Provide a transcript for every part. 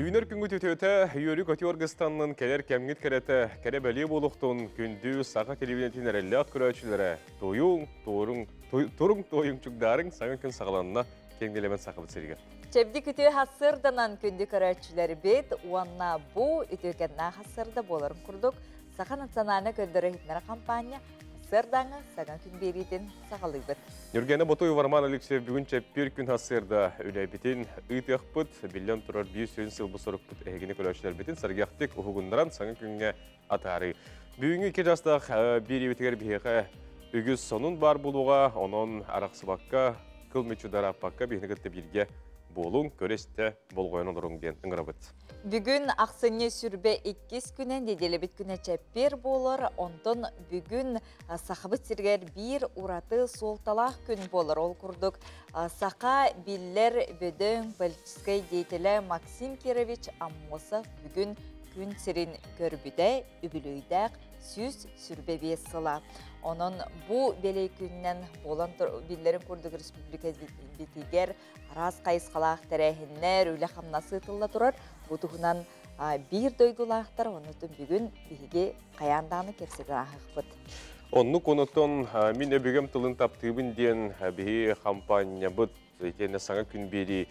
Үүнэр күҥҥүт үтүөтэ, үөрүү-көтүү аргыстаннын, кэлэр кэмҥит кэрэтэ, кэрэ бэлиэ буолуохтун, күндү саха телевидениетин эрэллээх көрөөччүлэрэ, туйуҥ, туоруҥ, туруҥ, туойуҥ, чугдаарыҥ, саҥа күн саҕаланна, киэҥ нэлэмэн Сахабыт сиригэр. Чэбдик үтүө хассырданан күндү көрөөччүлэрбит уонна бу үтүөкэннээх хассырда буоларын курдук Саха национальнай көрдөрөр-иһитиннэрэр хампаанньа сардаҥа саҥа күн биэриитин саҕалыыбыт. Ньургена Ботуева, Роман Алексеев бүгүн чэппиэр күн сарсыарда үлэбитин ыытыахпыт. Биллэн турар, биир сүрүн сылбыт сорукпут эһигини көрөөччүлэрбитин сэргэхтик уһугуннаран саҥа күҥҥэ атаарыы. Бүгүҥҥү икки жастаах биэриибитигэр биһиэхэ үгүс сонун баар буолуоҕа, онон арахсыбакка, кыл мүччү дарааппакка биһини кытта бииргэ буолуҥ, көрө-истэ болҕойон олоруҥ диэн ыҥырабыт. Бүгүн ахсынньы сүрбэ иккис күнэ, неделябит күнэ чэппиэр буолар, онтон бүгүн Сахабыт сиригэр биир ураты суолталаах күн буолар. Ол курдук саха биллэр бөдөҥ политическай деятелэ Максим Кирович Аммосов бүгүн күн сирин көрбүтэ үбүлүөйдээх 125 сыла. Онон бу бэлиэ күнүнэн буолан биллэрин курдук республика битигэр араас хайысхалаах тэрээһиннэр, үлэ-хамнас ыытылла турар. Бу туһунан биир дойдулаахтар, оннутун бүгүн биһиги хайаан даҕаны кэпсэтэн ааһыахпыт. Оннук онотон мин өбүгэм тылын таптыыбын диэн биһи хампаанньабыт итиэннэ саҥа күн биэрии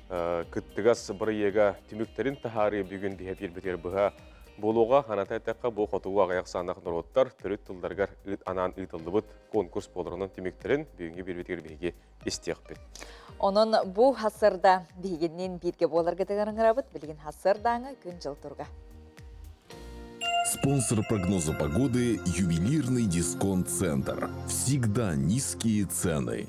кыттыгас бырайыага түмүктэрин таһаарыы бүгүн биһи эпиирбитигэр быһа буолуоҕа. Ханата эттэххэ, бу хотугу аҕыйах саанах норуоттар төрүт тылларыгар анаан ыытыллыбыт конкурс буоларынан түмүктэрин бүгүҥҥү биэрбитигэр биһиги истиэхпит. Онон бу хасырда биһигинниин бииргэ буоларгытыгар ыҥырабыт. Билигин хасырдааҥы күн-дьыл туруга. Спонсор прогноза погоды – ювелирный дисконт-центр. Всегда низкие цены.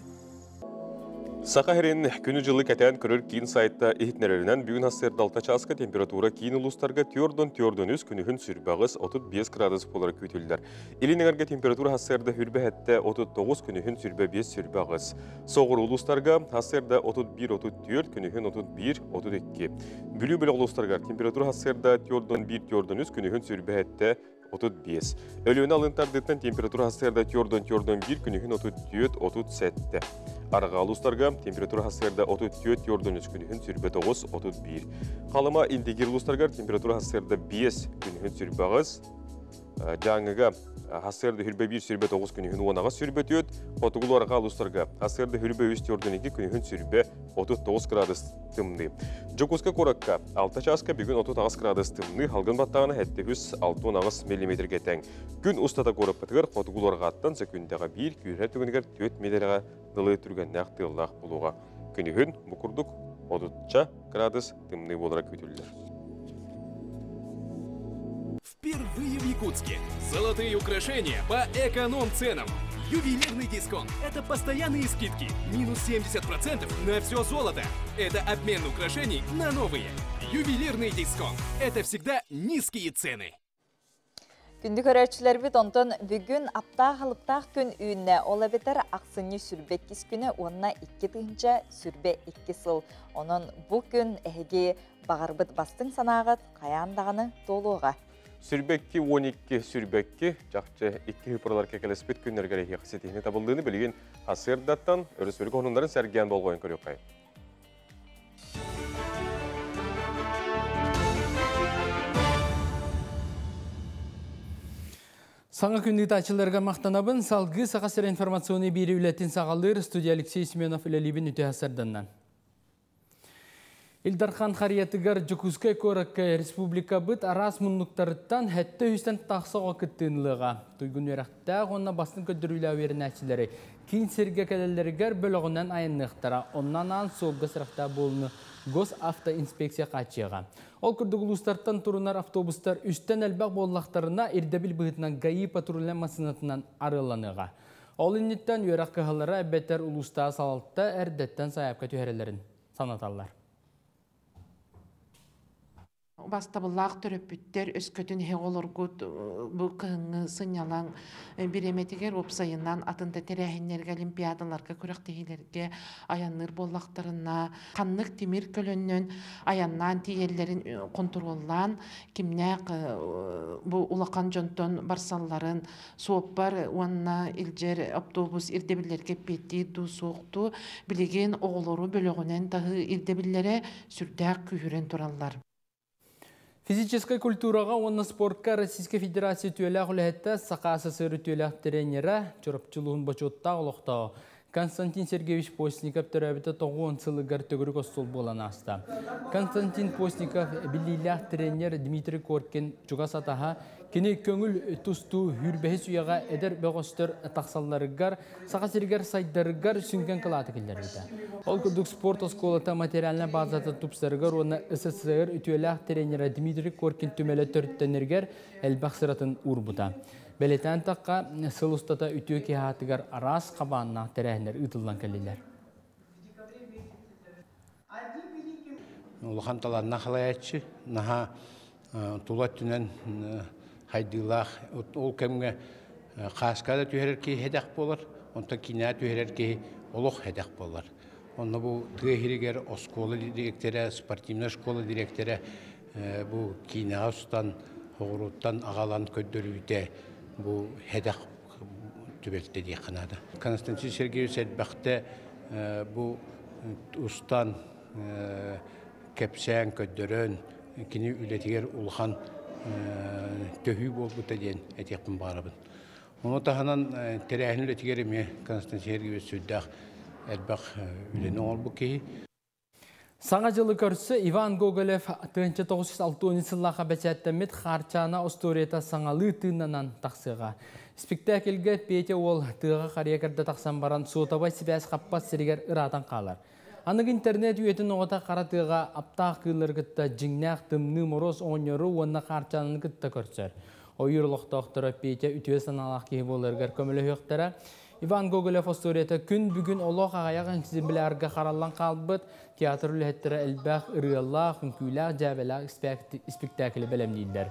Саха сирин күнү-дьылы кэтээн көрөр киин сайтта иһитиннэрэринэн бүгүн сарсыарда алта чааска температура киин улуустарга төрдөн төрдөн үс күнүһүн сүрбэҕис 35 градус буолара күүтүллэр. Илин эҥэргэ температура сарсыарда хүрбэһэттэ 39 күнүһүн сүрбэ 5 сүрбэ аҕыс. Соҕуруу улуустарга сарсыарда 31-34 күнүһүн 31-32. Бүлүү бөлөх улуустарыгар температура сарсыарда 41-43 күнүһүн сүрбэһэттэ 35. Өлүөнэ алын тардыттан температура сарсыарда 4-4-1 күнүһүн 34-37. Арҕаа улуустарга температура сарсыарда 34-43 күнүһүн сүрбэ 9-31. Халыма Индигир улуустарыгар температура сарсыарда 5 күнүһүн сүрбэ аҕыс, Дьааҥыга сарсыарда хүрбэ биир сүрбэ тоҕус күнүһүн уон аҕыс сүрбэ түөрт, хотугулуу арҕаа улуустарга сарсыарда хүрбэ үс төрдүн икки күнүһүн сүрбэ 39 градус тымныы. Дьокуускай куоракка алта чааска бүгүн 38 градус тымныы, халгын баттаҕына 7 68 миллиметргэ тэҥ. Күн устата куораппытыгар хотугулуу арҕааттан сөкүүндэҕэ биир, күүһэ түгэнигэр 4 миэтэрэҕэ дылы түргэннээх тыаллаах буолуоҕа. Күнүһүн бу курдук 30 градус тымныы буолара күүтүллэр. Впервые в Якутске. Золотые украшения по эконом-ценам. Ювелирный дисконт – это постоянные скидки. Минус 70% на все золото. Это обмен украшений на новые. Ювелирный дисконт – это всегда низкие цены. Күндү көрөөччүлэрбит, онтон бүгүн аптаах алыптаах күн үүннэ. Ол эбэтэр ахсынньы сүрбэ иккис күнэ уонна икки тыһыынча сүрбэ икки сыл. Онон бу күн эһиги баҕарбыт бастыҥ санааҕыт хайаан даҕаны туолуоҕа. Сүрбэкки 12 сүрбэкки чахчы икки ыпыралар кэкэлэспит күннэргэр эһиэхэ ситиһини табыллыыны билигин сарсыардаттан өрөспүүбүлүкэ хонуннарын сэргээн болҕойон көрүөххэй. Саҥа күн ыытааччыларга махтанабын. Салгыы Саха сирэ информационный биири үлэтин саҕалыыр студия Алексей Семенов үлэлиибин үтүө сарданнан. Ил Дархан харыйатыгар Дьокуускай куоракка республикабыт араас муннуктарыттан сэттэ үстэн тахса оҕо кыттыынылыаҕа. Туйгун үөрэхтээх уонна бастыҥ көрдөрүүлээх үөрэнээччилэри киин сиргэ кэлэллэригэр бөлөҕүнэн айанныахтара. Онно анаан суолга сырахтаах буолууну госавтоинспекция хааччыйыаҕа. Ол курдук улуустартан турунар автобустар үстэн элбэх буоллахтарына ирдэбил быһыытынан ГАИ патрульнай массыынатынан арыалланыаҕа. Ол инниттэн үөрэх кыһалара эбэтэр улуустааҕы салалта эрдэттэн сайаапка түһэрэллэрин санаталлар. Бастабыллаах төрөппүттэр өскөтүн эһиги олоргут бу кыһыҥҥы сынньалаҥ бириэмэтигэр уопсайынан атын да тэрээһиннэргэ, олимпиадаларга, күрэхтэһиилэргэ айанныыр буоллахтарына, ханнык тимир көлөннөн айаннаан тиийэллэрин хонтуруоллаан, кимнээх бу улахан дьонтон барсалларын, суоппар уонна илдьэр автобус ирдэбиллэргэ эппиэттиир дуу, суох дуу, билигин оҕолору бөлөҕүнэн таһыы ирдэбиллэрэ сүрдээх күүһүрэн тураллар. Физическай культураҕа уонна спортка Российскай Федерация үтүөлээх үлэһитэ, Саха СССР үтүөлээх тренерэ, Чурапчы улууһун бочуоттаах олохтооҕо Константин Сергеевич Постников төрөөбүтэ 90 сылыгар төгүрүк остуол буолан ааста. Константин Постников биллиилээх тренер Дмитрий Коркин чугас атаһа, кини көҥүл тустуу сүүрбэһис үйэҕэ эдэр бөҕөстөр тахсалларыгар, Саха сиригэр сайдарыгар сүҥкэн кылааты киллэрбитэ. Ол курдук спорт оскуолата материальнай базата тупсарыгар уонна СССР үтүөлээх тренерэ Дмитрий Коркин түмэлэ төрүттэнэригэр элбэх сыратын уурбута. Бэлиэтээн тахха, сыл устата үтүө киһи аатыгар араас хабааннаах тэрээһиннэр ыытыллан кэллилэр. Улахан талааннаах халайааччы, наһаа тула өттүнэн хайдыылаах. Ол кэмҥэ хааска да түһэрэр киһи сэдэх буолар, онтон киинэҕэ түһэрэр киһи олох сэдэх буолар. Онно бу тыа иһигэр оскуола дириэктэрэ, спортивнай школа дириэктэрэ бу киинэҕэ устан, оҕуруоттан аҕалан көрдөрүүтэ бу сэдэх түбэлтэ диэххэ наада. Константин Сергеевич элбэхтэ бу устан, кэпсээн, көрдөрөн, кини үлэтигэр улахан төһүү буолбута диэн этиэхпин баҕарабын. Ону таһынан тэрээһин үлэтигэр эмиэ Константин Сергеевич сүрдээх элбэх үлэни оҥорбут киһи. Саҥа дьылы көрсө Иван Гоголев 1960 сыллаахха бэчээттэммит Хаарчаана остуоруйата саҥалыы тыыннанан тахсыаҕа. Спектакльгэ Петя уол тыаҕа харыйа кэрдэ тахсан баран суотабай сибээс хаппат сиригэр ыраатан хаалар. Аныгы интернет үйэтин оҕото хара тыаҕа аптаах кыыллары кытта дьиҥнээх тымныы моруос оҕонньору уонна Хаарчаананы кытта көрсөр. Ойуур олохтоохторо Петя үтүө санаалаах киһи буоларыгар көмөлөһүөхтэрэ. Иван Гоголев остуоруйата күн бүгүн олох аҕыйах экземплярга хараллан хаалбыт. Театр үлэһиттэрэ элбэх ырыалаах, үҥкүүлээх, дьээбэлээх испиктээкили бэлэмнииллэр.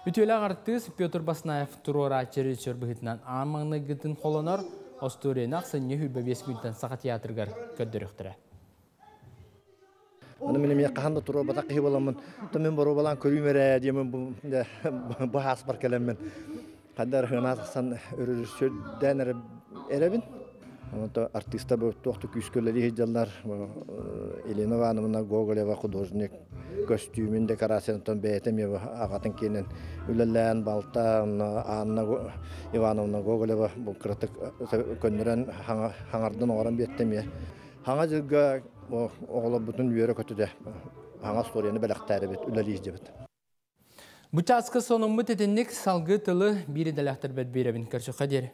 Үтүөлээх артыыс Петр Баснаев туруорааччы режиссер быһыытынан аан маҥнайгытын холонор остуоруйаны ахсынньы 25 күнтэн Саха театрыгар көрдөрүөхтэрэ. Аны мин эмиэ хаһан да туруорбатах киһи буоламмын, то мин боруобалаан көрүүм эрэ диэмин бу хааспар кэлэммин ханна эрэ хыанаа тахсан өрүрүсүрдээн эрэ эрэбин. Онто артыыстар бу туох да күүскэ үлэлии сылдьаллар. Елена Ивановна Гоголева художник көстүүмүн декорациятын бэйэтэ эмиэ аҕатын киэнин үлэлээн балта Анна Ивановна Гоголева бу кыратык көннөрөн хаҥардан оҥорон биэртэ эмиэ. Хаҥа дьылга оҕолорбутун үөрэ-көтүтэ хаҥа остуоруйаны бэлэхтээрибит, үлэлии сылдьабыт. Бу чааска сонуммут итинник салгыы тылы биир идэлээхтэрбэр биэрэбин көрсөххө диэри.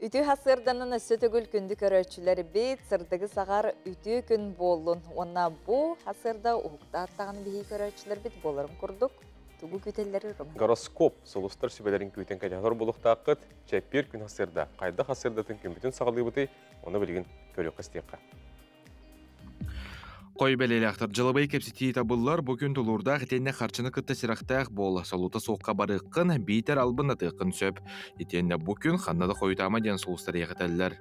Үтүө хасыарданан өссө төгүл күндү көрөөччүлэрбит, сырдыгы саҕар үтүө күн буоллун. Уонна бу хасыарда уһуктааттаҕын биһи көрөөччүлэрбит буоларын курдук тугу күүтэллэри Роман. Гороскоп сулустар сүбэлэрин күүтэн кэтэһэр буолуохтааххыт. Чэппиэр күн хасыарда хайдах хасыардатын күммүтүн саҕалыыбытый, ону билигин көрүөххэ истиэххэ. Хой бэлиэлээхтэр дьылабай кэпсэтии табыллар бу күн тулуурдаах итиэннэ харчыны кытта сирэхтээх буол, солуута суохха барыаххын, биитэр албыннатыаххын сөп. Итиэннэ бу күн ханна да хойутаама диэн сулустар иэхэтэллэр.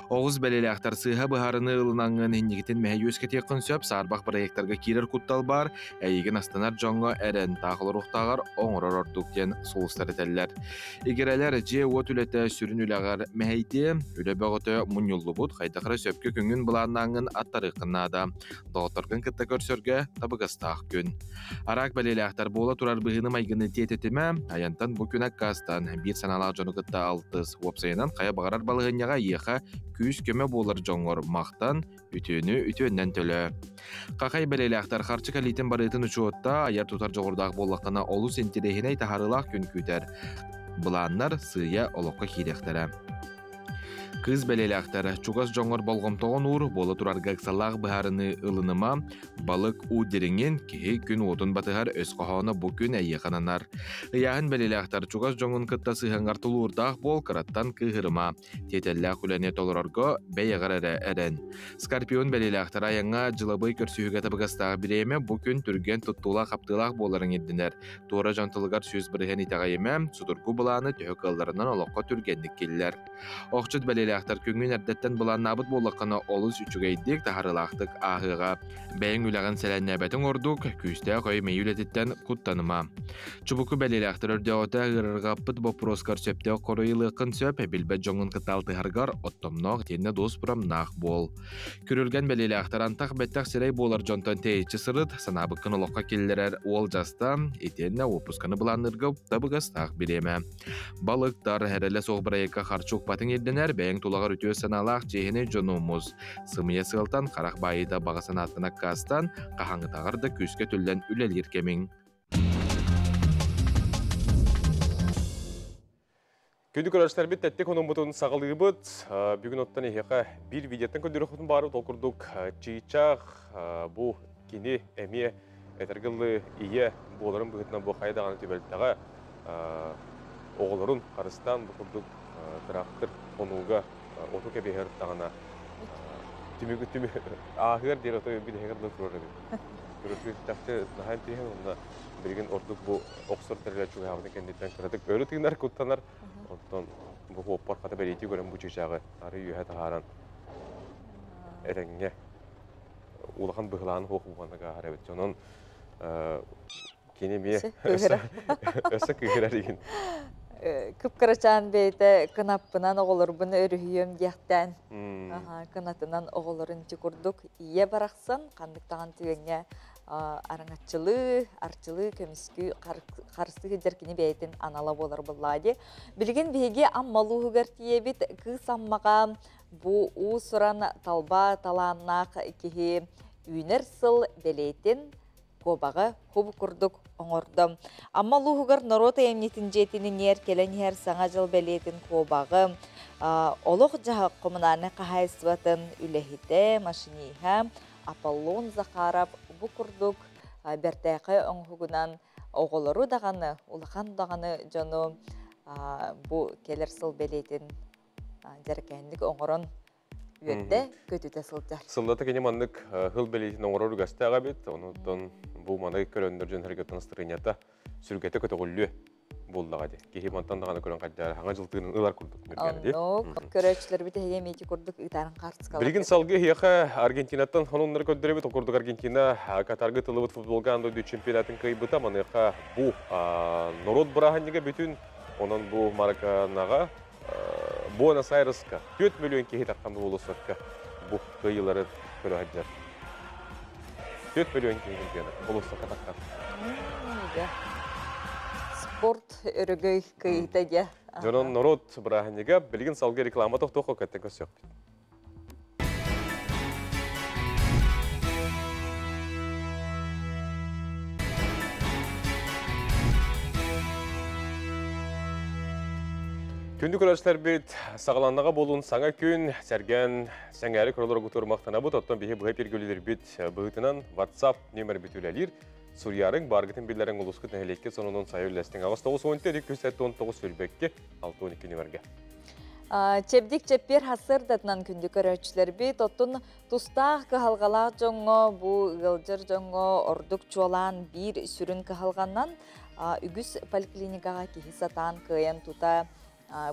Оҕус бэлиэлээхтэр сыыһа быһаарыныы ылынаҥҥын иннигитин мэһэй үөскэтиэххин сөп, саарбах проектарга киирэр куттал баар, эйигин астынар дьоҥҥо эрэн таах олоруохтааҕар оҥорор ордук диэн сулустар этэллэр. Игирэлэр дьиэ-уот үлэтэ сүрүн үлэҕэр мэһэйдиэ, үлэ бөҕөтө мунньуллубут, хайдах эрэ сөпкө күҥҥүн былааннааҥҥын аттарыаххын наада. Доҕотторгун кытта көрсөргө табыгастаах күн. Араак бэлиэлээхтэр буола турар быһыыны-майгыны тиэтэтимэ, айантан бу күн аккаастан биир санаалаах дьону кытта алтыс. Уопсайынан хайа баҕарар балаһыанньаҕа эйиэхэ күүс-көмө буолар дьоҥҥор махтан, үтүөнү үтүөннэн төлөө. Хахай бэлиэлээхтэр харчы кэлиитин барыытын учуотта айар-тутар дьоҕурдаах буоллаххына олус интэриэһинэй таһаарыылаах күн күүтэр. Былааннар сыыйа олоххо киириэхтэрэ. Кыыс бэлиэлээхтэр чугас дьоҥҥор болҕомтоҕун уур, буола турарга ыксаллаах быһаарыныы ылыныма, балык уу дириҥин, киһи күн уотун батыһар өс хоһооно бу күн эйиэхэ ананар. Ыйааһын бэлиэлээхтэр чугас дьоҥҥун кытта сыһыаҥҥар тулуурдаах буол, кыраттан кыыһырыма. Тиэтэллээх үлэни толорорго бэйэҕэр эрэ эрэн. Скорпион бэлиэлээхтэр айаҥҥа дьылабый көрсүһүүгэ табыгастаах бириэмэ бу күн түргэн туттуулаах-хаптыылаах буоларыҥ ирдэнэр. Туора дьон тылыгар 100% итэҕэйимэ, судургу былааны төһө кыалларынан олоххо түргэнник киллэр. Охчут бэлиэлээх бэлиэлээхтэр күҥҥүн эрдэттэн былааннаабыт буоллаххына олус үчүгэйдик, таһарыылаахтык ааһыаҕа. Бэйэҥ үлэҕин сэлээннээбэтиҥ ордук, күүстээх өй-мэйии үлэтиттэн куттаныма. Чубуку бэлиэлээхтэр өрдөөҕүтэ ыарырҕаппыт боппуруоскар сөптөөх хоруй ылыаххын сөп, билбэт дьоҥҥун кытта алтыһаргар оттомноох итиэннэ дуоспурамнаах буол. Күрүлгэн бэлиэлээхтэр антах бэттэх сирэй буолар дьонтон тэйиччи сырыт, санаабыккын олоххо киллэрэр уолдьаста, итиэннэ уоппусканы былаанныырга табыгастаах бириэмэ. Балыктар, эрэлэ суох бырайыакка харчы укпатыҥ ирдэнэр, бэйэҥ тулаҕар үтүө санаалаах чиэһинэй дьону мус. Сымыйа сыалтан харах баайыыта баҕа санааттан аккаастан, хаһааҥҥытааҕар да күүскэ түллэн үлэлиир кэмиҥ. Күндү көрөөччүлэрбит тэттик хонуммутун саҕалыыбыт. Бүгүн оттон эһиэхэ биир видеоттан көрдөрүөхпүтүн баарбыт. Ол курдук чыычаах бу кини эмиэ этэргыллы ийэ буоларын быһыытынан бу хайа даҕаны түбэлтэҕэ оҕолорун харыстаан бу курдук тыраахтыр хонууга оту кэбиһэр даҕана түмүгү түмү ааһыар диэри ото бүтэһигэр дылы турар эбит. Көрөргүт чахчы наһаа интириэһин уонна билигин ордук бу охсор тэрилэ чугаһаабытын кэнниттэн кыратык өрө тыынар, куттанар. Оттон бу хуоппар хата бэлиэтии көрөн бу чыычааҕы ары үөһэ таһааран этэҥҥэ улахан быһылаан хуох буолан ааһар эбит. Онон кини эмиэ өссө кыыһырар игин. Кып-кырачаан бэйэтэ кынаппынан оҕолорбун өрүһүйүөм диэхтээн кынатынан оҕолорун ити курдук ийэ барахсан ханнык даҕаны түгэҥҥэ араҥаччылыы, арчылыы, көмүскүү, харыстыы сылдьар кини бэйэтин анала буолар буоллаҕа дии. Билигин биһиги Амма улууһугар тиийэбит. Кыыс Аммаҕа бу уус-уран талба талааннаах киһи үүнэр сыл бэлиэтин куобаҕы хуб курдук оҥордо. Амма улууһугар норуот айымньытын дьиэтин иҥиэр кэлэн иһэр Саҥа дьыл бэлиэтин куобаҕы олох-дьаһах коммунальнай хаһаайыстыбатын үлэһитэ, машиниһа Аполлон Захаров бу курдук бэртээхэй оҥоһугунан оҕолору даҕаны, улахан даҕаны дьону бу кэлэр сыл бэлиэтин дьэрэкээнник оҥорон үөрдэ, көтүтэ сылдьар. Сыллата кини маннык хыл бэлиэтин оҥорор үгэстээх эбит. Онуттан бу маны көрөннөр дьон сэргэтин настырыанньата сүргэтэ көтөҕүллүө буоллаҕа дии. Киһи мантан даҕаны көрөн хайдаар хаҥа дьылтыынын ылар курдук нүргэни дии. Оннук көрөөччүлэрбит эһиги эмиэ ити курдук ыытаарын хаартыскалар. Билигин салгыы эһиэхэ Аргентинаттан сонуннары көрдөрөбүт. Ол курдук Аргентина Катарга тылыбыт футболга аан дойду чемпионатын кыайбыта. Маныаха бу норуот бырааһынньыга бүтүн. Онон бу Мараканаҕа Буэнос-Айреска 4 миллион киһи таххан болуоссакка бу кыайыылары көрө сылдьар. 4 миллион киһи чемпионат болуоссакка таххан. Спорт өрөгөй кыйыта дьэ. Дьонон норуот бырааһынньыга билигин салгыы реклама тохтуохха кэттэн көрсүөхпүт. Күндү көрөөччүлэрбит, саҕаланнаҕа буолун саҥа күн, сэргэн, сэҥээри көрөлөргүт махтанабыт. Оттон биһи быһа пиргүлүлэрбит быһыытынан WhatsApp нүөмэрбит үлэлиир. Суруйарыҥ, бааргытын биллэриҥ улуускут нэһилиэккит сонунун сайа үллэстиҥ. 8 9 2 2 62 нүөмэргэ. Чэбдик чэппиэр хасырдатынан күндү көрөөччүлэрбит, оттон тустаах кыһалҕалаах дьоҥҥо, бу ыалдьар дьоҥҥо ордук чуолаан биир сүрүн кыһалҕанан үгүс поликлиникаҕа киһи сатаан кыайан тута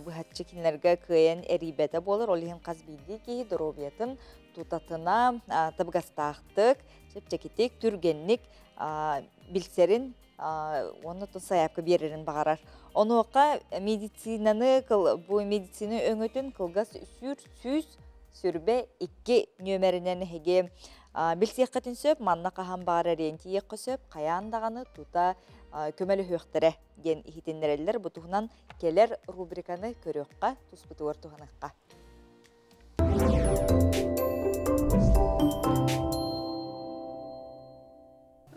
быһаччы кинилэргэ кыайан эрийбэтэ буолар. Ол иһин хас биирдии киһи доруобуйатын тутатына табыгастаахтык, чэпчэкитик, түргэнник билсэрин уонна сайаапка биэрэрин баҕарар. Онуоха медицинаны бу медицина өҥөтүн кылгас сүр сүүс сүрбэ икки нүөмэринэн эһиги билсиэххитин сөп, манна хаһан баар эриэн тиийиэххэ сөп, хайаан даҕаны тута көмөлөһүөхтэрэ диэн иһитиннэрэллэр. Бу туһунан кэлэр рубриканы көрүөххэ, туспутугар туһаныахха.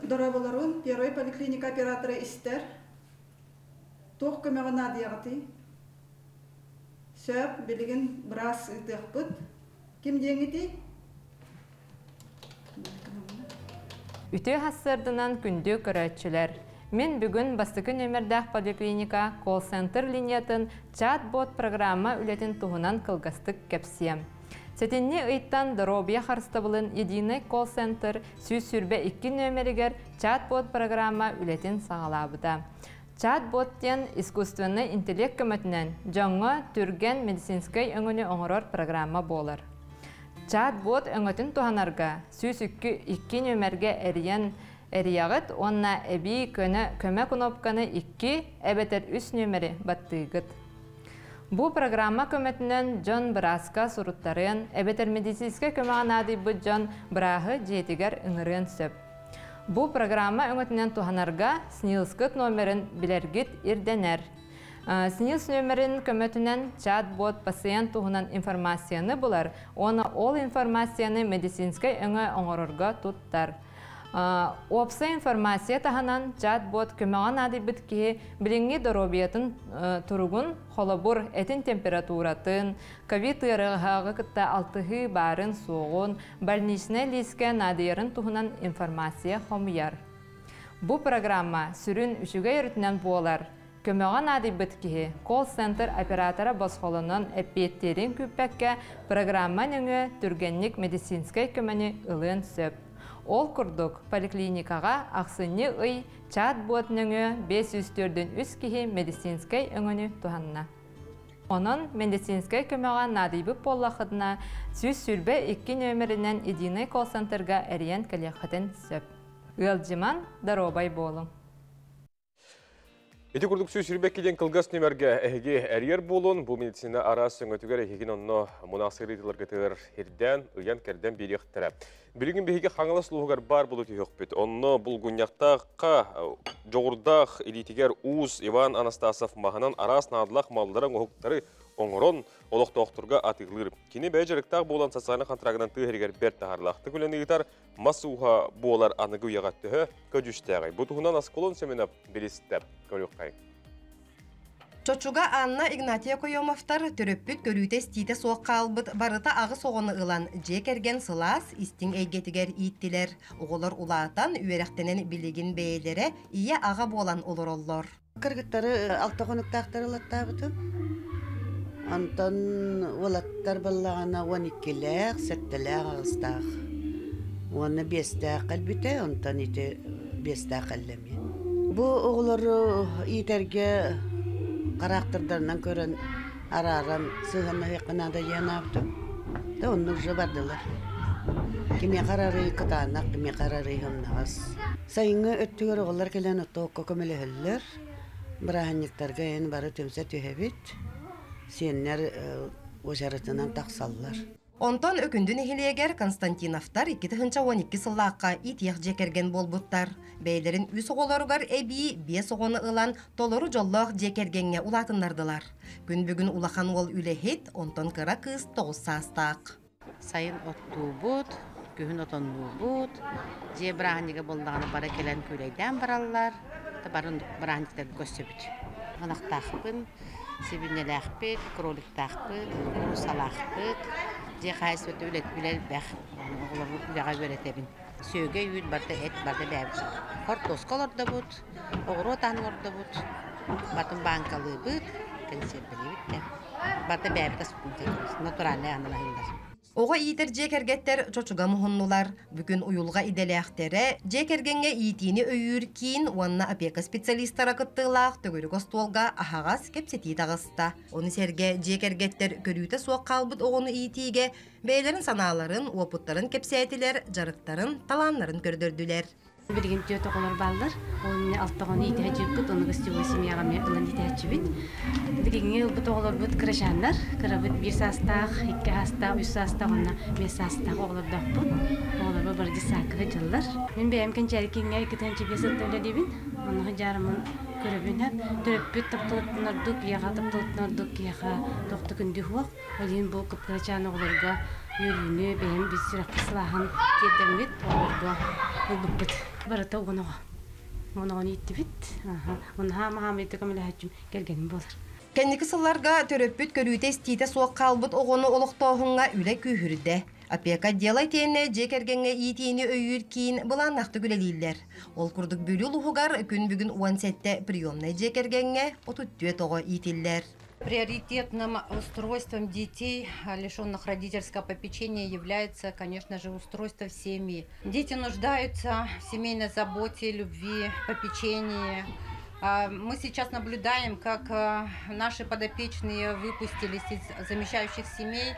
Дорооболорун, первый поликлиника оператора истэр. Туох көмөҕө наадыйаҕытый? Сөп, билигин быраас ыытыахпыт. Ким диэҥитий? Үтүө хассырдынан күндү көрөөччүлэр. Мин бүгүн бастакы нөмердээх поликлиника колл-центр линиятын чат-бот программа үлэтин туһунан кылгастык кэпсиэм. Сэтинньи ыйтан Доруобуйа харыстабылын единый колл-центр 122 нөмеригэр чат-бот программа үлэтин саҕалаабыта. Чат-бот диэн искусственнай интеллект көмөтүнэн дьоҥҥо түргэн медицинскэй өҥөнү оҥорор программа буолар. Чат-бот өҥөтүн туһанарга 102 нүөмэргэ эрийэн эрийэҕит уонна эбии көнө көмө кнопканы 2 эбэтэр 3 нүөмэри баттыыгыт. Бу программа көмөтүнэн дьон бырааска суруттарыан эбэтэр медицинскэй көмөҕө наадыйбыт дьон бырааһы дьиэтигэр ыҥырыан сөп. Бу программа өҥөтүнэн туһанарга СНИЛСкыт номерын билэргит ирдэнэр. СНИЛС нөмерин көмөтүнэн чат-бот пациент туһунан информацияны булар уонна ол информацияны медицинскэй өҥө оҥорорго туттар. Уопсай информация таһынан чат-бот көмөҕө наадыйбыт киһи билиҥҥи доруобуйатын туругун, холобур, этин температуратын, ковид ыарыһаҕы кытта алтыһыы баарын-суоҕун, больничнай лиискэ наадыйарын туһунан информация хомуйар. Бу программа сүрүн үчүгэй өрүтүнэн буолар. Көмөҕө наадыйбыт киһи колл-центр оператора босхолонон эппиэттиирин күүппэккэ программа нөҥүө түргэнник медицинскэй көмөнү ылыан сөп. Ол курдук, поликлиникаҕа ахсынньы ый чат-бот нөҥүө 543 киһи медицинскэй өҥөнү туһанна. Онон медицинскэй көмөҕө наадыйбыт буоллаххытына, 122 нүөмэринэн единый колл-центрга эрийэн кэлиэххитин сөп. Ыалдьыман, доруобай буолуҥ! Ити курдук 122 диэн кылгас нүмергэ эһиги эрийэр буолун, бу медицина араас өҥөтүгэр эһигин онно мунаахсыыр ыйытыыларгытыгар ирдээн, ыйан-кэрдэн биэриэхтэрэ. Билигин биһиги Хаҥалас улууһугар баар буолу түһүөхпүт. Онно булгунньахтаахха дьоҕурдаах илиитигэр уус Иван Анастасов маһынан араас наадалаах маллары оҥоһуктары оҥорон олохтоохторго атыылыыр. Кини бэйэ дьарыктаах буолан социальнай контрагынан тыа иһигэр бэрт таһаарыылаахтык үлэни ыытар, мас ууһа буолар аныгы үйэҕэ төһө көдьүүстээҕий? Бу туһунан Аскалон Семенов билистэ. Көрүөххэйиҥ. Чочуга Анна Игнатьева Куемовтар төрөппүт көрүүтэ-истиитэ суох хаалбыт барыта аҕыс оҕону ылан, дьиэ кэргэн сылаас, истиҥ эйгэтигэр ииттилэр. Оҕолор улаатан, үөрэхтэнэн билигин бэйэлэрэ ийэ-аҕа буолан олороллор. Кыргыттары алта хонуктаахтары ылаттаабытым. Онтон уолаттар баллаҕана 12-лээх, сэттэлээх, аҕыстаах. Уонна биэстээх кэлбитэ, онтон ити биэстээх кэллэ эмиэ. Бу оҕолору иитэргэ хараахтардарынан көрөн арааран сыһыаннаһыахха наада диэн аабытым. Да оннук уже бардылар. Кимиэхэ арарыы кытаанах, кимиэхэ арарыы сымнаҕас. Сайыҥҥы өттүгэр оҕолор кэлэн оттоокко көмөлөһөллөр. Бырааһынньыктарга эн бары түмсэ түһэбит. Сиэннэр уочаратынан тахсаллар. Онтон Өкүндү нэһилиэгэр Константиновтар 2012 сыллаахха иитиэх дьиэ кэргэн буолбуттар. Бэйэлэрин үс оҕолоругар эбии биэс оҕону ылан толору дьоллоох дьиэ кэргэҥҥэ улаатыннардылар. Күн бүгүн улахан уол үлэһит, онтон кыра кыыс 9 саастаах. Сайын оттуубут, күһүн отоннуубут. Дьиэ бырааһынньыга буоллаҕына бары кэлэн күүлэйдээн бараллар. Бары бырааһынньыктарга көрсөбүт. Ынахтаахпын, сибиинньэлээхпит, кроликтаахпыт, куурусалаахпыт. Дьиэ хаһаайыстыбата үлэ, үлэ элбэх. Оҕолору үлэҕэ үөрэтэбин. Сүөгэй, үүт барыта, эт барыта бэйэбит. Хортуоска олордобут, оҕуруот аһын олордобут. Барытын бааҥкалыыбыт, кэнсиэрбэлиибит да. Барыта бэйэбит аспытын натуральнай аһынан аһыыллар. Оҕо иитэр дьиэ кэргэттэр чочуга муһуннулар. Бүгүн уйулҕа идэлээхтэрэ дьиэ кэргэҥҥэ иитиини өйүүр киин уонна опека специалистара кыттыылаах төгүрүк остуолга аһаҕас кэпсэтии таҕыста. Ону сэргэ дьиэ кэргэттэр көрүүтэ суох хаалбыт оҕону иитиигэ бэйэлэрин санааларын, уопуттарын кэпсээтилэр, дьарыктарын, талааннарын көрдөрдүлэр. Билигин түөрт оҕолор бааллар. Ол иннинэ алта оҕону иитээччибит, ону гостевой семьяҕа эмиэ ылан иитээччибит. Билиҥҥи ылбыт оҕолорбут кырачааннар. Кырабыт биир саастаах, икки саастаах, үс саастаах уонна биэс саастаах оҕолордоохпут. Оҕолорбор бары дьыссаакка сылдьаллар. Мин бэйэм Кэнчээри Кииҥҥэ 2,5 сылтан үлэлиибин. Онно сылдьаарыммын көрөбүн. Төрөппүт тапталыттан ордук, ийэҕэ тапталыттан ордук киһиэхэ туох да күндү суох. Ол иһин бу кып-кырачаан оҕолорго үөрүүнү бэйэм бис сүрэхпит сылааһын тиэрдэммит оҕолорго ылбыппыт. Барыта уон оҕо. Уон оҕону ииттибит. Уонна хаама-хаамайда көмөлөһөөччүм кэргэним буолар. Кэнники сылларга төрөппүт көрүүтэ-истиитэ суох хаалбыт оҕону олохтооһуҥҥа үлэ күүһүрдэ. Опека отдела итиэннэ дьиэ кэргэҥҥэ иитиини өйүүр киин былааннаахтык үлэлииллэр. Ол курдук Бүлүү улууһугар күн бүгүн 17 приемнай дьиэ кэргэҥҥэ 34 оҕо иитиллэр. Приоритетным устройством детей, лишенных родительского попечения, является, конечно же, устройство в семьи. Дети нуждаются в семейной заботе, любви, попечении. Мы сейчас наблюдаем, как наши подопечные выпустились из замещающих семей.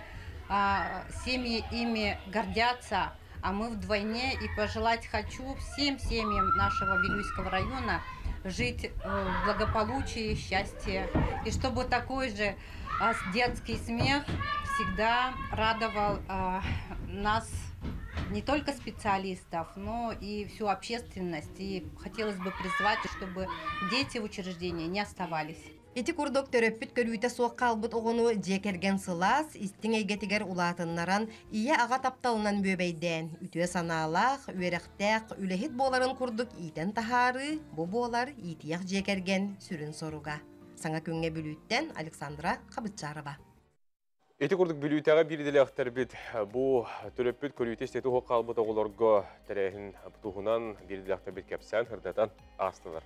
Семьи ими гордятся, а мы вдвойне. И пожелать хочу всем семьям нашего Вилюйского района жить в благополучии, счастье. И чтобы такой же детский смех всегда радовал нас, не только специалистов, но и всю общественность. И хотелось бы призвать, чтобы дети в учреждении не оставались. Ити курдук төрөппүт көрүүтэ суох хаалбыт оҕону дьиэ кэргэн сылаас, истиҥ эйгэтигэр улаатыннаран, ийэ-аҕа тапталынан бүөбэйдээн, үтүө санаалаах, үөрэхтээх, үлэһит буоларын курдук иитэн таһаарыы, бу буолар иитийэх дьиэ кэргэн сүрүн соруга. Саҥа күҥҥэ Бүлүүттэн Александра Хабытчарова. Ити курдук Бүлүүтэҕэ биир идэлээхтэрбит бу төрөппүт көрүүтэ истиэтэ суох хаалбыт оҕолорго тэрээһин туһунан биир идэлээхтэрбит кэпсээн сырдатан аастылар.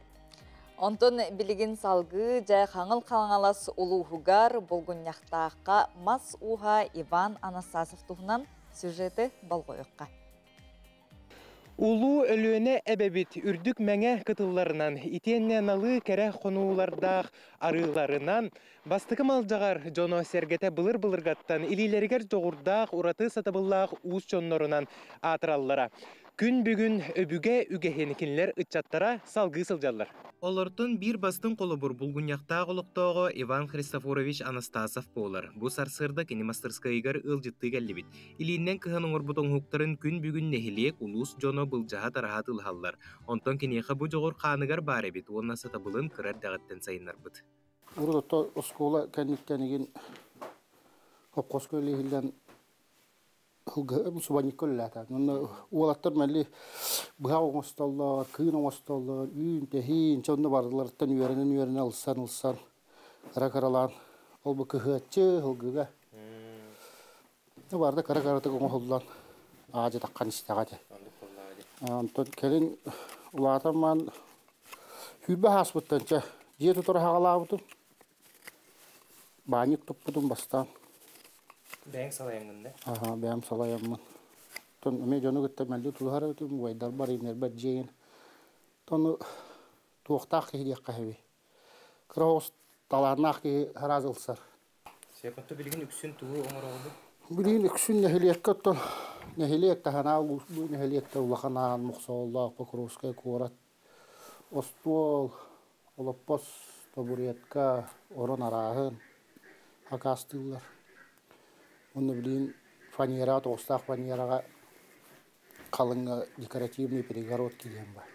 Онтон билигин салгыы дьэ Хаҥыл Хаҥалас улууһугар Булгунньахтаахха мас ууһа Иван Анастасов туһунан сюжеты болҕойуохха. Улуу Өлүөнэ эбэбит үрдүк мэҥэ кытылларынан, итиэннэ налыы кэрэ хонуулардаах арыыларынан бастакы Малдьаҕар дьоно-сэргэтэ былыр-былыргаттан илиилэригэр дьоҕурдаах, ураты сатабыллаах уус дьоннорунан аатыраллара. Күн бүгүн өбүгэ үгэһин кинилэр ыччаттара салгыы сылдьаллар. Олортон биир бастыҥ холобур булгунньахтаах олохтооҕо Иван Христофорович Анастасов буолар. Бу сарсыарда кини мастарыскыайыгар ыалдьыттыы кэллибит. Илииннэн кыһан оҥорбут оҥоһуктарын күн бүгүн нэһилиэк, улуус дьоно былдьаһа-тараһа тылыһаллар. Онтон киниэхэ бу дьоҕур хааныгар баар эбит уонна сатабылын кыра эрдэҕиттэн сайыннарбыт. Урут ото оскуола кэнниттэн игин хопхоско үлэһиллэн субанньыкка үлэлээтэ. Онно уолаттар мэлли быһах оҥостоллор, кыын оҥостоллор, үүн, тэһиин, чэ онно барыларыттан үөрэнэн-үөрэнэн ылсан-ылсан кыра-кыралаан ол бу кыһыаччы ылгыга барда кыра-кыратык оҥоһуллан аадьа таххан истэҕэ этэ. Онтон кэлин улаатан маан сүүрбэ ааспыттан чэ дьиэ тутара хаҕалаабытым. Баанньык туппутум бастаан. Бэйэҥ салайаҥҥын да? Аха, бэйэм салайаммын. Оттон эмиэ дьону кытта мэлдьи тулуһар эбитим, убайдарбар, иннэрбэр дьиэйин. Тону туохтаах киһи диэххэ эбий. Кыра оҕус талааннаах киһи араас ылсар. Секунду билигин үксүн тугу оҥороҕун? Билигин үксүн нэһилиэккэ оттон нэһилиэк таһынаа бу нэһилиэктэр Улахан Аан, Мохсоҕоллоох, Покровскай куорат, остуол, олоппос, табуретка, орон арааһын акаастыыллар. Уонна билигин фанера, тоҕустаах фанераҕа халыҥ декоративный перегородки диэн баар.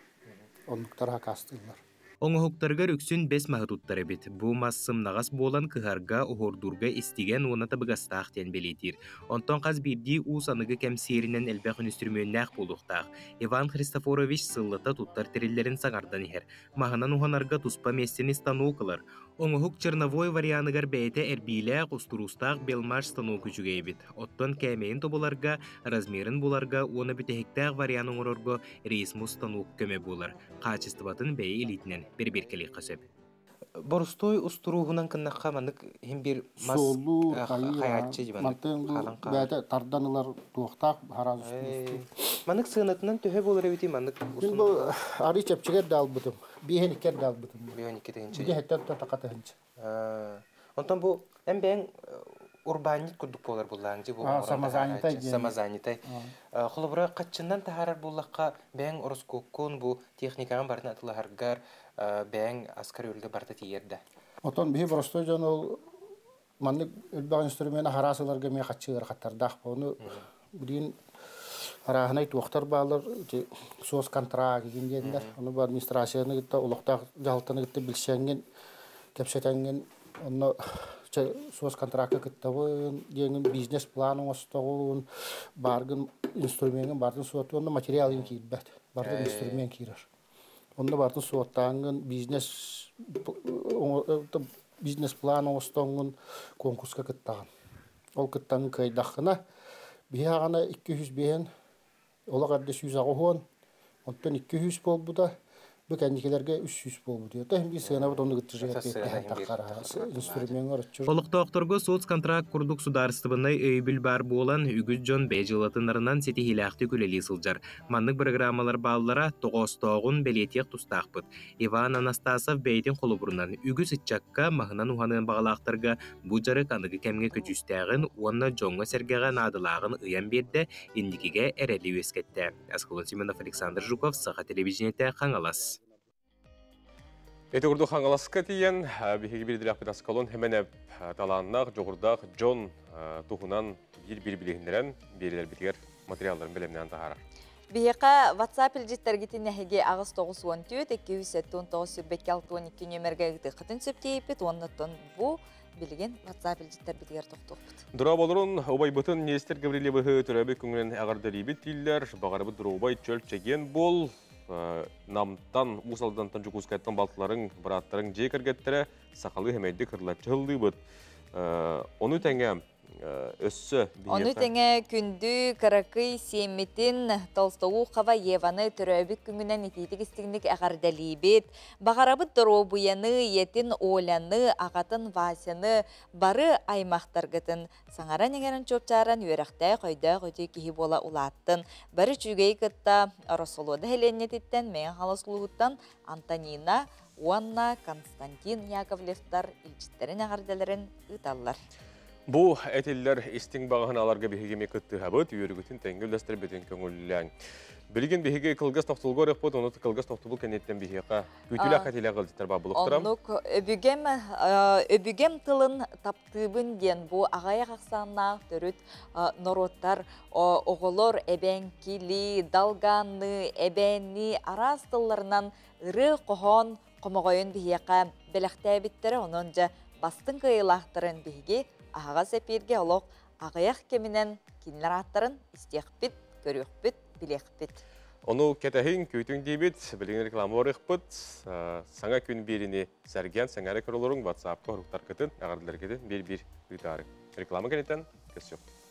Оннуктары акаастыыллар. Оҥоһуктарыгар үксүн бэс маһы туттар эбит. Бу мас сымнаҕас буолан кыһарга, уһуурдуурга истигэн уонна табыгастаах диэн бэлиэтиир. Онтон хас биирдии уус аныгы кэм сиэринэн элбэх үнүстүрүмүөннээх буолуохтаах. Иван Христофорович сыллата туттар тэриллэрин саҥардан иһэр. Маһынан уһанарга туспа миэстэни станок ылар. Оҥоһук черновой варианыгар бэйэтэ эрбиилээх, устуруустаах белмаш станок үчүгэй эбит. Оттон кээмэйин тобуларга, размерин буларга уонна бүтэһиктээх вариант оҥорорго рейсмус станок көмө буолар. Хаачыстыбатын бэйэ илиитинэн бэрэбиэркэлиэххэ сөп. Боростуой устурууһунан кыннахха маннык иһин биир мас Суоллуур, хайааччы хайыыр, мантан бэйэтэ тардан ылар туохтаах хараас устуруустуур. Маннык сыанатынан төһө буолар эбитий маннык Мин бу арыы чэпчэки эрдэ албытым. Биэһин икки эрдэ албытым. Биэһин икки тыһыынча. Биэһиттэн тақа тыһыынча. Онтон бу эн бэйэҥ урбаанньыт курдук буолар буллааҥ дьи бу самозанятай диэн. Самозанятай. Холобура хаччыннан таһаарар буоллахха бэйэҥ ороскуоккун бу техникаҕын барытын атылаһаргар бэйэҥ аскар өлгө барыта тиийэр да. Отон биһи простой дьон ол маннык элбэх инструмент араас ыларга эмиэ хаччы ыарахаттардаах. Ону билигин арааһынай туохтар бааллар ити соцконтракт игин диэннэр. Ону бу администрацияны кытта олохтоох дьаһалтаны кытта билсэҥҥин, кэпсэтэҥҥин онно соцконтракка кыттабын диэҥин бизнес-план оҥостоҕун, бааргын инструмеҥҥын баартын суоттуу, онно материал иҥ киирбэт. Барытын инструмент киирэр. Онно барытын суоттааҥҥын бизнес бизнес-план оҥостоҥҥун конкурска кыттаҕын. Ол кыттаҥҥын кыайдаххына, биһи аҕана 205 олох эрдэ 180, онтон 200 буолбута. Бу кэнникилерге 300 болбут. Та хим би сыана бут онну гыттыжы таххара инструмент ороччу. Олохтоохторго соцконтракт курдук судаарыстыбаннай өйөбүл баар буолан, үгүс дьон бэйэ дьыалатынарынан ситиһиилээхтик үлэлии сылдьар. Маннык бырагыраамалар бааллара тоҕоостооҕун бэлиэтиэх тустаахпыт. Иван Анастасов бэйэтин холобурунан үгүс ыччакка маһынан уһаныан баҕалаахтарга бу дьарык аныгы кэмҥэ көдьүүстээҕин уонна дьоҥҥо-сэргэҕэ наадалааҕын ыйан биэрдэ, инникигэ эрэли үөскэттэ. Аскалон Семенов, Александр Жуков, Саха телевидениетэ, Хаҥалас. Ити курдук Хаҥаласка тиийэн, биһиги биирдилээхпит Аскалон Хэмэнэп талааннаах, дьоҕурдаах дьон туһунан биир-биир билиһиннэрэн биэрилэрбитигэр материалларын бэлэмнээн таһаарар. Биһиэхэ WhatsApp илдьиттэргитин эһиги 894 279 22 нүөмэргэ ыытыаххытын сөп тиийиппит уонна бу билигин WhatsApp илдьиттэрбитигэр тохтуохпут. Дорооболорун, убайбытын Нестер Гаврильевыһы төрөөбүт күҥүнэн эҕэрдэлиибит дииллэр. Баҕарабыт доруобай чөл чэгиэн буол. Намтан, Уус Алдантан, Дьокуускайтан балтыларыҥ, бырааттарыҥ дьиэ кэргэттэрэ сахалыы хэмэйдик хырылаччы ыллыыбыт. Ону тэҥэ өссө Ону тэҥэ күндү кыракый сиэммитин Толстоухова Еваны төрөөбүт күҥүнэн итиитик истиҥник эҕэрдэлиибит. Баҕарабыт доруобуйаны, ийэтин Оляны, аҕатын Васяны, бары аймахтаргытын саҥаран-иҥэрэн чуопчааран үөрэхтээх, өйдөөх үтүө киһи буола улааттын. Бары үчүгэйи кытта Ороссолуода нэһилиэнньэтиттэн Мэҥэ Хаҥалас улууһуттан Антонина уонна Константин Яковлевтар илдьиттэрин эҕэрдэлэрин ыыталлар. Бу этиллэр истиҥ баҕаһын аларга биһиги кыттыһабыт, үөрүгүтүн тэҥҥэ үллэстэрбитин көҥүллээҥ. Билигин биһиги кылгас тохтулга ырыппыт, ону кылгас тохтубул кэнниттэн биһиэхэ күүтүүлээх хатилээх ыалдьыттар баар булуктарам. Оннук өбүгэм, өбүгэм тылын таптыыбын диэн бу аҕыйах ахсааннаах төрүт норуоттар оҕолор эбэҥкили, далгаанны, эбээнни араас тылларынан ырыа хоһоон хомоҕойун биһиэхэ бэлэхтээбиттэрэ, онон дьэ бастыҥ кыайыылаахтарын биһиги аһаҕас эпииргэ олох аҕыйах кэминэн кинилэр ааттарын истиэхпит, көрүөхпүт, билиэхпит. Ону кэтэһиҥ, күүтүҥ диибит, билигин реклама барыахпыт. Саҥа күн биэриини сэргээн, сэҥээрэ көрөлөрүҥ, WhatsApp-ка хоруктаргытын, эҕэрдэлэргитин биир-биир ыытаарыҥ. Реклама кэнниттэн көрсүөхпүт.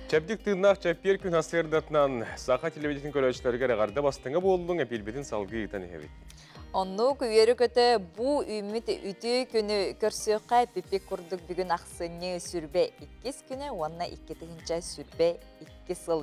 Чэбдик тыыннаах чэппиэр күн сарсыардатынан саха телевидениетин көрөөччүлэригэр эҕэрдэ бастыҥа буоллуҥ, эпиирбитин салгыы ыытан иһэбит. Оннук үөрэ-көтө бу үүммүт үтүө күнү көрсүөххэ пипик курдук бүгүн ахсынньы сүрбэ иккис күнэ уонна 2022 сыл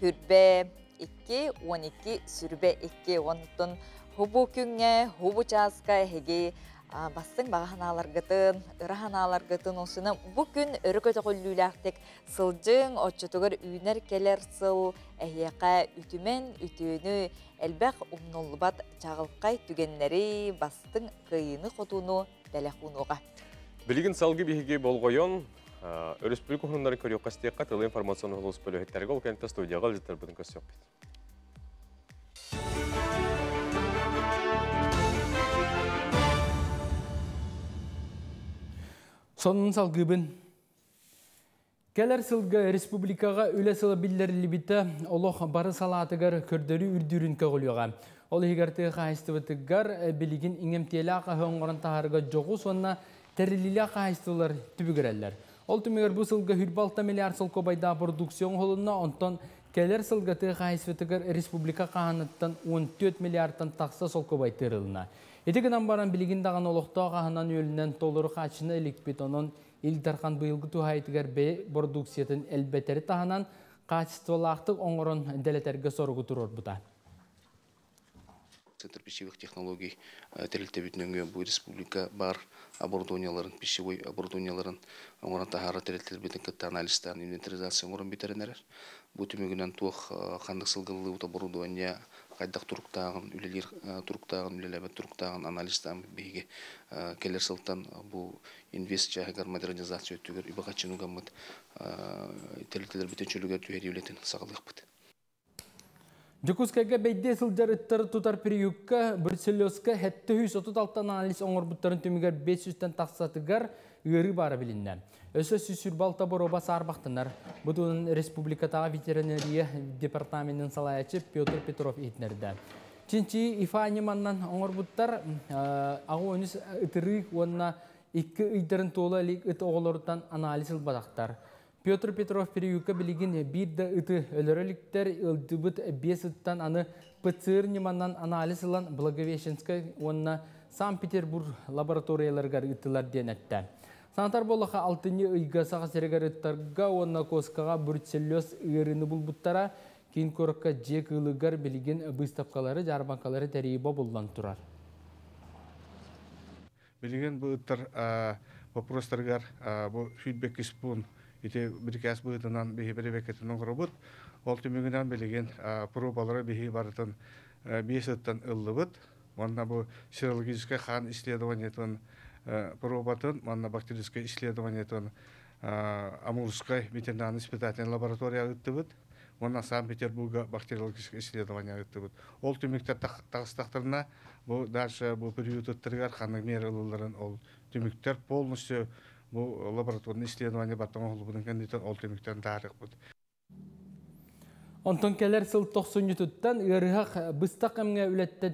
хүрбэ 2 12 сүрбэ 2 онтон хубу күҥҥэ хубу чааска эһиги бастыҥ баҕа санааларгытын, ыра санааларгытын осуна бу күн өрө көтөҕүллүүлээхтик сылдьыҥ, оччотугар үүнэр кэлэр сыл эһиэхэ үтүмэн үтүөнү, элбэх умнуллубат чаҕылхай түгэннэри, бастыҥ кыайыыны-хотууну бэлэх уунуоҕа. Билигин салгыы биһиги болҕойон, өрөспүүбүлүкэ уһуннарын көрүөххэ истиэххэ тылы информационный улуус бөлөһүттэргэ ол кэнниттэн студияҕа ыалдьыттарбытын көрсүөхпүт. Сонун салгыыбын. Кэлэр сылга республикаҕа үлэ сыла биллэриллибитэ олох бары салаатыгар көрдөрүү үрдүүрүн көҕүлүөҕэ. Ол иһигэр тыа хаһаайыстыбатыгар билигин иҥэмтиэлээх аһы оҥорон таһаарга дьоҕус уонна тэриллиилээх хаһаайыстыбалар түбүгүрэллэр. Ол түмүгэр бу сылга 26 миллиард солкуобайдаах продукция оҥоһулунна, онтон кэлэр сылга тыа хаһаайыстыбатыгар республика хаһааныттан 14 миллиардтан тахса солкуобай тыырылынна. Ити гынан баран билигин даҕаны олохтоох аһынан-үөлүнэн толору хааччына иликпит, онон Ил Дархан быйылгы туһаайытыгар бэйэ продукциятын элбэтэри таһынан качестволаахтык оҥорон дэлэтэргэ соругу туруорбута. Центр пищевых технологий тэрилтэбит нөҥүө бу республика бар оборудованияларын, пищевой оборудованияларын оҥорон таһаарар тэрилтэлэрбитин кытта анализтаан инвентаризация оҥорон бүтэрэн эрэр. Бу түмүгүнэн туох ханнык сылгыллыбыт оборудование хайдах туруктааҕын, үлэлиир туруктааҕын, үлэлээбэт туруктааҕын анализтаан биһиги кэлэр сылтан бу инвест чааһыгар модернизация өттүгэр үбэ-харчыны угаммыт тэрилтэлэрбитин чөлүгэр түһэрии үлэтин саҕалыахпыт. Дьокуускайга бэйдиэ сылдьар ыттары тутар приютка Брюсселевска 736 анализ оҥорбуттарын түмүгэр 500-тэн тахсатыгар ыарыы баара билиннэ. Өссө 126 боруоба саарбахтанар. Бу туһунан республикатааҕы ветеринария департаменын салайааччы Петр Петров иһитиннэрдэ. Чинчийии ИФА ньыманнан оҥорбуттар. 83 ытырыык уонна 2 ыйдарын туола илик ыт оҕолоруттан анализ ылбатахтар. Петр Петров приюкка билигин биир да ыты өлөрө иликтэр, ыалдьыбыт 5 ыттан аны ПЦР ньыманан анализ ылан Благовещенскай уонна Санкт-Петербург лабораторияларыгар ыыттылар диэн эттэ. Санатар буоллахха, алтынньы ыйга Саха сиригэр ыттарга уонна куоскаҕа бруцеллез ыарыыны булбуттара. Киин куоракка дьиэ кыылыгар билигин быыстапкалары, дьаарбаҥкалары тэрийии бобуллан турар. Билигин бу ыттар вопростарыгар бу 22 пуун ити бирикээс быһыытынан биһи бэрэбиэркэтин оҥоробут. Ол түмүгүнэн билигин пробалары биһи барытын 5 ыттан ыллыбыт. Уонна бу серологическай хаан исследованиетын пробатын, уонна бактерическай исследованиетын Амурскай ветеринарный испытательный лаборатория ыыттыбыт. Уонна Санкт-Петербурга бактериологическое исследование ыыттыбыт. Ол түмүктэр таҕыстахтарына, бу дальше бу приютыттарыгар ханнык мера ылылларын ол түмүктэр полностью бу лабораторный исследование баттан оҥоһуллубутун кэнниттэн ол түмүктэн таарыахпыт. Онтон кэлэр сыл тохсунньутуттан ыарыһах быстах кэмҥэ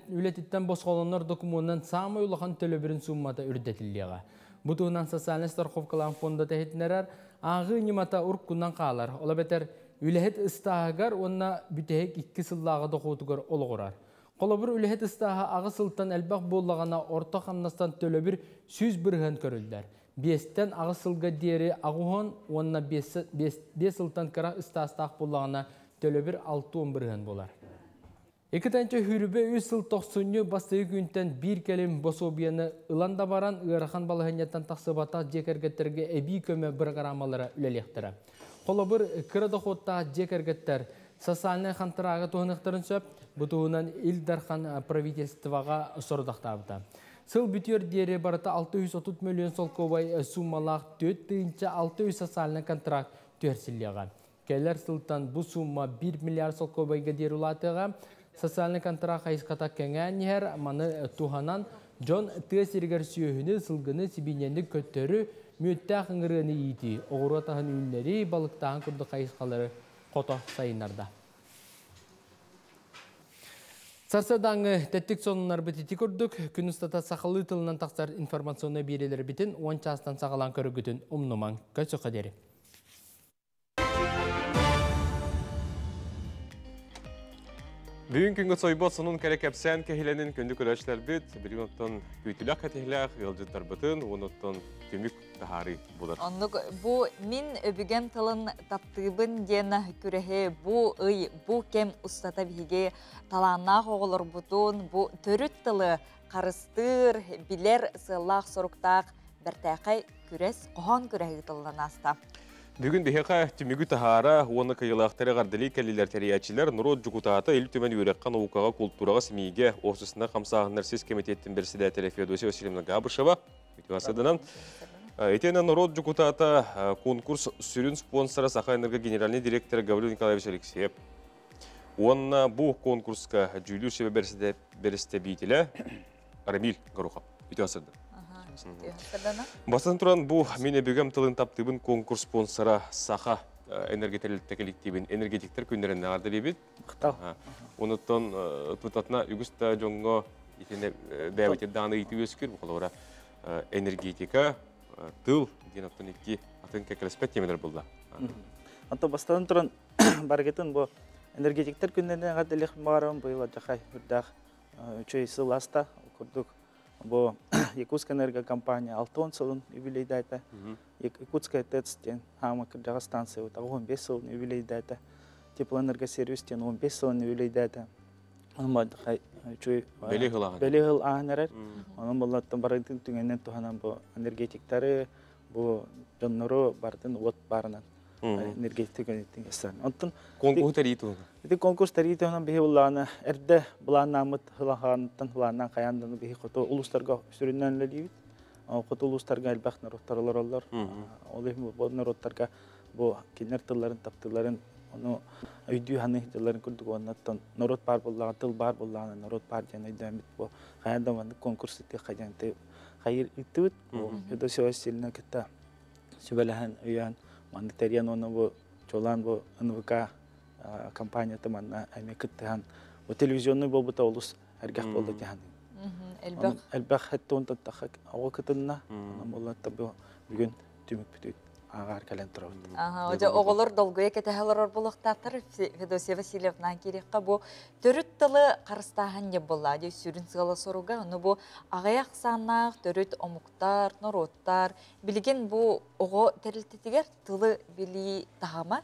үлэтиттэн босхолонор докумуонунан саамай улахан төлөбүрүн сууммата үрдэтиллиэҕэ. Бу туһунан социальнай страховкалаан фонда тэһитинэрэр ааҕыы ньымата уруккунан хаалар. Ол эбэтэр үлэһит ыстааһыгар уонна бүтэһик 2 сыллааҕы дохуотугар олоҕурар. Холобур, үлэһит ыстааһа 8 сылтан элбэх буоллаҕына орто хамнастан төлөбүр 100% көрүллэр. 5-тэн 8 сылга диэри 80 уонна 5 сылтан кыра ыстаастаах буоллаҕына төлөбүр 60% буолар. 2023 сыл тохсунньу бастакы күнтэн биир кэлим босуобуйаны ылан да баран ыарахан балаһыанньаттан тахсыбатах дьиэ кэргэттэргэ эбии көмө бырагыраамалара үлэлиэхтэрэ. Холобур, кыра дохуоттаах дьиэ кэргэттэр социальнай хантыраагы туһаныахтарын сөп, бу туһунан Ил Дархан правительствоҕа сорудахтаабыта. Сыл бүтүөр диэри барыта 630 миллион солкуобай сууммалаах 4600 социальнай контракт түһэрсиллиэҕэ. Кэлэр сылтан бу сумма 1 миллиард солкуобайга диэри улаатыаҕа. Социальнай контракт хайысхата кэҥээн иһэр, маны туһанан дьон тыа сиригэр сүөһүнү, сылгыны, сибиинньэни көттөрү, мүөттээх ыҥырыаны иитии, оҕуруот аһын үүннэрии, балыктааһын курдук хайысхалары хото сайыннарда. Сарсыардааҥҥы тэттик сонуннарбыт ити курдук, күн устата сахалыы тылынан тахсар информационнай биэриилэрбитин 10 чаастан саҕалаан көрөргүтүн умнумаҥ. Көрсөххө диэри. Бүгүн күнгө сойбот сонун кэрэ кэпсээн кэһилэнин күндү көрөөччүлэрбит билигин оттон күүтүлэх кэтиһилээх ыалдьыттарбытын уонна оттон түмүк таһаарыы булар. Оннук бу мин өбүгэм тылын таптыыбын диэн күрэһи бу ый бу кэм устата биһиги талааннаах оҕолорбутун бу төрүт тылы харыстыыр, билэр сыаллаах-соруктаах бэртээхэй күрэс, хоһоон күрэһи ыытыллан ааста. Бүгүн биһиэхэ түмүгү таһаара уонна кыйылаахтары эҕэрдэлии кэллилэр тэрийээччилэр норуот дьокутаата Ил Түмэн үөрэххэ, наукаҕа, култуураҕа, СМИ-гэ, уопсастыбаннай хамсааһыннар сис кэмитиэттин бэрэссэдээтэлэ Феодосия Васильевна Габышева, үтүө сыданан. Итиэннэ норуот дьокутаата конкурс сүрүн спонсора Саха-Энерго генеральный директора Гаврил Николаевич Алексеев. Уонна бу конкурска дьүүлүүр сүбэ бэрэстэбиитэлэ Рамиль Горохов. Үтүө сырдын. Бастатан туран, бу мин өбүгэм тылын таптыыбын конкурс спонсора Саха энергетелликте коллективин энергетиктер күннэрин эҕэрдэлиибит. Онуттан тутатына үгүс да дьоҥҥо итинэ бэйэбитин даҕаны ыйытыы үөскүүр. Бу холобура энергетика, тыл диэн оттон икки атын кэккэлэспэт тиэмэлэр булла. Онтон бастатан туран барыгытын бу энергетиктер күннэрин эҕэрдэлиэх баҕарабын быйыл алдьархай үрдээх үчүгэй сыл ааста курдук бу Якутскэнерго компания 60 сылын юбилейдаата. Якутская ТЭЦ диэн хаама кырдьаҕас станциябыт 85 сылын юбилейдаата. Теплоэнергосервис диэн 15 сылын юбилейдаата. Үчүгэй бэлиэ сыл ааһан эрэр. Онон буллаттан барытын түгэнинэн туһанан бу энергетиктары, бу дьоннору барытын уот баарынан энергетика көнөтүн кэссэн. Онтон конкурс тэрийии туһунан. Ити конкурс тэрийии туһунан биһи буллаҕына эрдэ былааннааммыт хылахаантан хылааннаан хайаан да биһи хоту улуустарга сүрүннээн үлэлиибит. Хоту улуустарга элбэх норуоттар олороллор. Ол иһин бу норуоттарга бу кинилэр тылларын таптыыларын ону өйдүү саныы сылдьалларын курдук уоннаттан норуот баар буоллаҕына тыл баар буоллаҕына норуот баар диэн өйдөөммүт бу хайаан да маннык конкурс ыытыахха диэн хайыр ыыттыбыт. Федосия Васильевна кытта сүбэлэһэн өйөөн маннык тэрийэн уонна бу чуолаан бу НВК компанията манна эмиэ кыттыһан бу телевизионный буолбута олус Эргэх болду дьаһан. Элбэх. Элбэх хэтте онтон тахха оҕо кытынна. Онон болла бүгүн түмүк бүтүт аагаар кэлэн турабыт. Ага, оҕолор долгуйа кэтэһэлэр орбулуктаахтар Федосия Васильевна кириэххэ бу төрүт тылы харыстааһын диэн буолла дии сүрүн сыала соруга. Ону бу аҕыйах ахсааннаах төрүт омуктар, норуоттар билигин бу оҕо тэрилтэтигэр тылы билии таһыма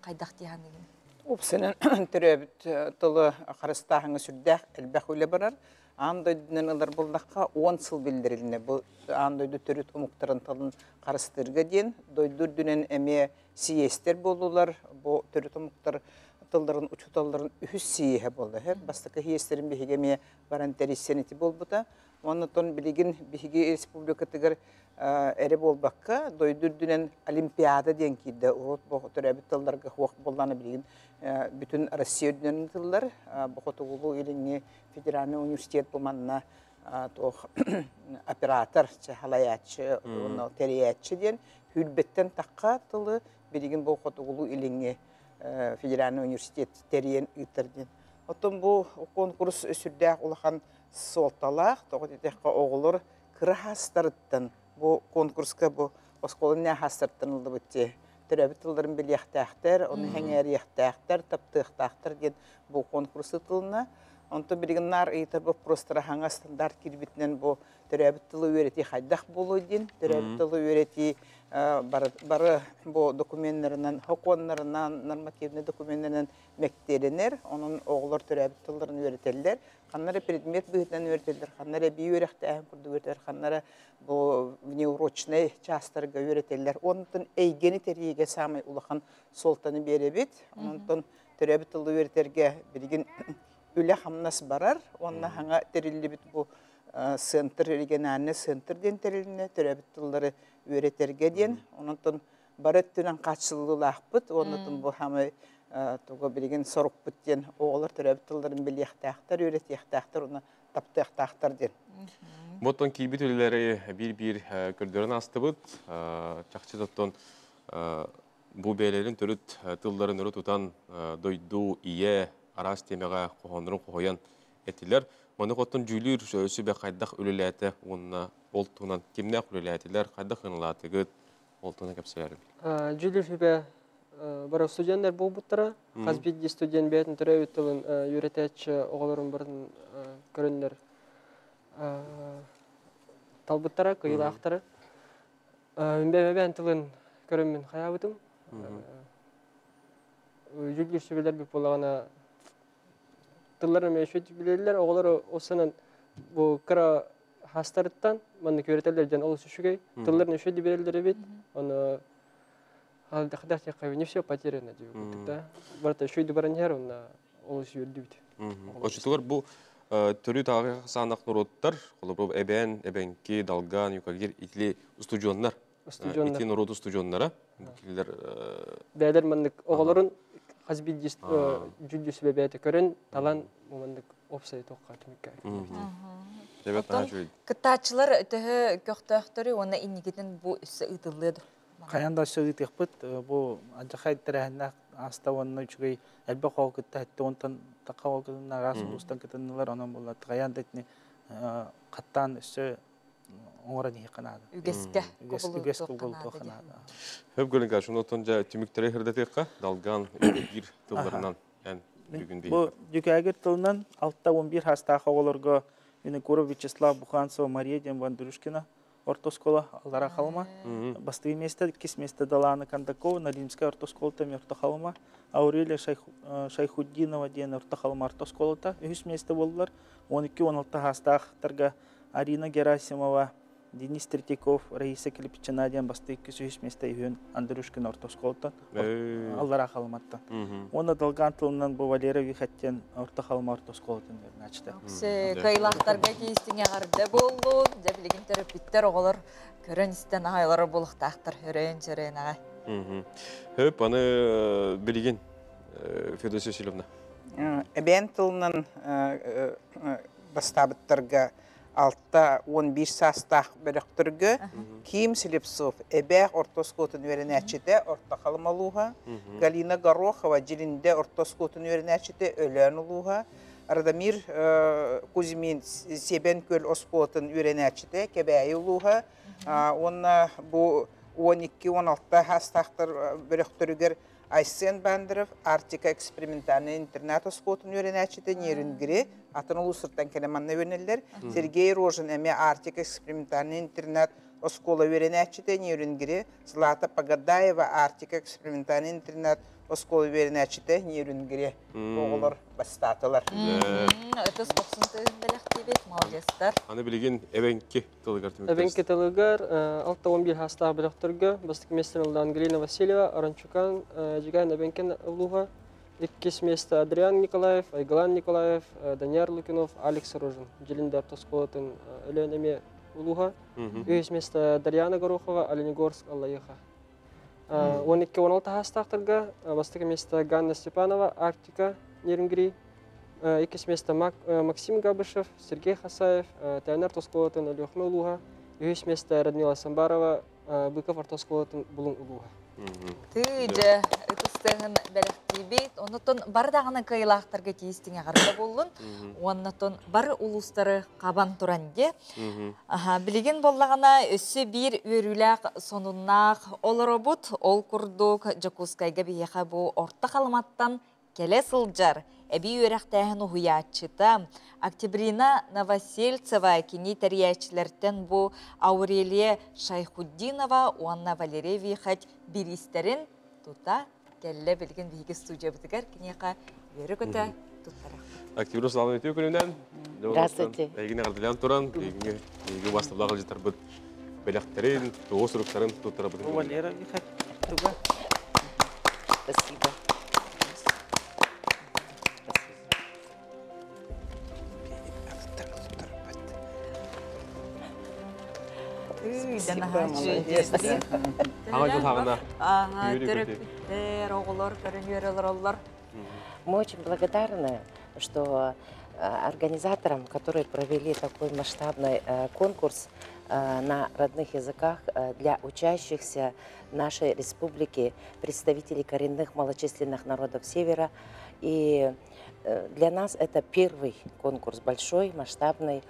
хайдах диэханыгын? Упсанан төрөөбүт тылы харыстааһыҥҥа сүрдээх элбэх үлэ барар. Аан дойдунан ылар буллахха 10 сыл биллэрилинэ бу аан дойду төрүт омуктарын тылын харыстыырга диэн дойду үрдүнэн эмиэ сийиэстэр буоллулар. Бу төрүт омуктар тылларын учууталларын үһүс сийиэһэ буолла. Бастакы сийиэстэрин биһиги эмиэ баран тэрийсэн ити буолбута. Оннотон билигин биһиги республикатыгар эрэ буолбакка, дойду үрдүнэн Олимпиада диэн киирдэ. Урут бу төрөөбүт тылларга хуох буоллаана билигин бүтүн Россия үрдүнэн ыытыллар. Бу Хотугулуу Илиҥҥи федеральный университет бу манна туох оператор, халайааччы, тэрийээччи диэн хүрбэттэн тахха тылы билигин бу Хотугулуу Илиҥҥи федеральный университет тэрийэн ыытар диэн. Оттон бу конкурс сүрдээх улахан суолталаах, тоҕо диэтэххэ оҕолор кыра хаастарыттан бу конкурска бу оскуоланы хаастарыттан ыллыбыт дии. Төрөөбүт тылларын билиэхтээхтэр, ону хэҥээриэхтээхтэр, таптыахтаахтар диэн бу конкурс ыытылынна. Онтон билигин наар ыйытар боппуруостара хаҥа стандарт киирбитинэн бу төрөөбүт тылы үөрэтии хайдах буолуой диэн, төрөөбүт тылы үөрэтии бары бу докуменнарынан, хокуоннарынан, нормативный докуменнарынан мэктиэлэнэр. Онон оҕолор төрөөбүт тылларын үөрэтэллэр. Ханна эрэ предмет быһыытынан үөрэтэллэр, ханна эрэ эбии үөрэхтээһин курдук үөрэтэллэр, ханна эрэ бу внеурочнай чаастарга үөрэтэллэр. Онтон эйгэни тэрийиигэ саамай улахан суолтаны биэрэбит. Онтон төрөөбүт тылы үөрэтэргэ билигин үлэ-хамнас барар. Уонна хаҥа тэриллибит бу центр, региональный центр диэн тэрилиннэ төрөөбүт тыллары үөрэтэргэ диэн. Онтон бары өттүнэн хааччыллыылаахпыт. Оннотун бу хамай тугу билигин сорукпут диэн оҕолор төрөөбүт тылларын билиэхтээхтэр, үөрэтиэхтээхтэр, уонна таптыахтаахтар диэн. Боттон киирбит үлэлэри биир-биир көрдөрөн астыбыт. Чахчы тоттон бу бээлэрин төрүт тылларын өрө тутан дойду ийэ араас тиэмэҕэ хоһооннорун хоһуйан этилэр. Маны оттон дьүүлүүр сүбэ хайдах үлэлээтэ уонна ол туһунан кимнээх үлэлээтилэр, хайдах ылаатыгыт, ол туһунан кэпсэлэрим. Дьүүлүүр сүбэ бары студенттар буолбуттара. Хас биирдии студент бэйэтин төрөөбүт тылын үөрэтээччи оҕолорун барын көрөннөр талбыттара, кыйылаахтара. Бэйэм тылын көрөммүн хайаабытым. Дьүүллүүр сүбэлэр бүп буолаҕына тылларын эмиэ билэллэр, оҕолор осанан бу кыра хастарыттан маннык үөрэтэллэр диэн олус үчүгэй. Тылларын үчүгэй билэллэр эбит. Оны не все потеряно диэбит да. Барыта үчүгэй баран иһэр, онно олус үөрдүбүт. Очутугар бу төрүт ааҕы саанах норуоттар, холобур эбээн, эбэҥки, далган, юкагир, итили устудьуоннар. Ити норуот устудьуоннара. Бу кинилэр Бээлэр маннык оҕолорун хас биирдии дьүүллүүр сүбэ бэйэтэ көрөн, талан маннык опсай тоққа түмүккэ. Кыттааччылар төһө көхтөөхтөрү уонна инникитин бу өссө ыытыллыа Хайан да өссө ыытыахпыт бу адьахай тэрээһиннээх аста уонна үчүгэй элбэх оҕо кытта хэтте онтон такка оҕо кытынна араас улуустан кытыннылар онон буолла хайан да итини хаттаан өссө оҥорон иһиэххэ наада. Үгэскэ үгэс кубулутуохха наада. Хөп гөлүнка шунотон жа түмүктери хырдатыахха далган юкагир тылларынан эн бүгүн Бу юкагир тылынан 6-11 хастаах оҕолорго Винокуров Вячеслав Буханцева Мария диэн Андрюшкина орто оскуола Аллара Халыма. Бастыгы место, иккис место Далана Кондакова, Налимская орто оскуолата орто Халыма. Аурелия Шайхуддинова диэн орто Халыма орто оскуолата. Үһүс место болдулар. 12-16 хастаахтарга Арина Герасимова, Денис Третьяков, Раиса Килипичина диэн бастыгы иккис үһүс место үһүн Андрюшкин орто оскуолаттан Аллара Халыматтан. Уонна Долган тылынан бу Валера Вихаттен орто Халыма орто оскуолатын начта. Кыйлахтарга кейстиңе арды боллун, дьэ билигин төрөппүттэр оҕолор көрөн истэн аҕайлары булуктаахтар, өрөйөн чөрөйөн аҕай. Хөп, аны билигин Федосия Васильевна. Эбээн тылынан бастаабыттарга 6-11 саастаах бөлөхтөргө Ким Слепцов эбээх орто оскуолатын үөрэнээччитэ орто Халыма улууһа, Галина Горохова Дьилиндэ орто оскуолатын үөрэнээччитэ Өлөөн улууһа, Радомир Кузьмин Себен көл оскуолатын үөрэнээччитэ Кэбээйи улууһа уонна бу 12-16 саастаахтар бөлөхтөрүгэр Айсен Бандеров Арктика экспериментальный интернат оскуолатын үөрэнээччитэ Нерюнгри атын улуустартан кэлэн манна үөрэнэллэр. Сергей Рожин эмиэ Арктика экспериментальный интернат оскуола үөрэнээччитэ Нерюнгри, Злата Погодаева Арктика экспериментальный интернат оскуола үөрэнээччитэ Нерюнгри оҕолор бастаатылар. Ытыс бохсун тыын бэлэхтиибит, молодецтар. Аны билигин эбэҥки тылыгар түмүктэрс. Эбэҥки тылыгар 6-11 саастаах бөлөхтөргө бастакы миэстэни ылла Ангелина Васильева, Аранчукан, Эдьигээн Эбэҥкин улууһа, иккис миэстэ Адриан Николаев, Айгылан Николаев, Данияр Лукинов, Алекс Рожин, Дьилиндар оскуолатын Өлөөн эмиэ улууһа, үһүс миэстэ Дарьяна Горохова, Оленегорск, Аллайыха. 12-16 саастаахтарга бастакы миэстэ Ганна Степанова, Арктика, Нерюнгри, иккис миэстэ Максим Габышев, Сергей Хасаев, Тайнар оскуолатын Өлүөхүмэ улууһа, үһүс миэстэ Радмила Самбарова, Быков орто оскуолатын Булуҥ улууһа. Тыы дьэ ытыстыһын бэлэхтиибит. Оннотон бары даҕаны кыайылаахтарга тиистиҥ эҕэрдэ буоллун. Уоннотон бары улуустары хабан туран де. Аха, билигин боллаҕына өссө биир үөрүүлээх сонуннаах олоробут. Ол курдук Дьокуускайга биһиэхэ бу Орто Халыматтан кэлэ сылдьар эбии үөрэхтээһин уһуйааччыта Октябрина Новосельцева кини тэрийээччилэртэн бу Аурелия Шайхуддинова уонна Валерий Вихать бириистэрин тута кэллэ билигин биһиги студиябытыгар киниэхэ үөрэ-көтө туттарахпыт. Октябрина Славовна үтүө күнүнэн. Здравствуйте. Эйигин эҕэрдэлээн туран, биһиги биһиги убастабылаах ыалдьыттарбыт бэлэхтэрин, тугу суруктарын туттарабытын. Валера Вихать туга. Спасибо. Аҕа дьыл хаҕына. Төрөппүттэр, оҕолор көрөн үөрэ олороллор. Мы очень благодарны, что организаторам, которые провели такой масштабный конкурс на родных языках для учащихся нашей республики, представителей коренных малочисленных народов Севера. И для нас это первый конкурс большой, масштабный.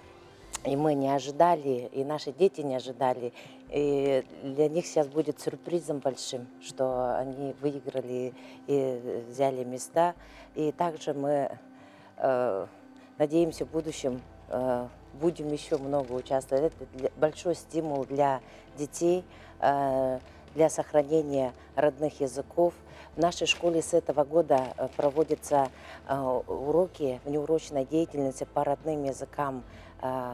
И мы не ожидали, и наши дети не ожидали. И для них сейчас будет сюрпризом большим, что они выиграли и взяли места. И также мы э, надеемся в будущем будем еще много участвовать. Это большой стимул для детей, для сохранения родных языков. В нашей школе с этого года проводятся уроки внеурочной деятельности по родным языкам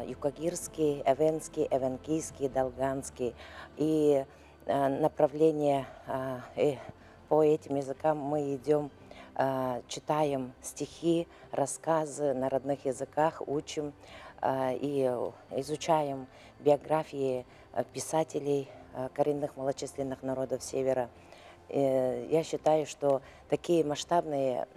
юкагирский, эвенский, эвенкийский, долганский. И направление по этим языкам мы идем, читаем стихи, рассказы на родных языках, учим и изучаем биографии писателей коренных малочисленных народов Севера. Я считаю, что такие масштабные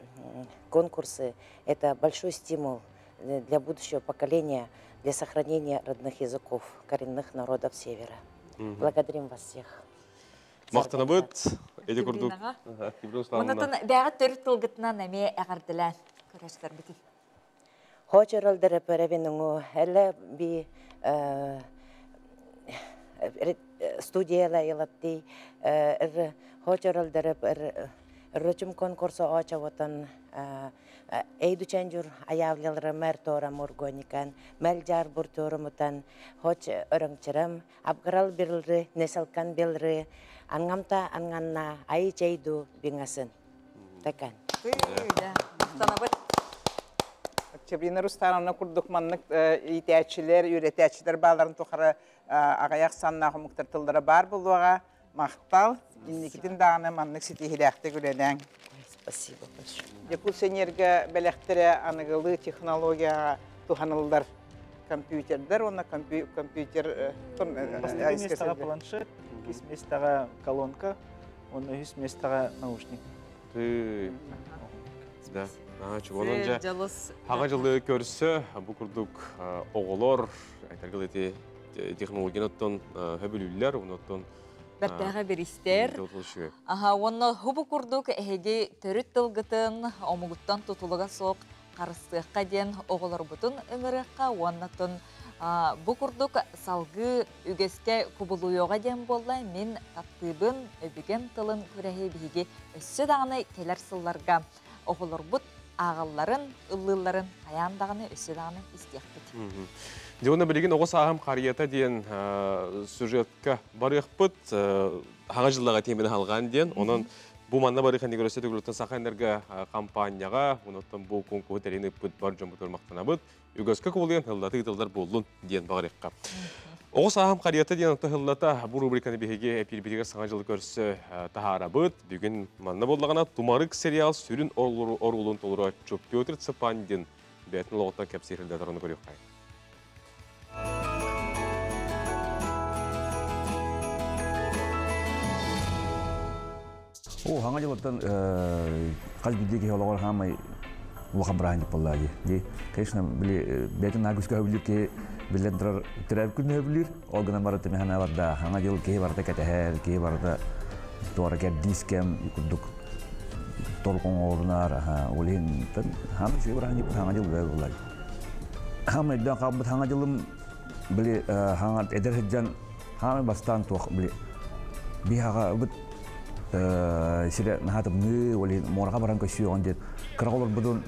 конкурсы – это большой стимул для будущего поколения, для сохранения родных языков коренных народов Севера. Благодарим вас всех. Махтанабыт, эти курдук. Онотон бэҕэ төрүт тылгытынан эмиэ эҕэрдэлээн көрөстөрбүтүн. Хочоролдер перевинуҥу эле би студияла илатти эр хочоролдер рөчүм конкурсо очавотон эйдученжур аявлялры мэр тора мургоникан мэл жар бур торомутан хоч өрөңчырым абгырал бирилри неселкан билри ангамта анганна ай чейду биңасын такан. Махтанабыт. Октябрина Рустановна курдук маннык иитээччилэр, үөрэтээччилэр бааларын тухары аҕыйах саннаах омуктар тыллара баар буолуоҕа. Махтал, инникитин даҕаны маннык ситиһилээхтик үлэлээҥ. Спасибо большое. Якутсэнерго бэлэхтэрэ аныгылыы технологияҕа туһаныллар компьютердер уонна компьютер Бастакы миэстэҕэ планшет, иккис миэстэҕэ колонка, уонна үһүс миэстэҕэ наушник. Да, чугунан дьэ хаҕа дьылы көрсө бу курдук оҕолор айтаргыл эти технологияны оттон хөбүлүүллэр, оттон Бэртээхэ биристэр. Аха, уонна хубу курдук эһиги төрүт тылгытын омугуттан тутулуга суох харыстыахха диэн оҕолорбутун ыҥырыахха уонна бу курдук салгыы үгэскэ кубулуйуоҕа диэн буолла мин таптыыбын өбүгэм тылын күрэһи биһиги өссө даҕаны кэлэр сылларга оҕолорбут ааҕалларын, ыллыылларын хайаан даҕаны өссө даҕаны истиэхпит. Дьэ уонна билигин оҕо сааһым харыйата диэн сюжетка барыахпыт. Хаҥа дьыллаҕа тиэмэни халҕаан диэн. Онон бу манна барыах иннигэр өссө төгүлүттэн Саха Энерго компанияҕа, онуттан бу куонкуһу тэрийэн ыыппыт бар дьоммутугар махтанабыт. Үгэскэ кубулуйан һыллата ыытыллар буоллун диэн баҕарыахха. Оҕо сааһым харыйата диэн онто һыллата бу рубриканы биһиги эпиирбитигэр саҥа дьылы көрсө таһаарабыт. Бүгүн манна буоллаҕына Тумарык сериал сүрүн оруолун толорооччу Петр Цыпандин бэйэтин олоҕуттан кэпсиир ырдатарын көрүөххэ. О, хаҥа дьылыттан хас биирдии киһи олоҕор хаамай улахан бырааһынньык буолла дии. Дии, конечно, били бэйэтин наһаа күүскэ сөбүлүүр киһи биллэн турар төрөөбүт күнүн сөбүлүүр. Ол гынан баран тимэхэнэ барда хаҥа дьыл киһи барыта кэтэһэр, киһи барыта туора кэрдиис кэм курдук толкоҥоорунаар, ол иһин хаамай үчүгэй бырааһынньыкпыт хаҥа дьыл буолла. Хаамай өйдөөн хаалбыт хаҥа дьылым били хаҥа эдэр сылдьан хаамай бастаан туох били биһаҕабыт сирэ наһаа тымныы, ол иһин муораҕа баран көссүөҕүн диэн кыра олорбутун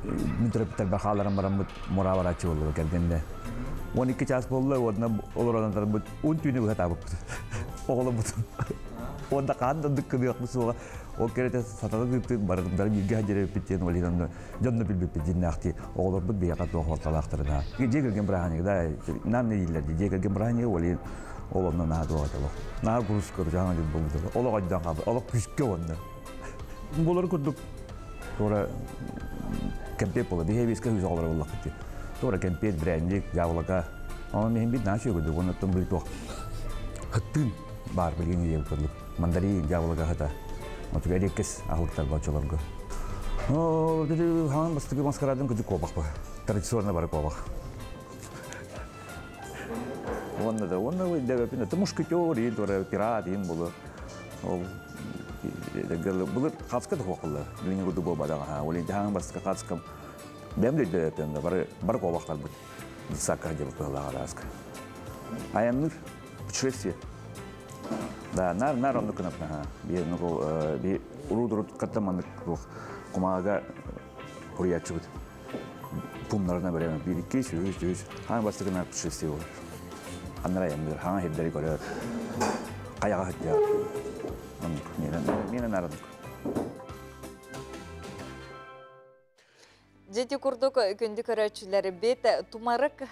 мин төрөппүттэрбэр хаалларан бараммыт муора барааччы буоллуга кэргэннэ. 12 чаас буолла, уонна олорон барбыт ун түүнү быһа таабыппыт. Оҕолорбутун. Уонна хаан да кыныахпыт суоҕа. Ол кэрэтэ сатана тыыттык барытын бииргэ сылдьар диэн ол иһин онно дьонно билбиппит дьиннээхти оҕолорбут биһиэхэ туох орталаахтарына. Дьиэ кэргэн бырааһынньыга да нам не дииллэр дьиэ кэргэн бырааһынньыга ол иһин ол онно наһаа туох этэ олох. Наһаа курус көрү дьыл буолбут. Олох ойдоон хаалбыт. Олох күскэ онно. Булар курдук туора кэмпиэт буола. Биһиэ биэскэ үс оҕолор буоллахпыт. Туора кэмпиэт, брендик, яблоко. Онон миһин бит наһаа үчүгэй оннуттан били туох хыттыын баар билигин ийэбит курдук. Мандарин, яблоко хата. Отуга эриэккэс аһылыктар бочолорго. Хаан бастакы маскарадын күдү куобах ба. Традиционно бары куобах. Уонна да, уонна дэбэпин это мушкетер, и туора пират, им было. Ол былыр хаска да хуақылла. Билиҥи курдук буолбатаҕа. Ол хаан бастакы хаскам бэм да бары бары куобахтарбыт. Сакка дебут быһылааҕа Аянныр путешествие. Да, нар нар оннук кынапна. Би ну би уру катта маннык кумаага хуриячыбыт. Пуннарына береме бир икки үс үс хаан бастакына путешествие болар. Аннара аянныр, хаан хердери көрөр. Каяга хаття. Оннук, менен нарадык. Дьити курдук күндү көрөөччүлэрбит Тумарык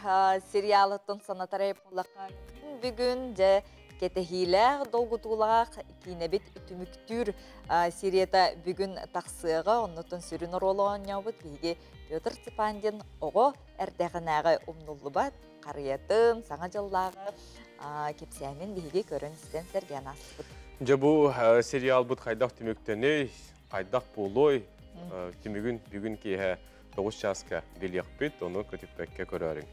сериалыттан санатарай буоллахха бүгүн дьэ кэтэһиилээх долгутуулаах киинэбит түмүктүүр серията бүгүн тахсыаҕа оннуттан сүрүн оруолу оонньообут биһиги Петр Цыпандин оҕо эрдэҕинээҕи умнуллубат харыйатын саҥа дьыллааҕы кэпсээнин биһиги көрөн истэн сэргээн аастыбыт. Дьэ бу сериалбыт хайдах түмүктэнэй, хайдах буолуой түмүгүн бүгүн киэһэ 9 чааска билиэхпит, ону көтүппэккэ көрөөрүҥ.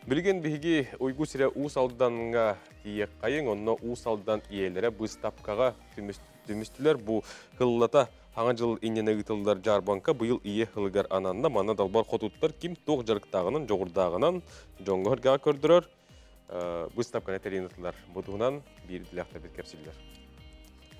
Билигин биһиги Уйгу сирэ Уус Алдаҥҥа тиийиэххэйиҥ, онно Уус Алдан ийэлэрэ быыстапкаҕа түмүстүлэр. Бу хыллата Хаҥа дьыл иннинэ ыытыллар дьаарбаҥка быйыл ийэ сылыгар ананна. Манна далбар хотуттар ким туох дьарыктааҕынан, дьоҕурдааҕынан дьоҥҥо-сэргэҕэ көрдөрөр быыстапканы тэрийэн ыытыллар. Бу туһунан биир идэлээхтэрбит кэпсииллэр.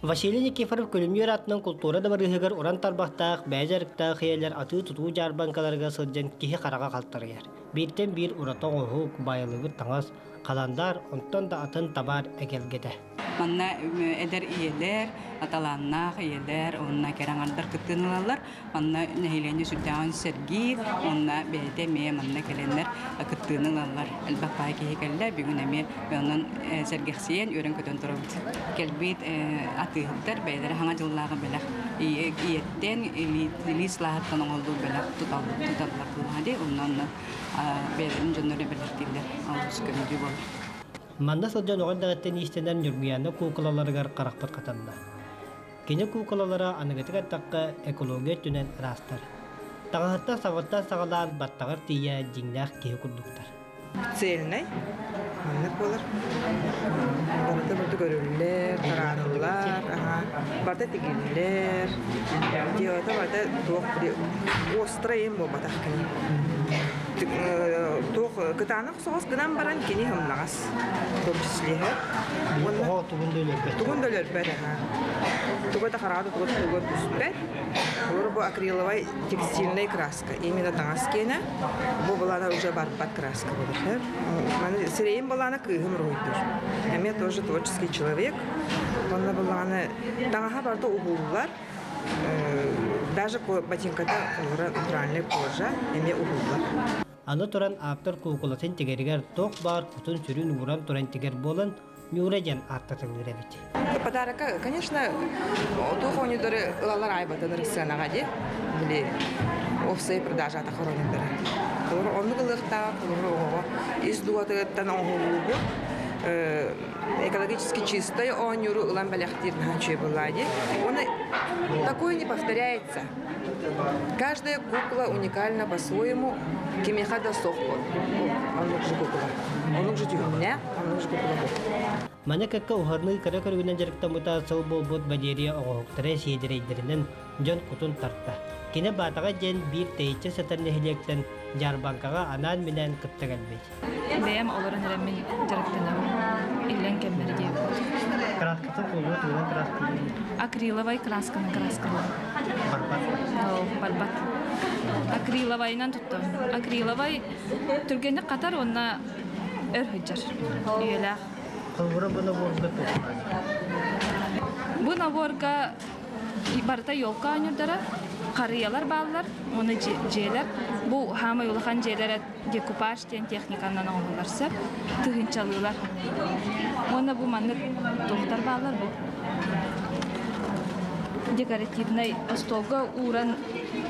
Василий Никифоров Күлүмнүүр аатынан култуура дыбарыыһыгар уран тарбахтаах, бэйэ дьарыктаах ийэлэр атыы-тутуу дьаарбаҥкаларыгар сылдьан киһи хараҕа халтарыйар. Бииртэн биир ураты оҥоһук, баайыллыбыт таҥас, халандаар, онтон да атын табаар эгэлгэтэ. Манна эдэр ийэлэр, талааннаах ийэлэр уонна кэрэ аҥардар кыттыыны ылаллар. Манна нэһилиэнньэ сүрдээҕин сэргиир уонна бэйэтэ эмиэ манна кэлэннэр кыттыыны ылаллар. Элбэх баай киһи кэллэ, бүгүн эмиэ онон сэргэхсийэн, үөрэн-көтөн турабыт. Кэлбит атыыһыттар бэйэлэрэ саҥа дьыллааҕы бэлэх ийэттэн, илии сылааһыттан оҥоһуллубут бэлэх туталлар буоллаҕа дии. Онно онно бэйэлэрин дьонноро бэлэхтииллэр. Олус көмөлүү буолар. Манна сылдьан оҕо эрдэҕиттэн иистэнэр Ньургуйаана куукулаларыгар харахпыт хатанна. Кини куукулалара аныгытык эттэххэ экология өттүнэн ыраастар. Таҥаһыттан саҕаттан саҕалаан баттаҕар тиийэ дьиҥнээх киһи курдуктар. Цельный. Маннык буолар. Барыта бурдук өрүллэр, тараарыллар, барыта тигиллэр. Делата барыта туох острай им буолбатах кини. Туох кытаанах соҕус гынан баран кини хымнаҕас. В том числе. Оҕо тугун да өлөрбөт. Тугун да өлөрбөт, Туга да хараҕа туга туга түспэт. Олор бу акриловай текстильная краска. Именно таҥас киэнэ. Бу былаана уже барбат краска болар. Маны сирэйим былаана кыыһым уруһуйдуур. Эмиэ тоже творческий человек. Онно былааны таҥаһа барыта уһуллар. Даже ботинката олора натуральная кожа эмиэ уһуллар. Аны туран ааптар куукулатын тигэригэр туох баар кутун-сүрүн ууран туран тигэр буолан, Нюра диэн ааттатыллар эбит. Подарокка, конечно, туох оонньуулары ылалар айбатын сыанаҕа дии. Били офсай продажа хоронуттара. Олор оннук ылыахтаах, олор оҕоҕо ис дууһатыттан оҥоһуллубут экологически чистой оонньууру ылан бэлэхтиир наһаа үчүгэй буоллаа дии. Оны такое не повторяется. Каждая кукла уникальна по-своему, кимиэхэ да суох буол. Оннук же кукла. Оннук же түһүннээх, оннук же кукла буол. Маны кэккэ уһарныы кыра көрүгүнэн дьарыктаммыта сыл буолбут Валерия оҕоһуктара сиэдэрэйдэринэн дьон кутун тарта. Кини Баатаҕа диэн биир тэйиччи сытар нэһилиэктэн дьаарбаҥкаҕа анаан-минээн кытта кэлбит. Бэйэм олорон эрэммин дьарыктанабын. Иллэҥ кэммэр диэбит. Краскатын кулуот уунан краскалыыр. Акриловай красканы краскалыыр. Барбат. Барбат. Акриловайынан туттабын. Акриловай түргэнник хатар уонна өр сылдьар. Үйэлээх. Холобура бу наборга туох Бу наборга барыта елка оонньуурдара, харыйалар бааллар, уонна дьиэлэр. Бу хаамай улахан дьиэлэр декупаж диэн техниканан оҥоһуллар сөп, тыһыынчалыылар. Уонна бу маннык туохтар бааллар бу декоративнай остуолга ууран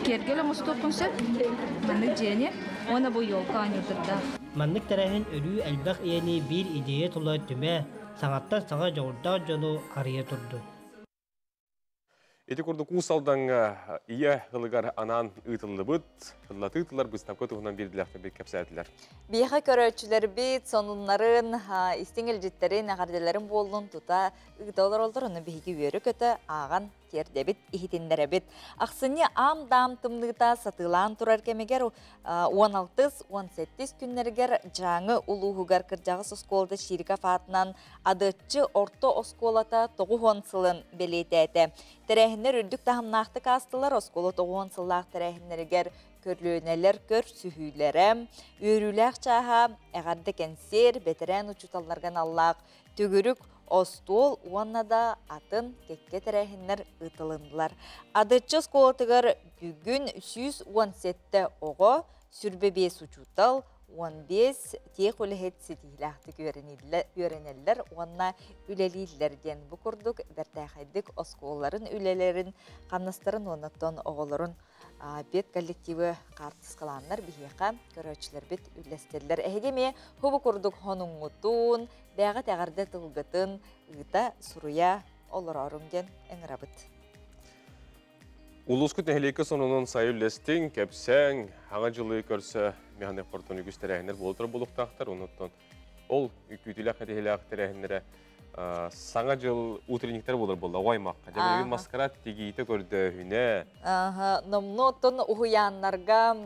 киэргэл оҥостуоххун сөп. Маннык дьиэни уонна бу елка оонньуурдардаах. Маннык тэрээһин өрүү элбэх ийэни биир идея тула түмэ, саҥаттан саҥа дьоҕурдаах дьону арыйа турдун. Ити курдук Уус Алдаҥҥа Ийэ ылыгар анаан ыытыллыбыт тыллатыы тыллар быыстапка туһунан биирдилээхтэрбит кэпсээтилэр. Биһиэхэ көрөөччүлэрбит сонуннарын, истиҥ илдьиттэрин, эҕэрдэлэрин буоллун тута ыыта олороллор, ону биһиги үөрэ-көтө ааҕан тиэрдэбит, иһитиннэрэбит. Ахсынньы аам-даам тымныыта сатыылаан турар кэмигэр 16-17 күннэригэр Дьааҥы улууһугар кырдьаҕас оскуолата Чириков аатынан Адыаччы орто оскуолата 90 сылын бэлиэтээтэ. Тэрээһиннэр үрдүк таһымнаахтык аастылар. Оскуола 90 сыллаах тэрээһиннэригэр көлүөнэлэр көрсүһүүлэрэ, үөрүүлээх чааһа, эҕэрдэ кэнсиэр, бэтэрээн учууталларга аналлаах төгүрүк остуол уонна да атын кэккэ тэрээһиннэр ыытылыннылар. Адыаччы оскуолатыгар бүгүн 117 оҕо, 25 учуутал, 15 тех үлэһит ситиһиилээхтик үөрэнэллэр уонна үлэлииллэр диэн бу курдук бэртээхэйдик оскуолаларын үлэлэрин, хамнастарын уоннаттан оҕолорун педколлективы хаартыскалааннар биһиэхэ көрөөччүлэрбит үллэстэллэр. Эһиги эмиэ хубу курдук хонуҥҥутун, бэйэҕит эҕэрдэ тылгытын ыыта, суруйа олорооруҥ диэн ыҥырабыт. Улуускут нэһилиэккэ сонунун сайы үллэстиҥ, кэпсээҥ, Саҥа дьылы көрсө механик хортон үгүс тэрээһиннэр буола турар буолуохтаахтар. Онуттан ол күүтүүлээх кэтэһиилээх тэрээһиннэрэ Саҥа дьыл утренниктэр буолар буолла оҕо аймахха. Дьэ билигин маскарад тигиитэ көрдөөһүнэ. Номнуо оттон уһуйааннарга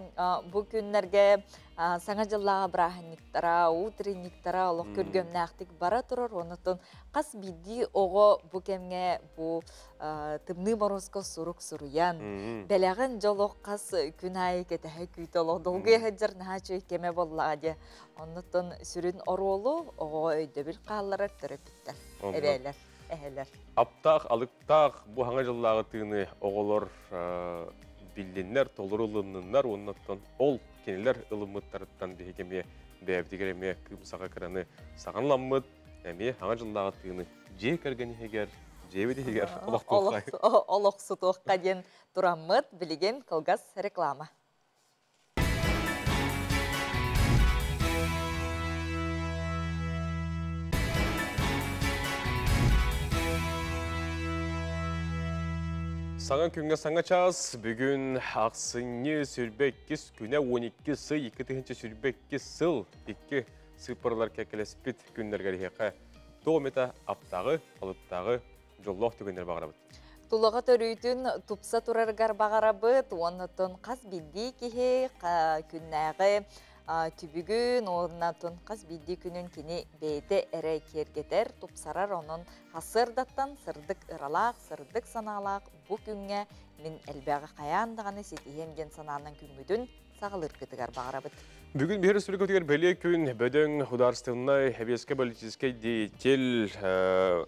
бу күннэргэ Саҥа дьыллааҕы бырааһынньыктара, утренниктара олох күргүөмнээхтик бара турар. Онуттан хас биирдии оҕо бу кэмҥэ бу тымныы моруоска сурук суруйан, бэлэҕин дьолох хас күн аайы кэтэһэ күүтэ олох долгуйа сылдьар наһаа үчүгэй кэмэ буоллаҕа диэ. Оннуттан сүрүн оруолу оҕоҕо өйдөбүл хаалларар төрөппүттэр, эбээлэр, эһэлэр. Аптаах, алыктаах бу саҥа дьыллааҕы тыыны оҕолор биллиннэр, толору ылынныннар уоннаттан ол кинилэр ылыммыттарыттан биһиги эмиэ бэйэбитигэр эмиэ кыым саҕа кыраны саҕанламмыт эмиэ саҥа дьыллааҕы тыыны дьиэ кэргэн иһигэр, дьиэбит иһигэр олохтуохха. Олохсутуохха диэн тураммыт билигин кылгас реклама. Саҥа күҥҥэ саҥа чаас бүгүн ахсынньы сүрбэ иккис күнэ 12 сый 2022 сыл 2. сыыппаралар кэккэлэспит күннэригэр эһиэхэ туох эмитэ аптааҕы, алыптааҕы, дьоллоох түгэннэри баҕарабыт. Тулаҕа төрүүтүн тупса турарыгар баҕарабыт, уоннаттан хас биирдии киһи күннээҕи түбүгүн, уоннаттан хас биирдии күнүн кини бэйэтэ эрэ киэргэтэр, тупсарар, онон хасыардаттан сырдык ыралаах, сырдык санаалаах бу күҥҥэ мин элбэҕи хайаан даҕаны ситиһиэм диэн санаанан күҥҥүтүн саҕалыыргытыгар баҕарабыт. Бүгүн биһиги республикатыгар бэлиэ күн бөдөҥ художественнай хэбиэскэ-политическай деятель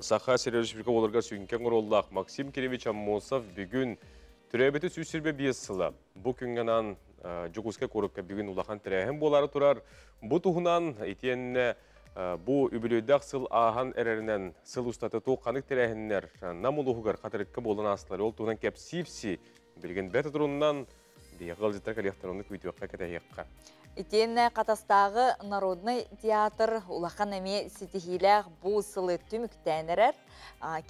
Саха сирэ республика буоларга сүҥкэн оруоллаах Максим Кириллович Аммосов бүгүн төрөөбүтэ 125 сыла. Бу күҥҥэ анаан Дьокуускай куоракка бүгүн улахан тэрээһин буолаары турар. Бу туһунан итиэннэ бу үбүлүөйдээх сыл ааһан эрэринэн сыл устата туох ханнык тэрээһиннэр Нам улууһугар Хатырыкка буолан аастылар. Ол туһунан кэпсиир билигин бэрт туруннан биһиэхэ ыалдьыттар кэлиэхтэрин онно күүтүөххэ кэтэһиэххэ. Итиэннэ Хатастааҕы народнай театр улахан эмиэ ситиһиилээх бу сылы түмүктээн эрэр.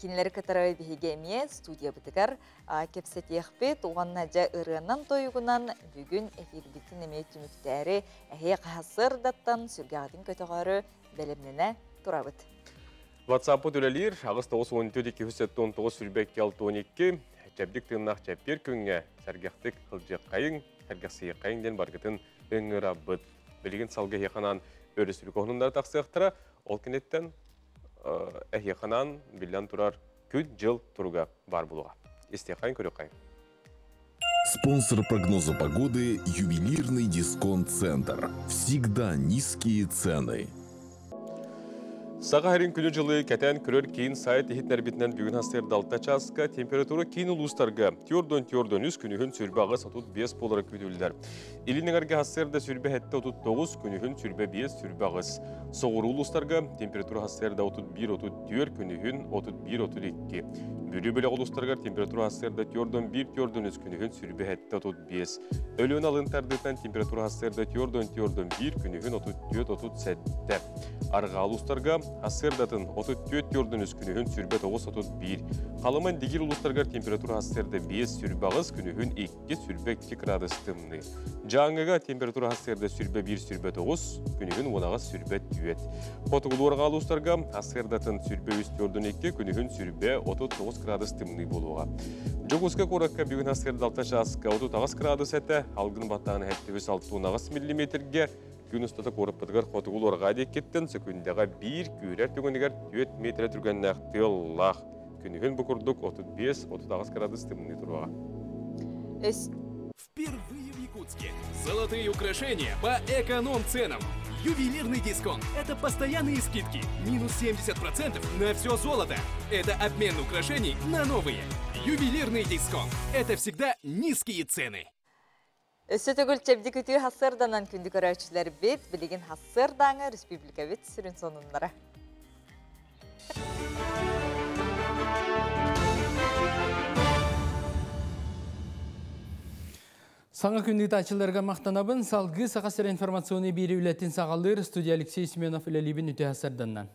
Кинилэри кытары биһиги эмиэ студиябытыгар кэпсэтиэхпит уонна дьэ ырыанан-тойугунан бүгүн эфирбитин эмиэ түмүктээри эһиэхэ сырдаттан сүргэҕитин көтөҕөөрү бэлэмнэнэ турабыт. WhatsApp-пыт үлэлиир 8 94 279 22 62 чэбдик тыыннаах чэппиэр күҥҥэ сэргэхтик сылдьыаххайыҥ, сэргэхсийиэххэйиҥ диэн баргытын ыҥырабыт. Билигин салгыы эһиэхэ анаан өрөспүүбүлүкэ уһунуннара тахсыахтара. Ол кэнниттэн эһиэхэ анаан биллэн турар күн-дьыл туруга баар буолуоҕа. Истиэххэйиҥ, көрүөххэйиҥ. Спонсор прогноза погоды – ювелирный дисконт-центр. Всегда низкие цены. Саха сирин күнү-дьылы кэтээн көрөр киин сайт иһитиннэрбитинэн бүгүн сарсыарда 6 чааска температура киин улуустарга 43 күнүһүн 28 35 буолара күүтүллэр. Илин эҥэргэ сарсыарда 27 39 күнүһүн 25 28. Соҕуруу улуустарга температура сарсыарда 31 34 күнүһүн 31 32. Бүлүү бөлөх улуустарыгар температура сарсыарда 41 43 күнүһүн 27 35. Өлүөнэ алын тардыытынан температура сарсыарда 41 күнүһүн 34 37. Арҕаа улуустарга сарсыардатын 34 43 күнүһүн 29 31. Халыма Индигиир улуустарыгар температура сарсыарда 5 28 күнүһүн 2 22 градус тымныы. Дьааҥыга температура сарсыарда 21 29 күнүһүн 18 24. Хотугулуу арҕаа улуустарга сарсыардатын 23 42 күнүһүн 39 градус тымныы буолуоҕа. Дьокуускай куоракка бүгүн сарсыарда 6 чааска 38 градус этэ, салгын баттааһына 768 миллиметргэ. Күн устата куораппытыгар хотугулуу арҕаа диэкиттэн сөкүүндэҕэ 1 күүрэр түгэнигэр 4 метр түргэннээх тыаллаах. Күнүһүн бу курдук 35-38 градус тымныы туруоҕа. Впервые в Якутске. Золотые украшения по эконом-ценам. Ювелирный дисконт – это постоянные скидки. Минус 70% на все золото. Это обмен украшений на новые. Ювелирный дисконт – это всегда низкие цены. Өссө төгүл чэбдик үтүө сарсыарданан күндү көрөөччүлэрбит, билигин сарсыардааҥы республикабыт сүрүн сонуннара. Саҥа күн ыытааччыларга махтанабын, салгыы Саха сирэ информационнай биэрии үлэтин саҕалыыр студия Алексей Семенов үлэлиибин үтүө сарсыарданан.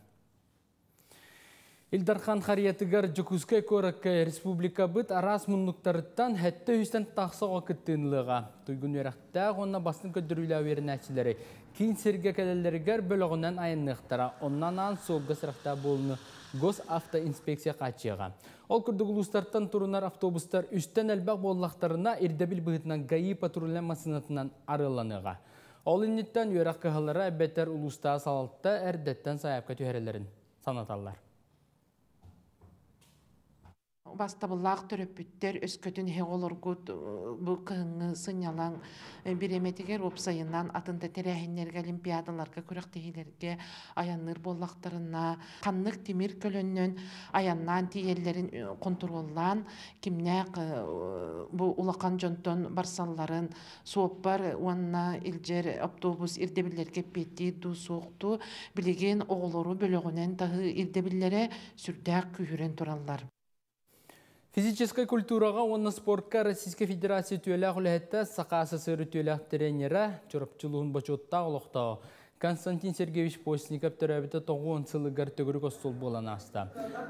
Ил Дархан харыйатыгар Дьокуускай куоракка республикабыт араас муннуктарыттан 700 тахса оҕо кыттыыны ылыаҕа. Туйгун үөрэхтээх уонна бастыҥ көрдөрүүлээх үөрэнээччилэри киин сиргэ кэлэллэригэр бөлөҕүнэн айанныахтара. Онно анаан суолга сэрэхтээх буолууну госавтоинспекция хааччыйыаҕа. Ол курдук улуустартан турунар автобустар үстэн элбэх буоллахтарына ирдэбил быһыытынан ГАИ патрульнай массыынатынан арыалланыаҕа. Ол инниттэн үөрэх кыһалара эбэтэр улуустааҕы салалта эрдэттэн сайаапка түһэрэллэрин санаталлар. Убаастабыллаах төрөппүттэр, өскөтүн эһиги оҕолоргут бу кыһыҥҥы сынньалаҥ бириэмэтигэр уопсайынан атын да тэрээһиннэргэ, олимпиадаларга, күрэхтэһиилэргэ айанныыр буоллахтарына, ханнык тимир көлөннөн айаннаан тиийэллэрин хонтуруоллаан, кимнээх бу улахан дьонтон барсалларын, суоппар уонна илдьэр автобус ирдэбиллэргэ эппиэттиир дуу, суох дуу, билигин оҕолору бөлөҕүнэн таһыы ирдэбиллэрэ сүрдээх күүһүрэн тураллар. Физическэй культураҕа уонна спортка Российскай Федерация үтүөлээх үлэһитэ, Саха СССР үтүөлээх тренерэ, Чурапчы улууһун бочуоттаах олохтооҕо. Константин Сергеевич Постников төрөөбүтэ 90 сылыгар төгүрүк остуол буолан ааста.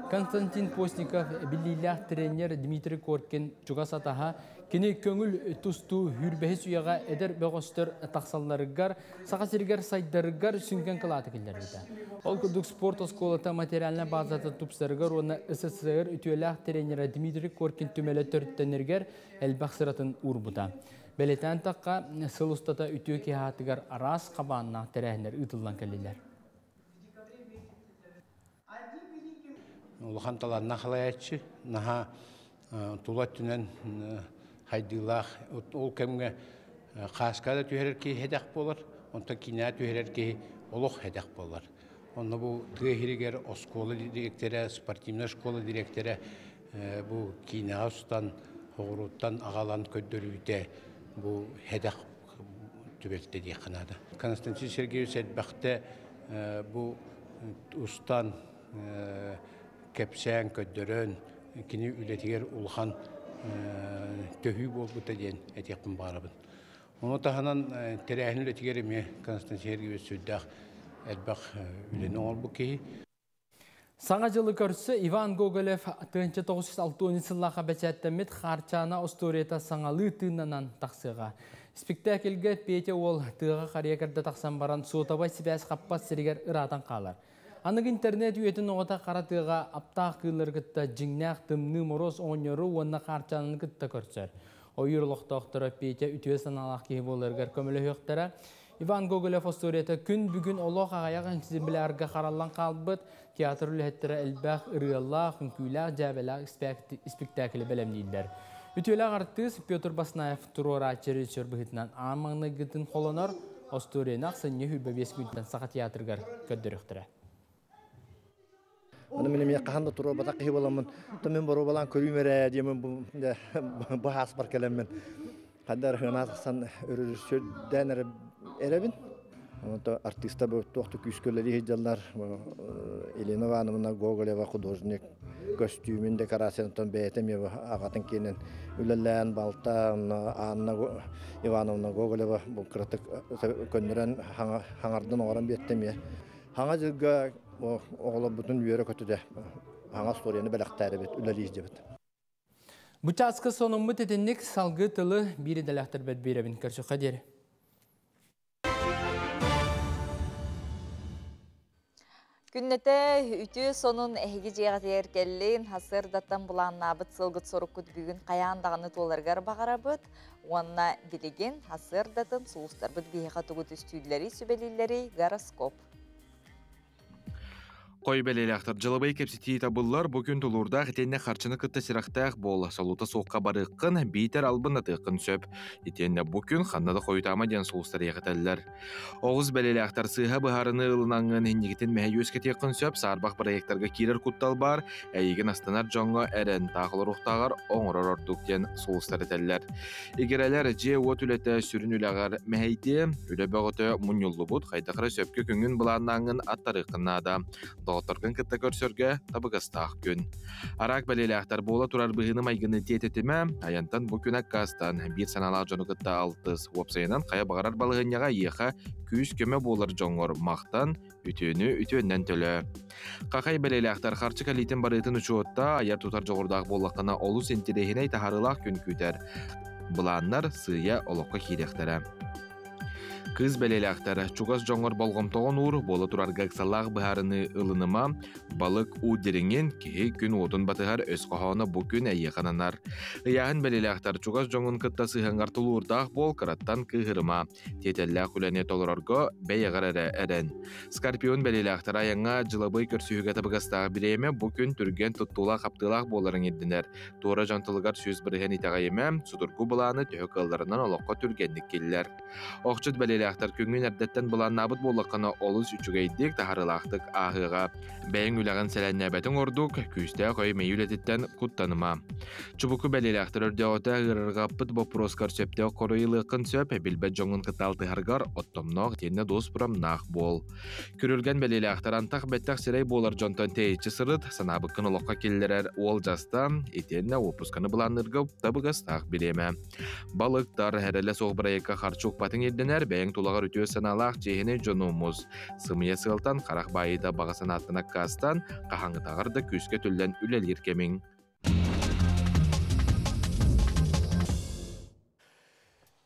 Константин Постников биллиилээх тренер Дмитрий Коркин чугас атаһа, кини көҥүл тустуу хүрбэһис үйэҕэ эдэр бөҕөстөр тахсалларыгар, Саха сиригэр сайдарыгар сүҥкэн кылааты киллэрбитэ. Ол курдук спорт оскуолата материальнай базата тупсарыгар уонна СССР үтүөлээх тренерэ Дмитрий Коркин түмэлэ төрүттэнэригэр элбэх сыратын уурбута. Бэлиэтээн тахха, сыл устата үтүө киһи аатыгар араас хабааннаах тэрээһиннэр ыытыллан кэллилэр. Улахан талааннаах халайааччы, наһаа тула өттүнэн хайдыылаах. Ол кэмҥэ хааска да түһэрэр киһи сэдэх буолар, онтон киинэҕэ түһэрэр киһи олох сэдэх буолар. Онно бу тыа иһигэр оскуола дириэктэрэ, спортивнай школа дириэктэрэ бу киинэҕэ устан, оҕуруоттан аҕалан көрдөрүүтэ бу сэдэх түбэлтэ диэххэ наада. Константин Сергеевич элбэхтэ бу устан, кэпсээн, көрдөрөн, кини үлэтигэр улахан төһүү буолбута диэн этиэхпин баҕарабын. Ону таһынан тэрээһин үлэтигэр эмиэ Константин Сергеевич сүрдээх элбэх үлэни оҥорбут киһи. Саҥа дьылы көрсө Иван Гоголев 1960 сыллаахха бэчээттэммит Хаарчаана остуоруйата саҥалыы тыыннанан тахсыаҕа. Спектакльгэ Петя уол тыаҕа харыйа кэрдэ тахсан баран суотабай сибээс хаппат сиригэр ыраатан хаалар. Аныгы интернет үйэтин оҕото хара тыаҕа аптаах кыыллары кытта дьиҥнээх тымныы мороз оҕонньору уонна Хаарчаананы кытта көрсөр. Ойуур олохтоохторо Петя үтүө санаалаах киһи буоларыгар көмөлөһүөхтэрэ. Иван Гоголев остуоруйата күн бүгүн олох аҕыйах экземплярга хараллан хаалбыт театр үлэһиттэрэ элбэх ырыалаах, үҥкүүлээх, дьээбэлээх испиктээкили бэлэмнииллэр. Үтүөлээх артыыс Петр Баснаев туруорааччы режиссер быһыытынан аан маҥнайгытын холонор остуоруйаны ахсынньы 25 күнтэн Саха театрыгар көрдөрүөхтэрэ. Аны мин эмиэ хаһан да туруорбатах киһи буоламмын, то мин боруобалаан көрүүм эрэ диэмин бу хааспар кэлэммин ханна эрэ хыанаа тахсан өрүрүсүрдээн эрэ эрэбин. Онто артыыстар бу туох да күүскэ үлэлии сылдьаллар. Елена Ивановна Гоголева художник көстүүмүн декорациятын бэйэтэ эмиэ аҕатын киэнин үлэлээн балта Анна Ивановна Гоголева бу кыратык көннөрөн хаҥардан оҥорон биэртэ эмиэ. Хаҥа дьылга оҕолорбутун үөрэ-көтүтэ хаҥа остуоруйаны бэлэхтээрибит, үлэлиир дьэбит. Бу чааска сонуммут итинник салгыы тылы биир идэлээхтэрбэт биэрэбин көрсөххө диэри. Күннэтэ үтүө сонун эһиги дьиэҕитигэр кэллин, сарсыардаттан былааннаабыт сылгыт соруккут бүгүн хайаан даҕаны туоларыгар баҕарабыт. Уонна билигин сарсыардатын сулустарбыт биһиэхэ тугу түстүүллэрий, сүбэлииллэрий гороскоп. Хой бэлиэлээхтэр дьылабай кэпсэтии табыллар бу күн тулуурдаах итиэннэ харчыны кытта сирэхтээх буол, солуута суохха барыаххын, биитэр албыннатыаххын сөп. Итиэннэ бу күн ханна да хойутаама диэн сулустар иэхэтэллэр. Оҕус бэлиэлээхтэр сыыһа быһаарыныы ылынаҥҥын иннигитин мэһэй үөскэтиэххин сөп, саарбах проектарга киирэр куттал баар, эйигин астынар дьоҥҥо эрэн таах олоруохтааҕар оҥорор ордук диэн сулустар этэллэр. Игирэлэр дьиэ-уот үлэтэ сүрүн үлэҕэр мэһэйдиэ, үлэ бөҕөтө мунньуллубут, хайдах эрэ сөпкө күҥҥүн былааннааҥҥын аттарыаххын наада. Доҕотторгун кытта көрсөргө табыгастаах күн. Араак бэлиэлээхтэр буола турар быһыыны-майгыны тиэтэтимэ, айантан бу күн аккаастан биир санаалаах дьону кытта алтыс, уопсайынан хайа баҕарар балаһыанньаҕа эйиэхэ күүс-көмө буолар дьоҥҥор махтан, үтүөнү үтүөннэн төлөө. Хахай бэлиэлээхтэр харчы кэлиитин барыытын учуотта айар-тутар дьоҕурдаах буоллаххына олус интэриэһинэй таһаарыылаах күн күүтэр. Былааннар сыыйа олоххо киириэхтэрэ. Кыыс бэлиэлээхтэр чугас дьоҥҥор болҕомтоҕун уур, буола турарга ыксаллаах быһаарыныы ылыныма, балык уу дириҥин, киһи күн уотун батыһар өс хоһооно бу күн эйиэхэ ананар. Ыйааһын бэлиэлээхтэр чугас дьоҥҥун кытта сыһыаҥҥар тулуурдаах буол, кыраттан кыыһырыма. Тиэтэллээх үлэни толорорго бэйэҕэр эрэ эрэн. Скорпион бэлиэлээхтэр айаҥҥа дьылабый көрсүһүүгэ табыгастаах бириэмэ бу күн түргэн туттуулаах-хаптыылаах буоларыҥ ирдэнэр. Туора дьон тылыгар 100% итэҕэйимэ, судургу былааны төһө кыалларынан олоххо түргэнник киллэр. Охчут бэлиэлээхтэр күҥҥүн эрдэттэн былааннаабыт буоллаххына олус үчүгэйдик, таһарыылаахтык ааһыаҕа. Бэйэҥ үлэҕин сэлээннээбэтиҥ ордук, күүстээх өй-мэйии үлэтиттэн куттаныма. Чубуку бэлиэлээхтэр өрдөөҕүтэ ыарырҕаппыт боппуруоскар сөптөөх хоруй ылыаххын сөп, билбэт дьоҥҥун кытта алтыһаргар оттомноох итиэннэ дуоспурамнаах буол. Күрүлгэн бэлиэлээхтэр антах бэттэх сирэй буолар дьонтон тэйиччи сырыт, санаабыккын олоххо киллэрэр уолдьаста, итиэннэ уоппусканы былаанныырга табыгастаах бириэмэ. Балыктар, эрэлэ суох бырайыакка харчы укпатыҥ ирдэнэр, бэйэҥ Эн тулаҕар үтүө санаалаах чиэһинэй дьону мус. Сымыйа сыалтан харах баайыыта баҕа санааттан аккаастан, хаһааҥҥытааҕар да күүскэ түллэн үлэлиир кэмиҥ.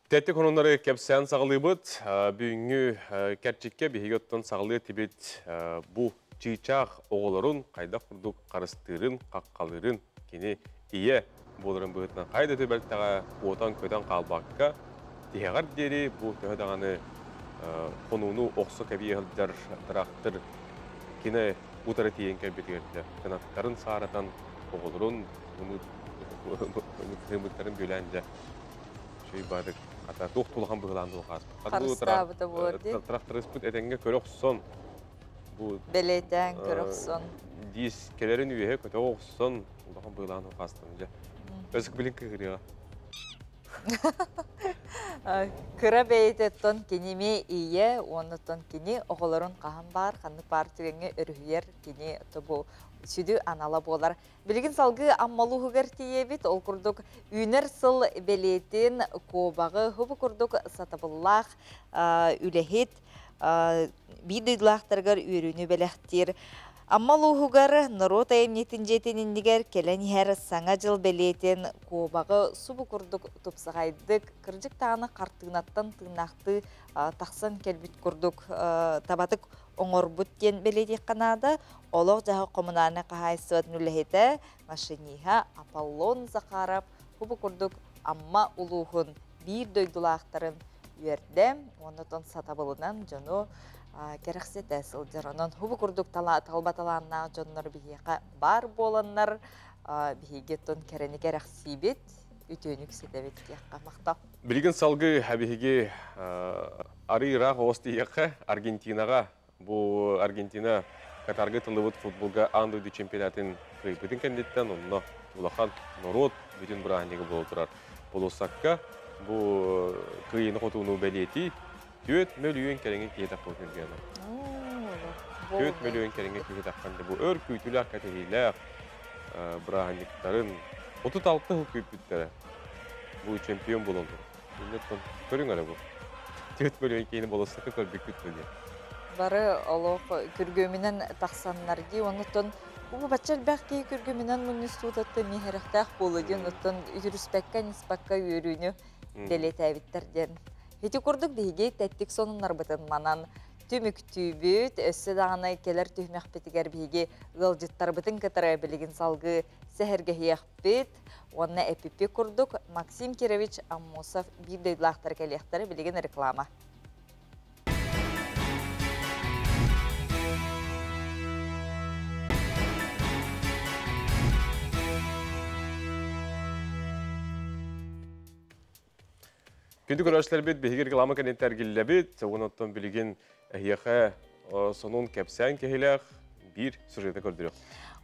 Тэттик хонуннары кэпсээн саҕалыыбыт. Бүгүҥҥү кэрчиккэ биһиги оттон саҕалыы тибит бу чыычаах оҕолорун хайдах курдук харыстыырын, хаххалыырын кини ийэ буоларын быһыытынан хайда түбэлтэҕэ куотан-көтөн хаалбакка тиһэҕэр диэри бу төһө даҕаны хонууну охсо кэбии сылдьар тыраахтыр кини утары тиийэн кэлбитигэр кынаттарын сааратан оҕолорун ымыттарын бүлээн дьэ Шүй баадык ата туох тулахан быһылаан туох Харыстаабыта буолар дии. Тракториспыт этэҥҥэ көрө охсон бу Бэлиэтээн көрө охсон. Дис кэлэрин үөһэ көтө охсон улахан быһылаан туох дьэ. Өсүк билин кыһырыаҕа. Кыра бэйэтеттон киними ийэ, оннуттан кини оҕолорун хаһан баар, ханнык баар түгэҥҥэ өрүһүйэр кини тобу сүдү анала буолар. Билигин салгыы Аммалууһугар тиийэбит, ол курдук үүнэр сыл бэлиэтин куобаҕы хубу курдук сатабыллаах үлэһит биир дойдулаахтарыгар үөрүүнү бэлэхтиир. Аммалууһугар норуот айымньытын дьиэтин иннигэр кэлэн иһэр Саҥа дьыл бэлиэтин куобаҕы субу курдук тупсаҕайдык, кырдьык даҕаны хартыынаттан тыыннаахтыы тахсан кэлбит курдук табатык оҥорбут диэн бэлиэтиэххэ наада. Олох-дьаһах коммунальнай хаһаайыстыбатын үлэһитэ, машиниһа Аполлон Захаров бу курдук Амма улууһун биир дойдулаахтарын үөрдэ, оннотон сатабылынан дьону кэрэхсэтэ сылдьар. Онон хубу курдук талба талааннаах дьоннор биһиэхэ баар буоланнар, биһиги тон кэрэни кэрэхсиибит, үтүөнү үксэтэбит диэххэ махтал. Билигин салгыы биһиги арыы ыраах оҕус тиийиэххэ Аргентинаҕа. Бу Аргентина Катарга тыллыбыт футболга аан дойду чемпионатын кыайбытын кэнниттэн онно улахан норуот бүтүн бырааһынньыга буола турар. Болуоссакка бу кыайыыны-хотууну бэлиэтии 4 мөлүйүөн кэриҥэ киһи тахпыт күргүөнэ. 4 мөлүйүөн кэриҥэ киһи таххан бу өр күүтүүлээх кэтэһиилээх бырааһынньыктарын 36 сыл күүппүттэрэ. Бу чемпион буолаллар. Иннеттон көрүҥ эрэ бу. 4 мөлүйүөн киһини болуоссакка көрбүккүт диэн. Бары олох күргүөмүнэн тахсаннар дии, оннуттан бу бачча элбэх киһи күргүөмүнэн мунньустуутатта миэхэрэхтээх буолу диэн, оттон үтүрүспэккэ, ниспакка үөрүүнү дэлиэтээбиттэр диэн. Ити курдук биһиги тэттик сонуннарбытын манан түмүктүүбүт, өссө даҕаны кэлэр түһүмэхпитигэр биһиги ыалдьыттарбытын кытары билигин салгыы сэһэргэһиэхпит уонна эпипи курдук Максим Кирович Аммосов биир дойдулаахтар кэлиэхтэрэ. Билигин реклама. Күндү көрөөччүлэрбит, биһиги реклама кэнниттэн эргиллэбит. Онон билигин эһиэхэ сонун кэпсээн киһилээх биир сюжеты көрдөрүөх.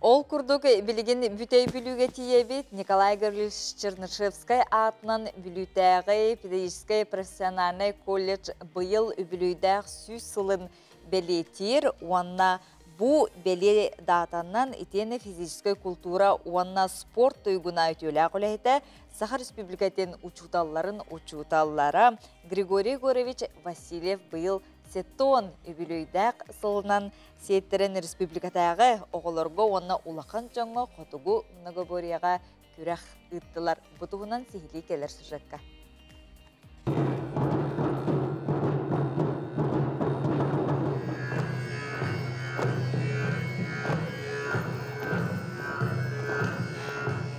Ол курдук билигин бүтэй Бүлүүгэ тиийэбит. Николай Гаврилович Чернышевскай аатынан Бүлүүтээҕи педагогическай профессиональнай колледж быйыл үбүлүөйдээх 100 сылын бэлиэтиир уонна бу бэлиэ даатанан итиэннэ физическэй култуура уонна спорт туйгуна, үтүөлээх үлэһитэ, Саха Республикатын учууталларын учууталлара Григорий Егорович Васильев быйыл 70 үбүлүөйдээх сылынан сиэттэрэн республикатааҕы оҕолорго уонна улахан дьоҥҥо хотугу многоборьеҕа күрэх ыыттылар. Бу туһунан сиһилии кэлэр сюжекка.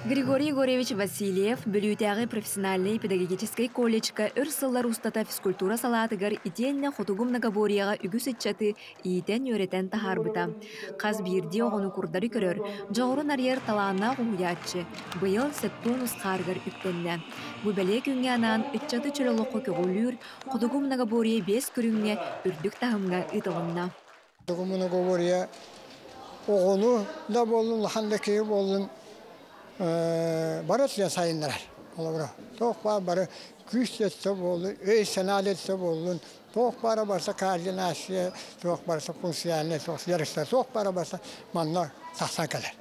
Григорий Егорович Васильев Бүлүүтээҕи профессиональнай педагогическай колледжка өр сыллар устата физкультура салаатыгар итиэннэ хотугу многоборьеҕа үгүс ыччаты иитэн-үөрэтэн таһаарбыта. Хас биирдии оҕону курдары көрөр, дьоҕурун арыйар талааннаах уһуйааччы быйыл 70 хаарыгар үктэннэ. Бу бэлиэ күҥҥэ анаан ыччаты чөл олоххо көҕүлүүр хотугу многоборье биэс көрүҥҥэ үрдүк таһымҥа ыытылынна. Хотугу многоборье оҕону да буоллун, улахан да киһи буоллун, бары сайыннарар. Олобура. Туох баар бары күүс өттө буоллун, өй санаа өттө буоллун, туох баара барса координация, туох барса функциональный, туох ярыста, туох баара барса манна тахсан кэлэр.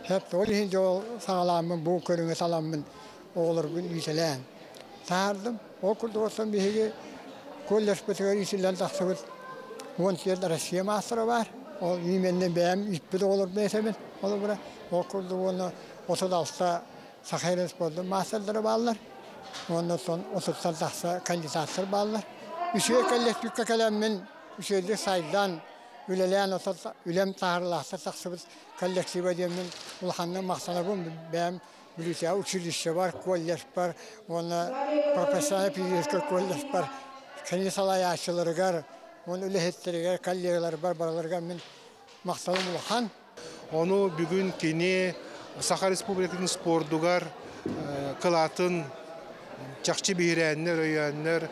Хеп ол иһин жол саҕалааммын, бу көрүҥэ саламмын, оҕолорбун иитэлээн таһаардым. Ол курдук оттон биһиги Колледжпытыгар иитиллэн тахсыбыт 10 Россия маастара баар. Ол именнен бэйэм ииппит оҕолорбун этэбин. Холобура, ол курдук уонна 36 Саха спордун маастардара бааллар. Уонна сон 30-тан тахса кандидаттар бааллар. Үчүгэй коллективка кэлэммин үчүгэйдик сайдан, үлэлээн үлэм таһаарылаахтар тахсыбыт коллектива диэммин улаханнык махтанабын. Бэйэм Бүлүүтээҕи училище бар, колледж бар уонна профессиональный педагогическай колледж бар. Кини салайааччыларыгар уонна үлэһиттэригэр, коллегаларбар барыларыгар мин махталым улахан. Ону бүгүн кини Саха Республикатын спордугар кылаатын чахчы биһирээннэр, өйөөннөр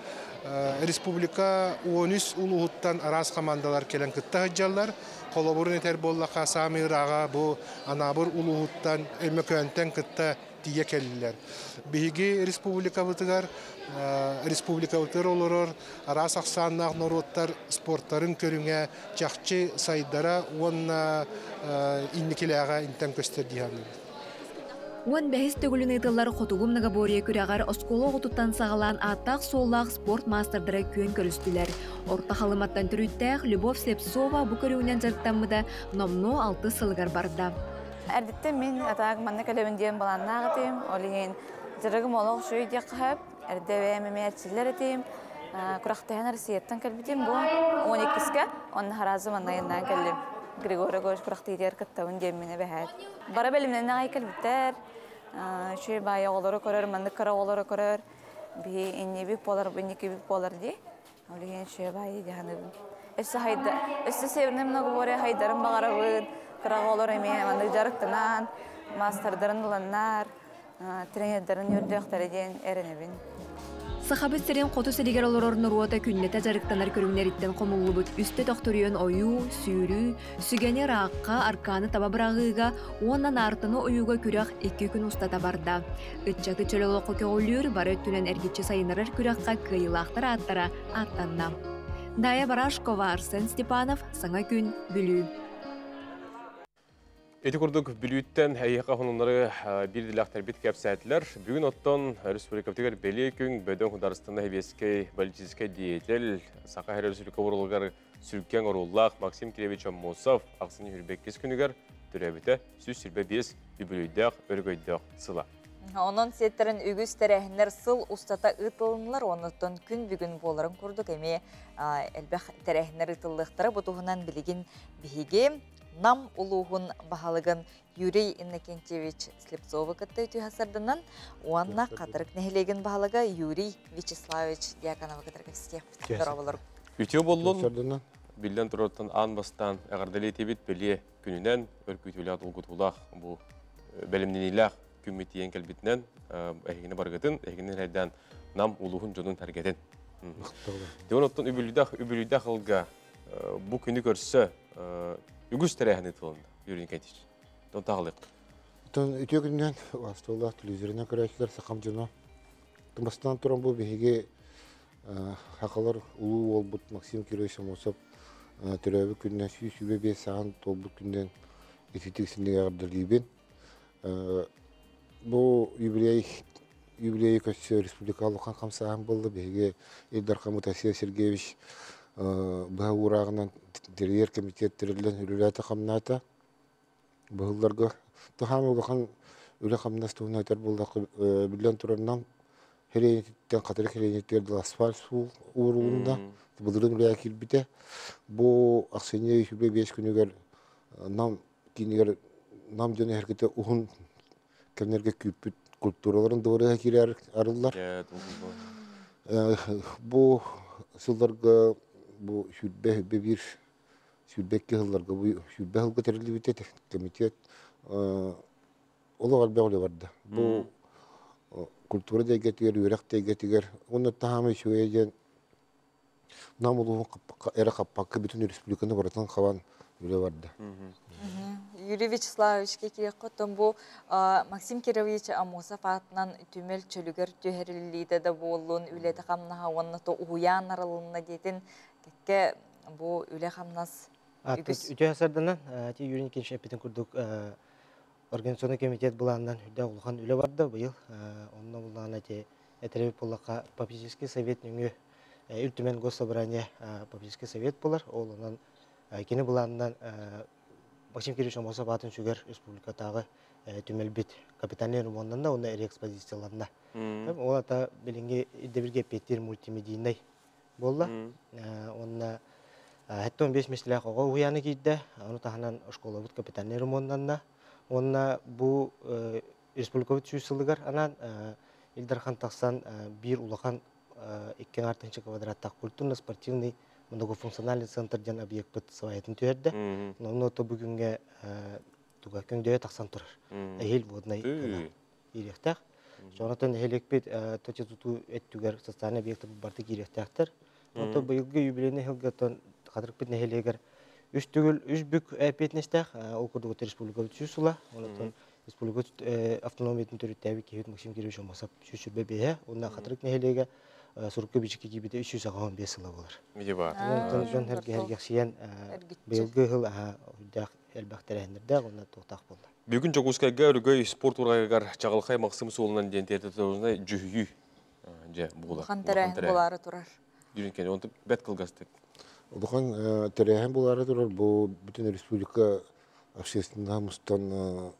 республика 13 улууһуттан араас командалар кэлэн кытта сылдьаллар. Холобурун этэр буоллахха, саамай ырааҕа бу Анаабыр улууһуттан, Өймөкөөнтөн кытта тиийэ кэллилэр. Биһиги республикабытыгар республикабытыгар олорор араас ахсааннаах норуоттар спорттарын көрүҥэ чахчы сайдара уонна инникилээҕэ интэн көстөр дии саныыбын. 15-ис төгүлүн ыытыллар Хотугу многоборье күрэҕэр оскуола оҕотуттан саҕалаан ааттаах-суоллаах спорт маастардара күөн көрүстүлэр. Орто Халыматтан төрүттээх Любовь Слепцова бу көрүҥүнэн дьарыктаммыта номнуо алтыс сылыгар барда. Эрдиттэн мин атаак манна кэлэбин диэн балааннаах этим. Ол иһин дьарыгым олох үчүгэй диэххэ сөп. Эрдэ бэйэм эмиэ эрчиллэр этим. Күрэхтэһэн Россияттан кэлбитим бу 12-ке. Онно харазы манна айаннаан кэллим. Григорий Горович күрэхтиитигэр кыттабын диэммин эбэһээт. Бара бэлэмнэнэн аҕай кэлбиттэр. Үчүгэй баайы оҕолору көрөр, маннык кыра оҕолору көрөр. Биһи иннибит буолар, инникибит буолар дии. Ол иһин үчүгэй баайы дии саныыбын. Өссө хайда, өссө северный многоборье хайдарын баҕарабын. Кыра оҕолор эмиэ маннык дьарыктанан, маастардарын ыланнар, тренердарын үөрдүөхтэрэ диэн эрэнэбин. Сахабыт сирин хоту сиригэр олорор норуота күннэтэ дьарыктанар көрүҥнэриттэн хомуллубут үстэ төхтөрүйэн ойуу, сүүрүү, сүгэни ыраахха, аркааны таба быраҕыыга уонна наартаны ойууга күрэх 2 күн устата барда. Ыччаты чөл олоххо көҕүлүүр, бары өттүнэн эргиччи сайыннарар күрэххэ кыайыылаахтар ааттара ааттанна. Дая Барашкова, Арсен Степанов, Саҥа күн, Бүлүү. Ити курдук Бүлүүттэн эйиэхэ хонуннары биир идэлээхтэрбит кэпсээтилэр. Бүгүн оттон республикабытыгар бэлиэ күн бөдөҥ Хударыстана сэбиэскэй политическай деятель, Саха сирэ республика уруулугар сүркэҥ оруоллаах Максим Кириллович Аммосов ахсынньы 22 күнүгэр төрөөбүтэ 125 үбүлүөйдээх өрөгөйдөөх сыла. Онон сиэттэрин үгүс тэрээһиннэр сыл устата ыытылыннылар, оннуттан күн бүгүн буоларын курдук эмиэ элбэх тэрээһиннэр ыытыллыахтара. Бу туһунан билигин биһиги Нам улууһун баһылыгын Юрий Иннокентьевич Слепцовы кытта үтүө сарданан уонна Хатырык нэһилиэгин баһылыга Юрий Вячеславович Дьяконовы кытары кэпсэтиэхпит. Дорооболор. Үтүө буоллун. Биллэн турартан аан бастаан эҕэрдэлиэтибит бэлиэ күнүнэн, өркүүтүүлээх долгутуулаах бу бэлэмнэниилээх күммүт тиийэн кэлбитинэн эһигини барыгытын, эһигини эрэйдээн Нам улууһун дьонун тэргэтин. Дьон оттон үбүлүйдэх үбүлүйдэх ылга бу күнү көрсө үгүс тэрээһин ыытылынна, Юрий Никитич. Тон таҕылык. Тон үтүө күнүнэн астоллаах телевизорынан көрөөччүлэр сахам дьоно. Бастаан туран бу биһиги хахалар улуу уолбут Максим Кирович Амосов төрөөбүт күнүнэн 125 саҕан туолбут күнүнэн ититик синнигэ эҕэрдэлиибин. Бу юбилей юбилейи көрсө республика улахан хамсааһын буолла. Биһиги Ил Дархаммыт Айсен Сергеевич быһа уурааҕынан тэрийэр комитет тэриллэн үлэлээтэ-хамнаата. Быһылларга таһаама улахан үлэ-хамнас туһунан этэр буоллахха, биллэн турар, Нам Хириэнититтэн Хатырык Хириэнитигэр дылы асфальт суол уурулунна. Былырыын үлэҕэ киирбитэ. Бу ахсынньы 25 күнүгэр Нам киинигэр Нам дьоно эһэргитэ уһун кэмнэргэ күүппүт культураларын дворыга киирэр арыллар. Бу сылларга бу сүүрбэ сүүрбэ биир 22 сылларга бу 20 сылга тэриллибитэ комитет олох элбэх үлэ барда. Бу культура да эйгэтигэр, үөрэх да эйгэтигэр уонна таһаама үчүгэйэ диэн Нам улууһун эрэ хаппакка бүтүн республиканы барытын хабан үлэ барда. Юрий Вячеславович киэххэ бу Максим Кирович Амосов аатынан түмэл чөлүгэр түһэриллиитэ да буоллун, үлэтэ-хамнаһа уонна то уһуйаан арылынна диэтин кэккэ бу үлэ-хамнас үгүс. Үтүө сарданан, ти Юрий Никитич эппитин курдук организационный комитет былаанынан үрдээх улахан үлэ барда быйыл. Онно былаана ти этэрбит буоллахха попечительский совет нөҥүө Ил Түмэн Госсобрание Попечительский совет болар. Ол онон кини буланынан Максим Кириллович Аммосов атын сүгэр республикатааҕы түмэлбит капитальный ремонтанна уонна реэкспозицияланна. Ол ата билиҥҥи ирдэбилгэ эппиэттиир мультимедийнай буолла. Уонна 75 миэстэлээх оҕо уһуйаана киирдэ. Ону таһынан школабыт капитальный ремонтанна. Уонна бу республикабыт 100 сылыгар анаан Ил Дархан тахсан биир улахан 2,5 квадраттаах культурно-спортивный многофункциональный центр диэн объекпыт сваятын түһэрдэ. Онно то бүгүҥҥэ туга көҥдөйө тахсан турар. Эһиил воднай киириэхтээх. Сонотон нэһилиэкпит точа тутуу өттүгэр социальный объектар барыта киириэхтээхтэр. Онтон быйылгы юбилейный сылга Хатырыкпыт нэһилиэгэр үс түгүл үс бүк эппиэтинэстээх ол курдук республикабыт 100 сыла. Онтон республика автономиятын төрүттээбит киһибит Максим Кириллович Аммосов 125-э, уонна Хатырык нэһилиэгэ сурукка бичиккэ киирбитэ 385 сыла буолар. Онтон дьон эргэргэхсийэн быйылгы сыл үрдээх элбэх тэрээһиннэрдээх уонна туохтаах буолла. Бүгүн Дьокуускайга Өрөгөй спорт урагыгар Чаҕылхай Махсым суолунан диэн театральнай дьүһүйүү дьэ буолар. Улахан тэрээһин буолаары турар. Дьүрүн кэлин, онтон бэт кылгастык. Улахан тэрээһин буолаары турар. Бу бүтүн республика общественноһа мустан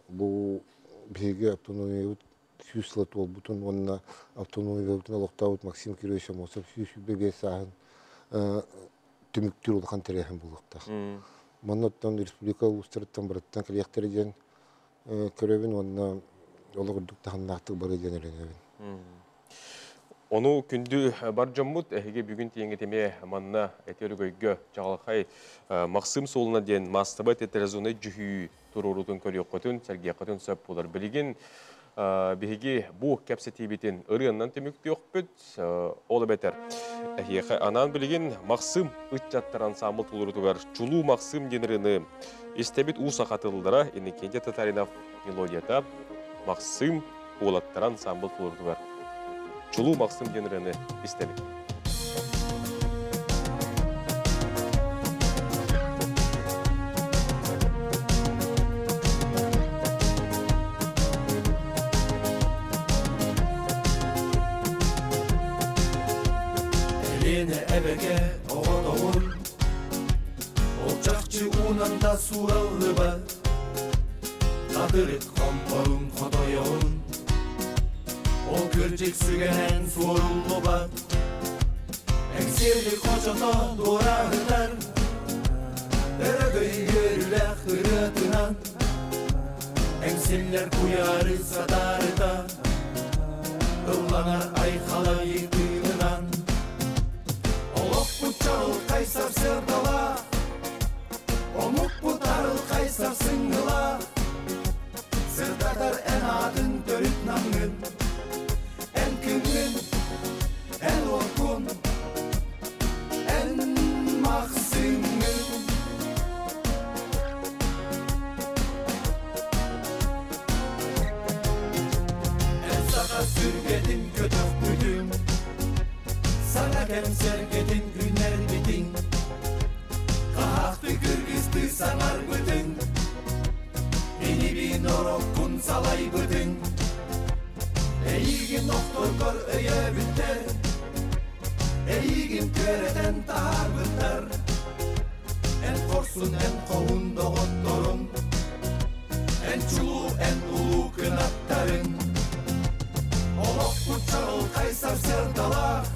бу биһиги автономиябыт 100 сыла туолбутун уонна автономиябытын олохтообут Максим Кириллович Аммосов 125 сааһын түмүктүүр улахан тэрээһин буолуохтаах. Манна оттон республика улуустарыттан барыттан кэлиэхтэрэ диэн көрөбүн уонна олох үрдүк таһымнаахтык барыа диэн эрэнэбин. Ону күндү бар дьоммут, эһиги бүгүн тиэҥҥит эмиэ манна эти өрөгөйгө чаҕылхай Махсым суолуна диэн маассабай тетразонай дьүһүйүү туруорутун көрүөххүтүн, сэргиэххитин сөп буолар. Билигин биһиги бу кэпсэтиибитин ырыаннан түмүктүөхпүт. Ол эбэтэр эһиэхэ анаан билигин Махсым ыччаттар ансамбл толорутугар Чулуу Махсым диэн ырыаны истэбит уу саха тыллара Иннокентий Татаринов мелодията Махсым уолаттар ансамбл толорутугар Чулуу Махсым диэн ырыаны истэбит. Элиэнэ эбэгэ оҕотоҕун Ол чахчы уунан да суураллыбат Хатырык хомпорун хотойоҕун Ол кырдьык сүгэнэн суоруллубат Эҥсиэли хочото туораһытар Өрөгөй үөрүүлээх ырыатынан Эҥсиллэр куйаары сатаарыта Ылланар айхала тыынынан Олохпут чаҕылхай сарсыардалаах Омукпут арылхай сарсыҥҥылаах Сырдатар эн аатын төрүт намҥын Эн күҥҥүн, эн уоккун, эн махсыҥҥын. Эн саха сүргэтин көтөхпүтүҥ, саҥа кэм сэргэтин үүнэрбитиҥ, хаһаахты кыргызтыы саҥарбытыҥ, инибин ороккун салайбытыҥ, эйигин охторгор өйөөбүттэр, эйигин күөрэтэн таһаарбыттар, эн хорсун, эн хоһун доҕотторуҥ, эн чулуу, эн улуу кынаттарыҥ. Олохпут чаҕылхай сарсыардалаах,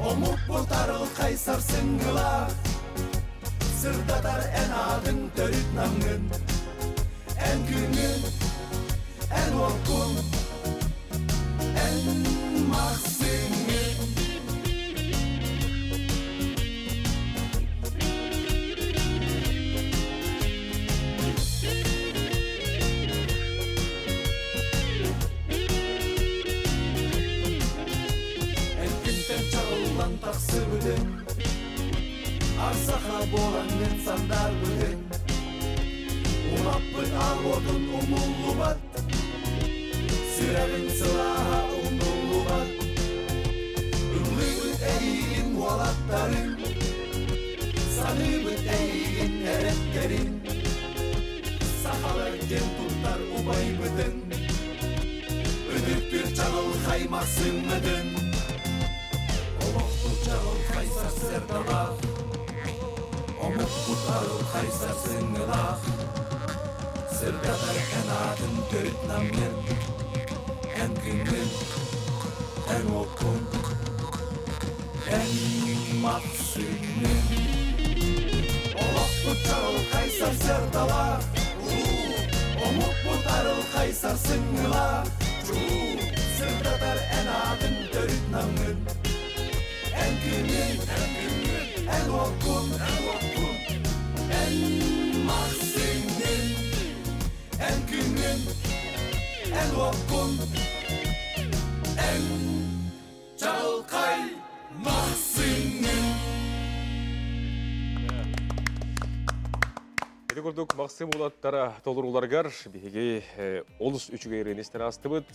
омукпут арылхай сарсыҥҥылаах, сырдатар эн аатыҥ төрүт намҥын, эн күҥҥүн, эн уоккун, эн махсыҥҥын. Эн күнтэн чаҕыллан тахсыбытыҥ, Арсаха буолаҥҥын сандаарбытыҥ, Умаппыт аал уотун умуллубат, Сүрэҕиҥ сылааһа умнуллубат, Ыллыыбыт эйигин уолаттарыҥ, Саныыбыт эйигин эрэттэрин, Сахалар диэн туттар убайбытын, Ытыктыыр чаҕылхай махсыҥмытын. чарылхай сарсыардалаах, Омукпут арылхай сарсыҥҥылаах, Сырдатар эн аатын төрүт намҥын, Эн күҥҥүн, эн уоккун, эн махсыҥҥын. Олохпут чарылхай сарсыардалаах, Омукпут арылхай сарсыҥҥылаах, Сырдатар эн аатын төрүт намҥын, Эн күҥҥүн, эн күҥҥүн, эн уоккун, эн уоккун, эн махсыҥҥын. Эн күҥҥүн, эн уоккун, эн чаҕылхай махсыҥҥын. Ити курдук Максим улаттара толорууларыгар биһиги олус үчүгэй ырыаны астыбыт.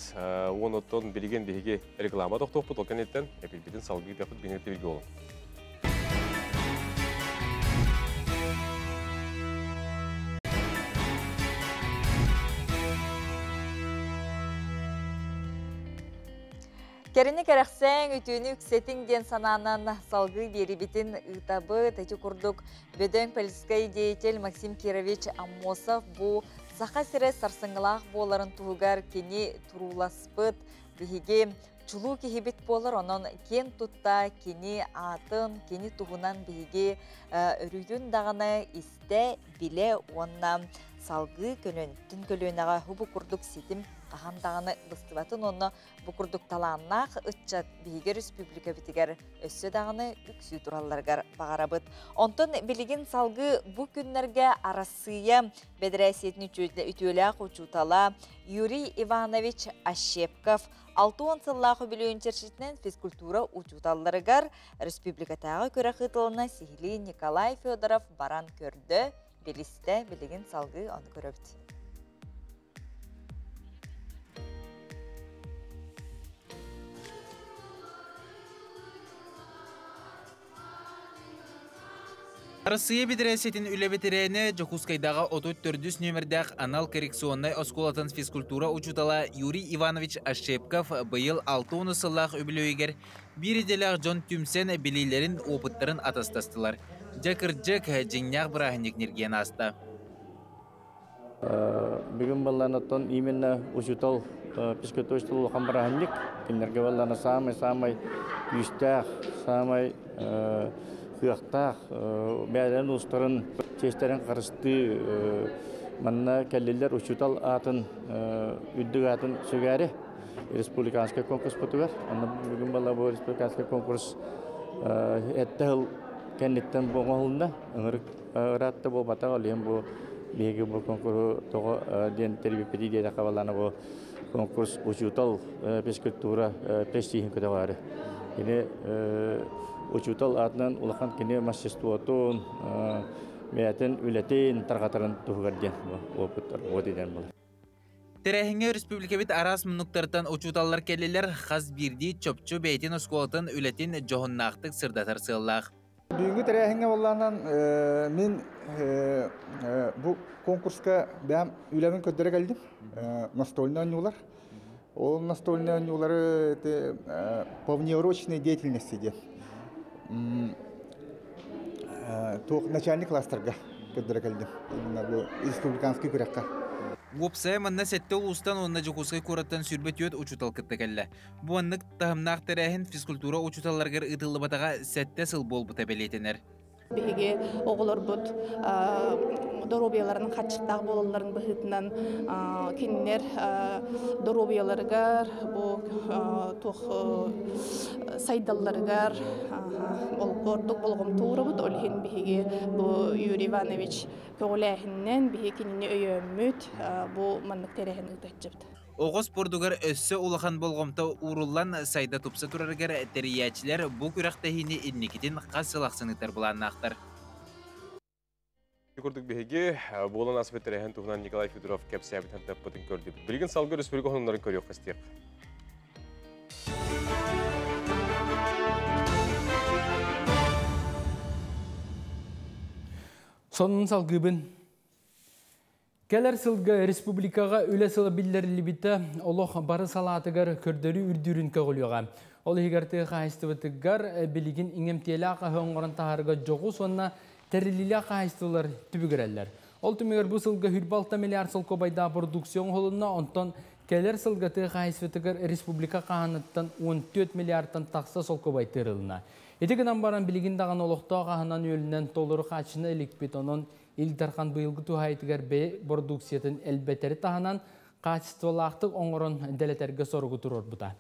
Уон оттон билигин биһиги реклама тохтуохпут, ол кэнниттэн эпилбитин салгыы тахпыт биһиги тибилги олун. Кэрэни кэрэхсээҥ, үтүөнү үксэтиҥ диэн санаанан салгыы биэрибитин ыытабыт. Ити курдук бөдөҥ политическай деятель Максим Кирович Аммосов бу Саха сирэ сарсыҥҥылаах буоларын туһугар кини турууласпыт биһиги чулуу киһибит буолар. Онон киэн тутта кини аатын, кини туһунан биһиги өрүүтүн даҕаны истэ, билэ уонна салгыы көнөнтүн көлүөнэҕэ хубу курдук ситим хаһан даҕаны быстыбатын уонна бу курдук талааннаах ыччат биһиги республикабытыгар өссө даҕаны үксүү туралларыгар баҕарабыт. Онтон билигин салгыы бу күннэргэ Арассыыйа Бэдэрээссийэтин үтүөлээх учуутала Юрий Иванович Ощепков 60 сыллаах үбүлүөйүн чэрчитинэн физкультура учууталларыгар республикатааҕы күрэх ыытылына сиһилии Николай Федоров баран көрдө, билистэ, билигин салгыы ону көрөбүт. Арассыыйа Бэдэрээссийэтин үлэ бэтэрээнэ Дьокуускайдааҕы 34 нүөмэрдээх анал коррекционнай оскуолатын физкультура учуутала Юрий Иванович Ощепков быйыл 60 сыллаах үбүлүөйүгэр биир идэлээх дьон түмсэн билиилэрин, опыттарын атастастылар. Дьэ кырдьык, дьиҥнээх бырааһынньык ньиргийэн ааста. Бүгүн баллан оттон именно учутал физкультура улахан бырааһынньык. Кинилэргэ баллана самай-самай күүстээх, самай кыахтаах бэйэлэрин уустарын чиэстэрин харыстыы манна кэллилэр учуутал аатын үрдүк аатын сүгээри республиканскай конкурспутугар. Онно бүгүн балла бу республиканскай конкурс этте сыл кэнниттэн бу оҥоһулунна. Ыҥырык ыраатта буолбатах, ол иһин бу биһиги бу конкуру тоҕо диэн тэрийбиппит диэтэххэ баллана бу конкурс учуутал физкультура престижин көтөҕөөрү. Кини учуутал аатынан улахан кини мастерствотун, бэйэтин үлэтин тарҕатарын туһугар диэн опыттар вот диэн буолар. Тэрээһиҥҥэ республикабыт араас муннуктарыттан учууталлар кэллилэр, хас биирдии чопчу бэйэтин оскуолатын үлэтин дьоһуннаахтык сырдатар сыаллаах. Бүгүҥҥү тэрээһиҥҥэ буоллаҕынан мин бу конкурска бэйэм үлэбин көрдөрө кэллим. Настольный оонньуулар. Ол настольный оонньуулары по внеурочной деятельности диэн. Туох начальник класстарга көрдөрө кэллим. Именно бу республиканский күрэххэ. Уопсайа манна сэттэ улуустан уонна Дьокуускай куораттан 24 учуутал кытта кэллэ. Бу маннык таһымнаах тэрээһин физкультура учууталларыгар ыытыллыбатаҕа сэттэ сыл буолбута бэлиэтэнэр. Биһиги оҕолорбут доруобуйаларын хаччыктаах буолалларын быһыытынан кинилэр доруобуйаларыгар бу туох сайдалларыгар ордук болҕомто уурабыт. Ол иһин биһиги бу Юрий Иванович көҕүлээһининэн биһиги кинини өйөөммүт бу маннык тэрээһин ыытаччыбыт. Оҕо спордугар өссө улахан болҕомто ууруллан сайда тупса турарыгар тэрийээччилэр бу күрэхтэһиини инникитин хас сыл ахсын ыытар былааннаахтар. Курдук биһиги буолан ааспыт тэрээһин туһунан Николай Федоров кэпсээбит хантаппытын көрдүбүт. Билигин салгыы республика сонуннарын көрүөх истиэх. Сонун салгыыбын. Кэлэр сылга республикаҕа үлэ сыла биллэриллибитэ олох бары салаатыгар көрдөрүү үрдүүрүн көҕүлүөҕэ. Ол иһигэр тыа хаһаайыстыбатыгар билигин иҥэмтиэлээх аһы оҥорон таһаарыыга дьоҕус уонна тэриллиилээх хаһаайыстыбалар түбүгүрэллэр. Ол түмүгэр бу сылга 26 миллиард солкуобайдаах продукция оҥоһулунна, онтон кэлэр сылга тыа хаһаайыстыбатыгар республика хаһааныттан 14 миллиардтан тахса солкуобай тыырылынна. Ити гынан баран билигин даҕаны олохтоох аһынан-үөлүнэн толору хааччына иликпит, онон Ил Дархан быйылгы туһаайытыгар бэйэ бородууксуйатын элбэтэри таһынан хаачыстыбалаахтык оҥорон дэлэтэргэ соругу туруорбута.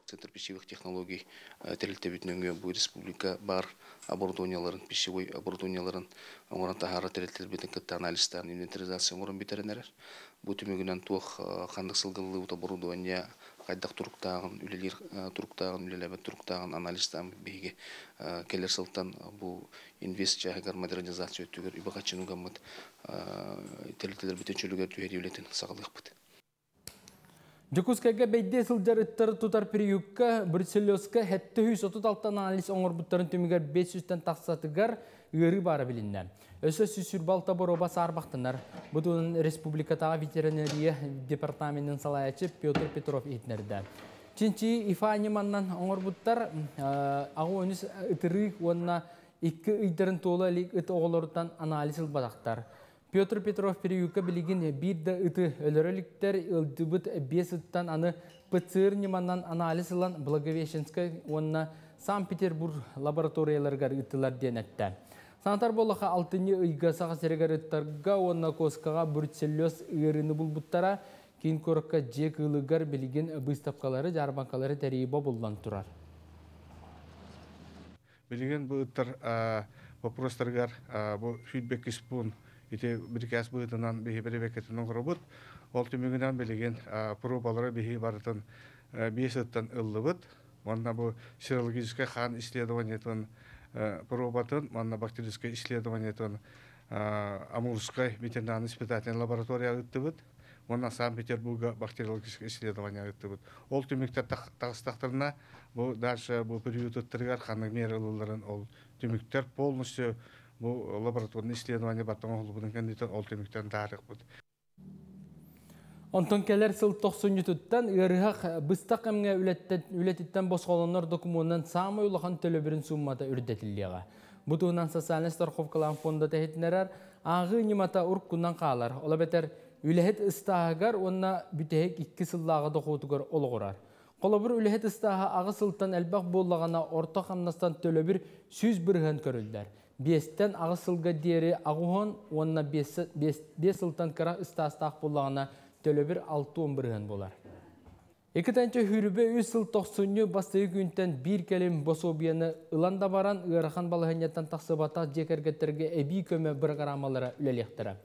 Центр пищевых технологий тэрилтэбит нөҥүө бу республика баар оборудованиеларын, пищевой оборудованиеларын оҥорон таһаарар тэрилтэлэрбитин кытта анализтаан инвентаризация оҥорон бүтэрэн эрэр. Бу түмүгүнэн туох ханнык сылгыллыбыт оборудование хайдах туруктааҕын, үлэлиир туруктааҕын, үлэлээбэт туруктааҕын анализтаан биһиги кэлэр сылтан бу инвест чааһыгар модернизация өттүгэр үбэ-харчыны угаммыт тэрилтэлэрбитин чөлүгэр түһэрии үлэтин саҕалыахпыт. Дьокуускайга бэйдиэ сылдьар ыттары тутар приютка Брюсселезка 736 анализ оҥорбуттарын түмүгэр 500-тэн тахсатыгар ыарыы баара билиннэ. Өссө 126 боруоба саарбахтанар. Бу туһунан республикатааҕы ветеринария департаменын салайааччы Петр Петров иһитиннэрдэ. Чинчийии ИФА ньыманан оҥорбуттар аҕа ытырыык уонна икки ыйдарын туола илик ыт оҕолоруттан анализ ылбатахтар. Петр Петров приютка билигин биир да ыты өлөрө иликтэр, ыалдьыбыт биэс ыттан аны ПЦР ньыманан анализ ылан Благовещенскай уонна Санкт-Петербург лабораторияларыгар ыыттылар диэн эттэ. Санатар буоллахха, алтынньы ыйга Саха сиригэр ыттарга уонна куоскаҕа бруцеллез ыарыыны булбуттара. Киин куоракка дьиэ кыылыгар билигин быыстапкалары, дьаарбаҥкалары тэрийии бобуллан турар. Билигин бу ыттар боппуруостарыгар бу фидбэк пуун ити бирикээс быһыытынан биһи бэрэбиэркэтин оҥоробут. Ол түмүгүнэн билигин пробалары биһи барытын биэс ыттан ыллыбыт. Уонна бу серологическай хаан исследованиетын пробатын, уонна бактерическай исследованиетын Амурскай ветеринарный испытательный лаборатория ыыттыбыт. Уонна Санкт-Петербурга бактериологическое исследование ыыттыбыт. Ол түмүктэр таҕыстахтарына, бу дальше бу приютыттарыгар ханнык мера ылылларын ол түмүктэр полностью бу лабораторный исследование баттан оҥоһуллубутун кэнниттэн ол түмүктэн таарыахпыт. Онтон кэлэр сыл тохсунньутуттан ыарыһах быстах кэмҥэ үлэтиттэн босхолонор докумуонунан саамай улахан төлөбүрүн сууммата үрдэтиллиэҕэ. Бу туһунан социальнай страховкалаан фонда тэһитинэрэр ааҕыы ньымата уруккунан хаалар. Ол эбэтэр үлэһит ыстааһыгар уонна бүтэһик икки сыллааҕы дохуотугар олоҕурар. Холобур, үлэһит ыстааһа аҕыс сылтан элбэх буоллаҕына орто хамнастан төлөбүр 100% көрүллэр. Биэстэн аҕыс сылга диэри аҕуһун уонна биэс сылтан кыра ыстаастаах буоллаҕына төлөбүр 60% буолар. Икки хүрүбэ үс сыл тохсунньу бастакы күнтэн биир кэлим босуобуйаны ылан да баран ыарахан балаһыанньаттан тахсыбатах дьиэ кэргэттэргэ эбии көмө бырагыраамалара үлэлиэхтэрэ.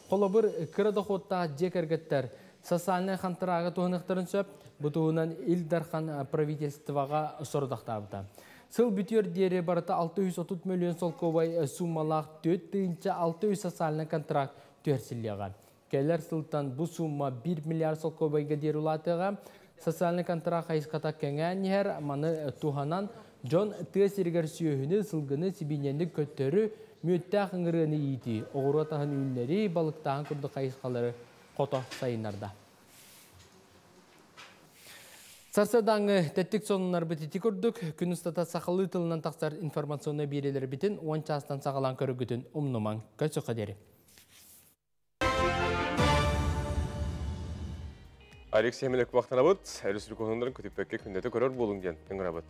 Холобур, кыра дохуоттаах дьиэ кэргэттэр социальнай хантыраагы туһаныахтарын сөп, бу туһунан Ил Дархан правительствоҕа сорудахтаабыта. Сыл бүтүөр диэри барыта 630 миллион солкуобай сууммалаах 4600 социальнай контракт түһэрсиллиэҕэ. Кэлэр сылтан бу сумма 1 миллиард солкуобайга диэри улаатыаҕа. Социальнай контракт хайысхата кэҥээн иһэр, маны туһанан дьон тыа сиригэр сүөһүнү, сылгыны, сибиинньэни көттөрү, мүөттээх ыҥырыаны иитии, оҕуруот аһын үүннэрии, балыктааһын курдук хайысхалары хото сайыннарда. Сарсыардааҥҥы тэттик сонуннарбыт ити курдук, күн устата сахалыы тылынан тахсар информационнай биэриилэрбитин уон чаастан саҕалаан көрөргүтүн умнумаҥ. Көрсөххө диэри. Алексей Хемелек махтанабыт, өрүс конуннарын көтүппэккэ күндэтэ көрөр буолуҥ диэн ыҥырабыт.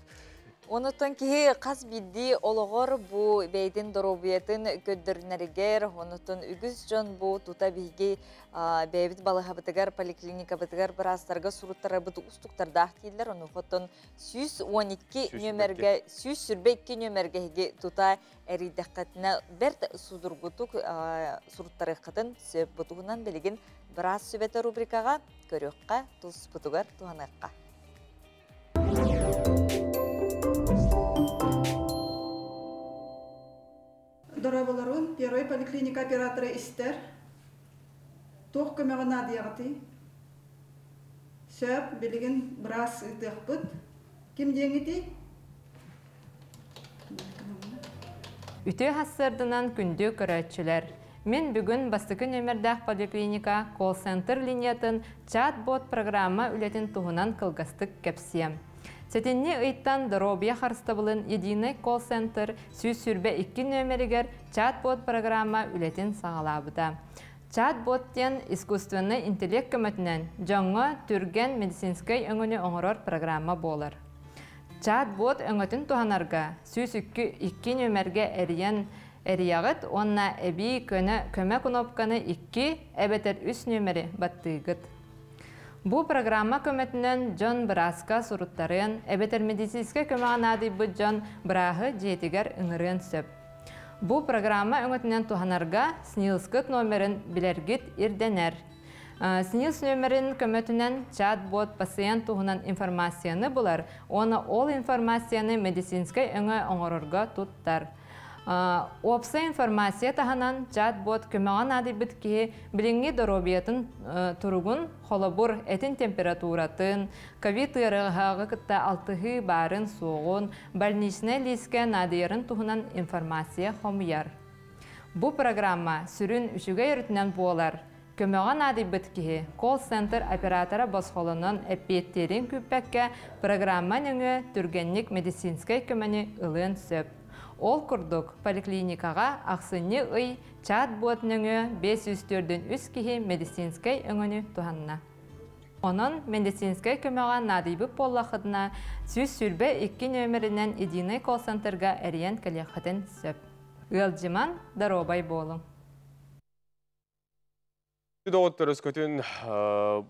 Онуттан киһи хас биирдии олоҕор бу бэйэтин доруобуйатын көрдөрүнэригэр, онуттан үгүс дьон бу тута биһиги бэйэбит балыһабытыгар, поликлиникабытыгар быраастарга суруттарабыт уустуктардаах дииллэр. Онуоха 112 нөмерге, 122 нөмерге эһиги тута эрийдэххитинэ бэрт судургутук суруттарыаххытын сөп. Бу туһунан билигин быраас сүбэтэ рубрикаҕа көрүөххэ, туспутугар туһаныахха. Дорооболорун, первый поликлиника оператора истэр. Туох көмөҕө наадыйаҕытый? Сөп, билигин быраас ыытыахпыт. Ким диэҥитий? Үтүө хассыардынан күндү көрөөччүлэр! Мин бүгүн бастакы нүөмэрдээх поликлиника колл-центр линиятын чат-бот программа үлэтин туһунан кылгастык кэпсиэм. Сэтинньи ыйтан доруобуйа харыстабылын единый колл-центр 122 нүөмэригэр чат-бот программа үлэтин саҕалаабыта. Чат-бот диэн искусственнай интеллект көмөтүнэн дьоҥҥо түргэн медицинскэй өҥөнү оҥорор программа буолар. Чат-бот өҥөтүн туһанарга 102 нүөмэргэ эрийэн эрийэҕит уонна эбии көнө көмө кнопканы 2 эбэтэр 3 нүөмэри баттыыгыт. Бу программа көмөтүнэн дьон бырааска суруттарыан эбэтэр медицинскэй көмөҕө наадыйбыт дьон бырааһы дьиэтигэр ыҥырыан сөп. Бу программа өҥөтүнэн туһанарга СНИЛСкыт номерын билэргит ирдэнэр. СНИЛС нүөмэрин көмөтүнэн чат-бот пациент туһунан информацияны булар уонна ол информацияны медицинскэй өҥө оҥорорго туттар. Уопсай информация таһынан чат-бот көмөҕө наадыйбыт киһи билиҥҥи доруобуйатын туругун, холобур, этин температуратын, ковид ыарыһаҕы кытта алтыһыы баарын-суоҕун, больничнай лиискэ наадыйарын туһунан информация хомуйар. Бу программа сүрүн үчүгэй өрүтүнэн буолар. Көмөҕө наадыйбыт киһи колл-центр оператора босхолонон эппиэттиирин күүппэккэ программа нөҥүө түргэнник медицинскэй көмөнү ылыан сөп. Ол курдук, поликлиникаҕа ахсынньы ый чат-бот нөҥүө 543 киһи медицинскэй өҥөнү туһанна. Онон медицинскэй көмөҕө наадыйбыт буоллаххытына, 122 нүөмэринэн единый колл-центрга эрийэн кэлиэххитин сөп. Ыалдьыман, доруобай буолуҥ! Доҕоттор, өскөтүн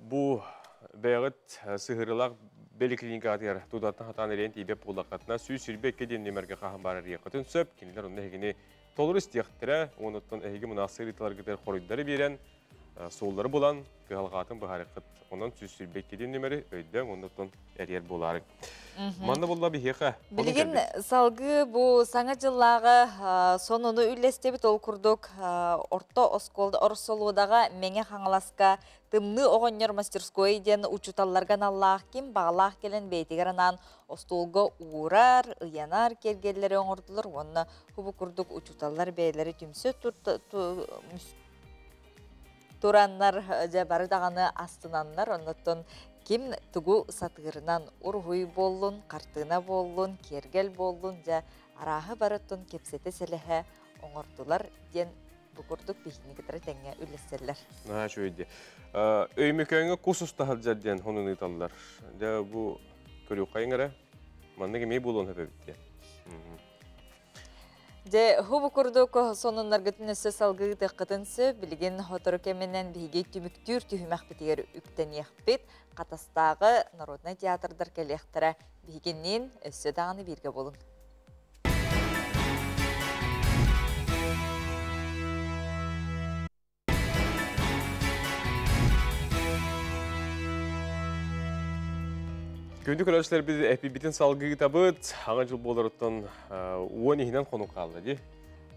бу бэйэҕит сыһыарыылаах поликлиникатыгар тудаттан хатаан эрийэн тиийбэт буоллаххытына, 122 диэн нүөмэргэ хаһан баар эрийиэххитин сөп. Кинилэр онно эһигини толору истиэхтэрэ, онуттан эһиги мунаахсыыр ыйыталаргытыгар хоруйдары биэрэн, суоллары булан, кыһалҕатын быһаарыаххыт. Онон 122 диэн нүөмэри өйдөөн, оннуттан эрийэр буолаарыҥ. Манна булла биһиэхэ. Билигин салгыы бу саҥа дьыллааҕы сонуну үллэстибит. Ол курдук орто оскуола Ороссолуодаҕа Мэҥэ Хаҥаласка Тымныы оҕонньор мастерской диэн учууталларга аналлаах ким баҕалаах кэлэн бэйэтигэр анаан остуолга уурар, ыйанар киэргэллэри оҥордулар уонна бу курдук учууталлар бэйэлэри түмсэ тураннар дьэ бары даҕаны астынаннар оннуттан ким тугу сатыырынан уруһуй буоллун, хартыына буоллун, киэргэл буоллун дьэ арааһы барыттан кэпсэтэ сэлэһэ оҥордулар диэн бу курдук биһигини кытары тэҥҥэ үллэстэллэр. Наһаа үчүгэй дии. Өймөкөөҥҥө кус уста сылдьар диэн хонун ыыталлар. Дьэ бу көрүөххэйиҥ эрэ. Маннык эмиэ буолуон сөп эбит диэн. Дьэ, бу курдук сонуннаргытын өссө салгыы ыытыаххытын сөп. Билигин сотору кэминэн биһиги түмүктүүр түһүмэхпитигэр үктэниэхпит. Хатастааҕы народнай театрдар кэлиэхтэрэ. Биһигинниин өссө даҕаны бииргэ буолуҥ. Күндү көрөөччүлэрбит эпибитин салгыытабыт. Аҥа жыл буоларыттан уон иһинэн хонук хаалла дии.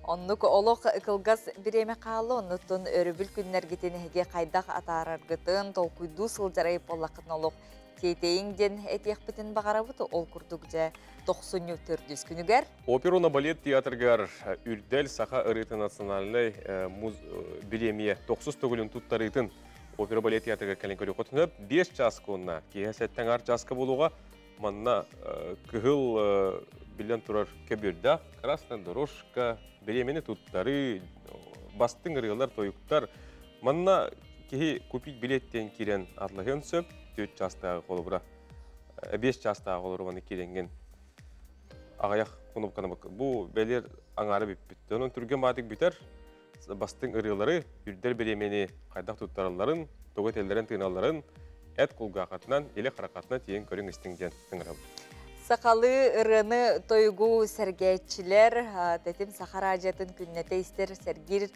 Оннук олох кылгас бириэмэ хаалла, оннуттан өрөбүл күннэргитин эһиги хайдах атаараргытын толкуйдуу сылдьар буоллаххытын олох тиэтэйиҥ диэн этиэхпитин баҕарабыт. Ол курдук дьэ тохсунньу төрдүс күнүгэр Опера балет театрыгар Үрдэл саха ырыты национальнай бириэмийэ тохсус төгүлүн туттарыытын опера балет театрыгар кэлэн көрүөххүтүн 5 час куонна киэһэ сэттэн ар часка буолуоҕа. Манна кыһыл билэн турар көбүөрдээх красная дорожка бириэмийэни туттарыы, бастыҥ ырыалар, тойуктар. Манна киһи купить билет диэн киирэн атлаһыан сөп, 4 частааҕы холобура, 5 частааҕы холобура киирэнген аҕыйах кнопканы бу бэлиэр аҥаара бүппүт. Онон түргэн баатык бүтэр, бастыҥ ырыалары, үрдэр бириэмэни хайдах туттаралларын, тугу этэллэрин тыыналларын эт кулгаахатынан, илэ харакатынан тиийэн көрүҥ истиҥ диэн ыҥырабыт. Сахалыы ырыаны тойугу сэргээччилэр, тэтим саха радиотын күннэтэ истэр сэргиир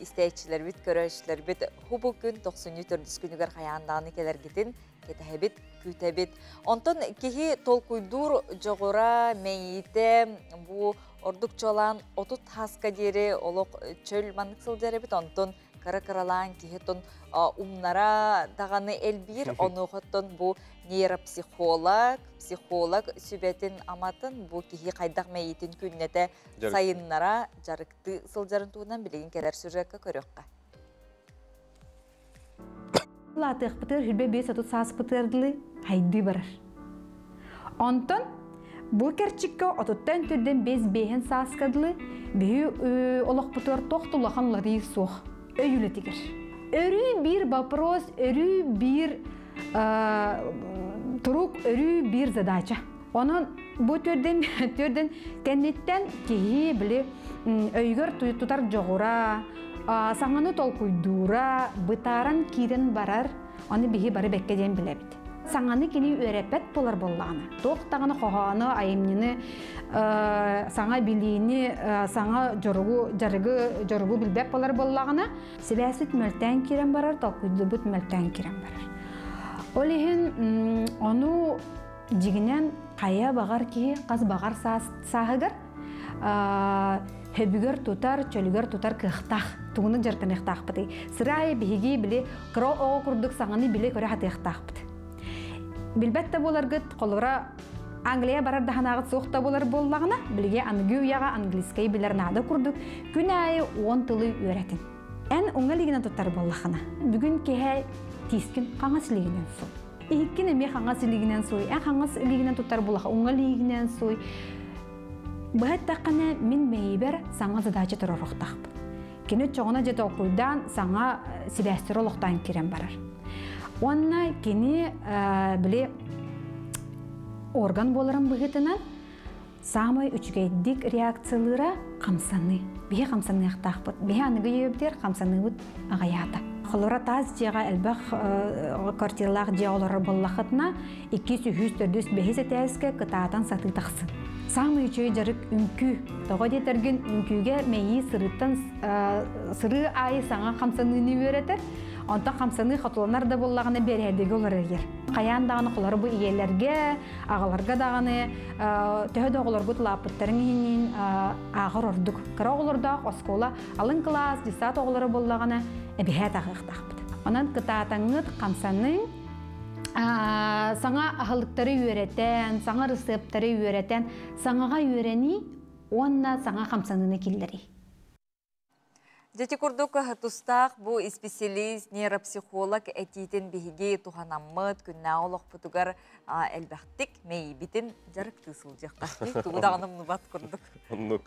истээччилэрбит, көрөөччүлэрбит хубу күн тохсунньу төрдүс күнүгэр хайаандааны кэлэргитин кэтэһэбит, күүтэбит. Онтон киһи толкуйдуур дьоҕура, мэйиитэ бу ордук чуолаан 30 хаска диэри олох чөл маннык сылдьар эбит. Онтон Кыра-кыралаан киһи тон умнара даҕаны элбиир. Онуохаттан бу нейропсихолог, психолог сүбэтин аматын бу киһи хайдах мэйиитин күннэтэ сайыннара дьарыкты сылдьарын туһунан билигин кэлэр сюжекка көрүөххэ. Лаатыахпытыгар хүрбэ бес отут сааспытыгар дылы хайдыы барар. Онтон бу кэрчиккэ отуттан түрдэн бес бэһин сааска дылы биһи олохпутугар туох да улахан уларыы суох өй үлэтигэр. Өрүү биир вопрос, өрүү биир турук, өрүү биир задача. Онон бу түрден түрден кэнниттэн киһи били өйгөр тутар дьоҕура, саҥаны толкуйдуура, бытааран киирэн барар, аны биһи бары бэккэ диэн билэбит. Саҥаны кини үөрэппэт буолар буоллаҕына, туох даҕаны хоһоону, айымньыны, саҥа билиини, саҥа дьоругу, дьарыгы, дьоругу билбэт буолар буоллаҕына, сибээсит мөлтөөн киирэн барар, толкуйдуубут мөлтөөн киирэн барар. Ол иһин ону дьигинэн хайа баҕар киһи хас баҕар сааһыгар хөбүгэр тутар, чөлүгэр тутар кыахтаах, тугунан дьарыктаныахтаахпытый. Сыраайы биһиги били кыра оҕо курдук саҥаны биле көрө хатыахтаахпыт. Билбэт да буоларгыт, холобура Англия барар даһанааҕыт суох да буолар буоллаҕына, билиги аныгы үйэҕэ английскай билэр наада курдук күн аайы 10 тылы үөрэтин. Эн уҥа илиигинэн туттар буоллахына, бүгүн киһэ тиискин хаҥас илиигинэн суу. Иһиккин эмиэ хаҥас илиигинэн сууй, эн хаҥас илиигинэн туттар буоллаха, уҥа илиигинэн сууй. Быһа эттэххинэ, мин мэйиибэр саҥа задача туруоруохтаахпын. Кини чоҕуна дьэ толкуйдаан саҥа сибээстэри олохтоон киирэн барар. Уонна кини били орган буоларын быһыытынан саамай үчүгэйдик реакциялыыра хамсаныы. Биһи хамсаныахтаахпыт. Биһи аныгы үйэбитигэр хамсаныыбыт аҕыйаата. Холоро таас дьиэҕэ элбэх квартиралаах дьиэ олорор буоллахытына, 2, 3, 4, 5 этээскэ кытаатан сатыы тахсын. Саамай үчүгэй дьарык үҥкүү. Тоҕо диэтэргин үҥкүүгэ мэйии сырыттан сырыы аайы саҥа хамсаныыны үөрэтэр. Онтон хамсаныы хотуланар да буоллаҕына бэрээдэги олорор. Хайаан даҕаны холоро бу ийэлэргэ, аҕаларга даҕаны төһө да оҕолоргут улааппыттарын иһинин ааҕар ордук. Кыра оҕолордоох оскуола алын кылаас, десант оҕолоро буоллаҕына эбиһээт аҕыахтаахпыт. Онон кытаатаҥҥыт хамсаныҥ, саҥа аһылыктары үөрэтэн, саҥа рецептары үөрэтэн, саҥаҕа үөрэнии уонна саҥа хамсаныыны киллэрии. Дьэти курдук тустаах бу исписэлиис, нейропсихолог этиитин биһиги туһанаммыт, күннээҕи олохпутугар элбэхтик мэйиибитин дьарыктыы сылдьыахтаахпыт. Тугу даҕаны умнубат курдук. Оннук.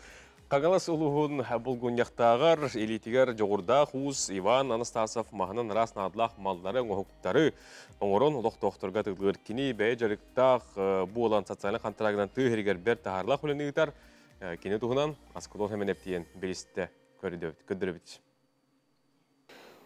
Хаҥалас улууһун Булгунньахтааҕар илиитигэр дьоҕурдаах уус Иван Анастасов маһынан араас наадалаах маллары, оҥоһуктары оҥорон олохтоохторго атыылыыр. Кини бэйэ дьарыктаах буолан социальнай хантараагынан тыа иһигэр бэрт таһаарылаах үлэни ыытар. Кини туһунан Аскалон Хэмэнэптиэн билистэ көрдөрөбүт.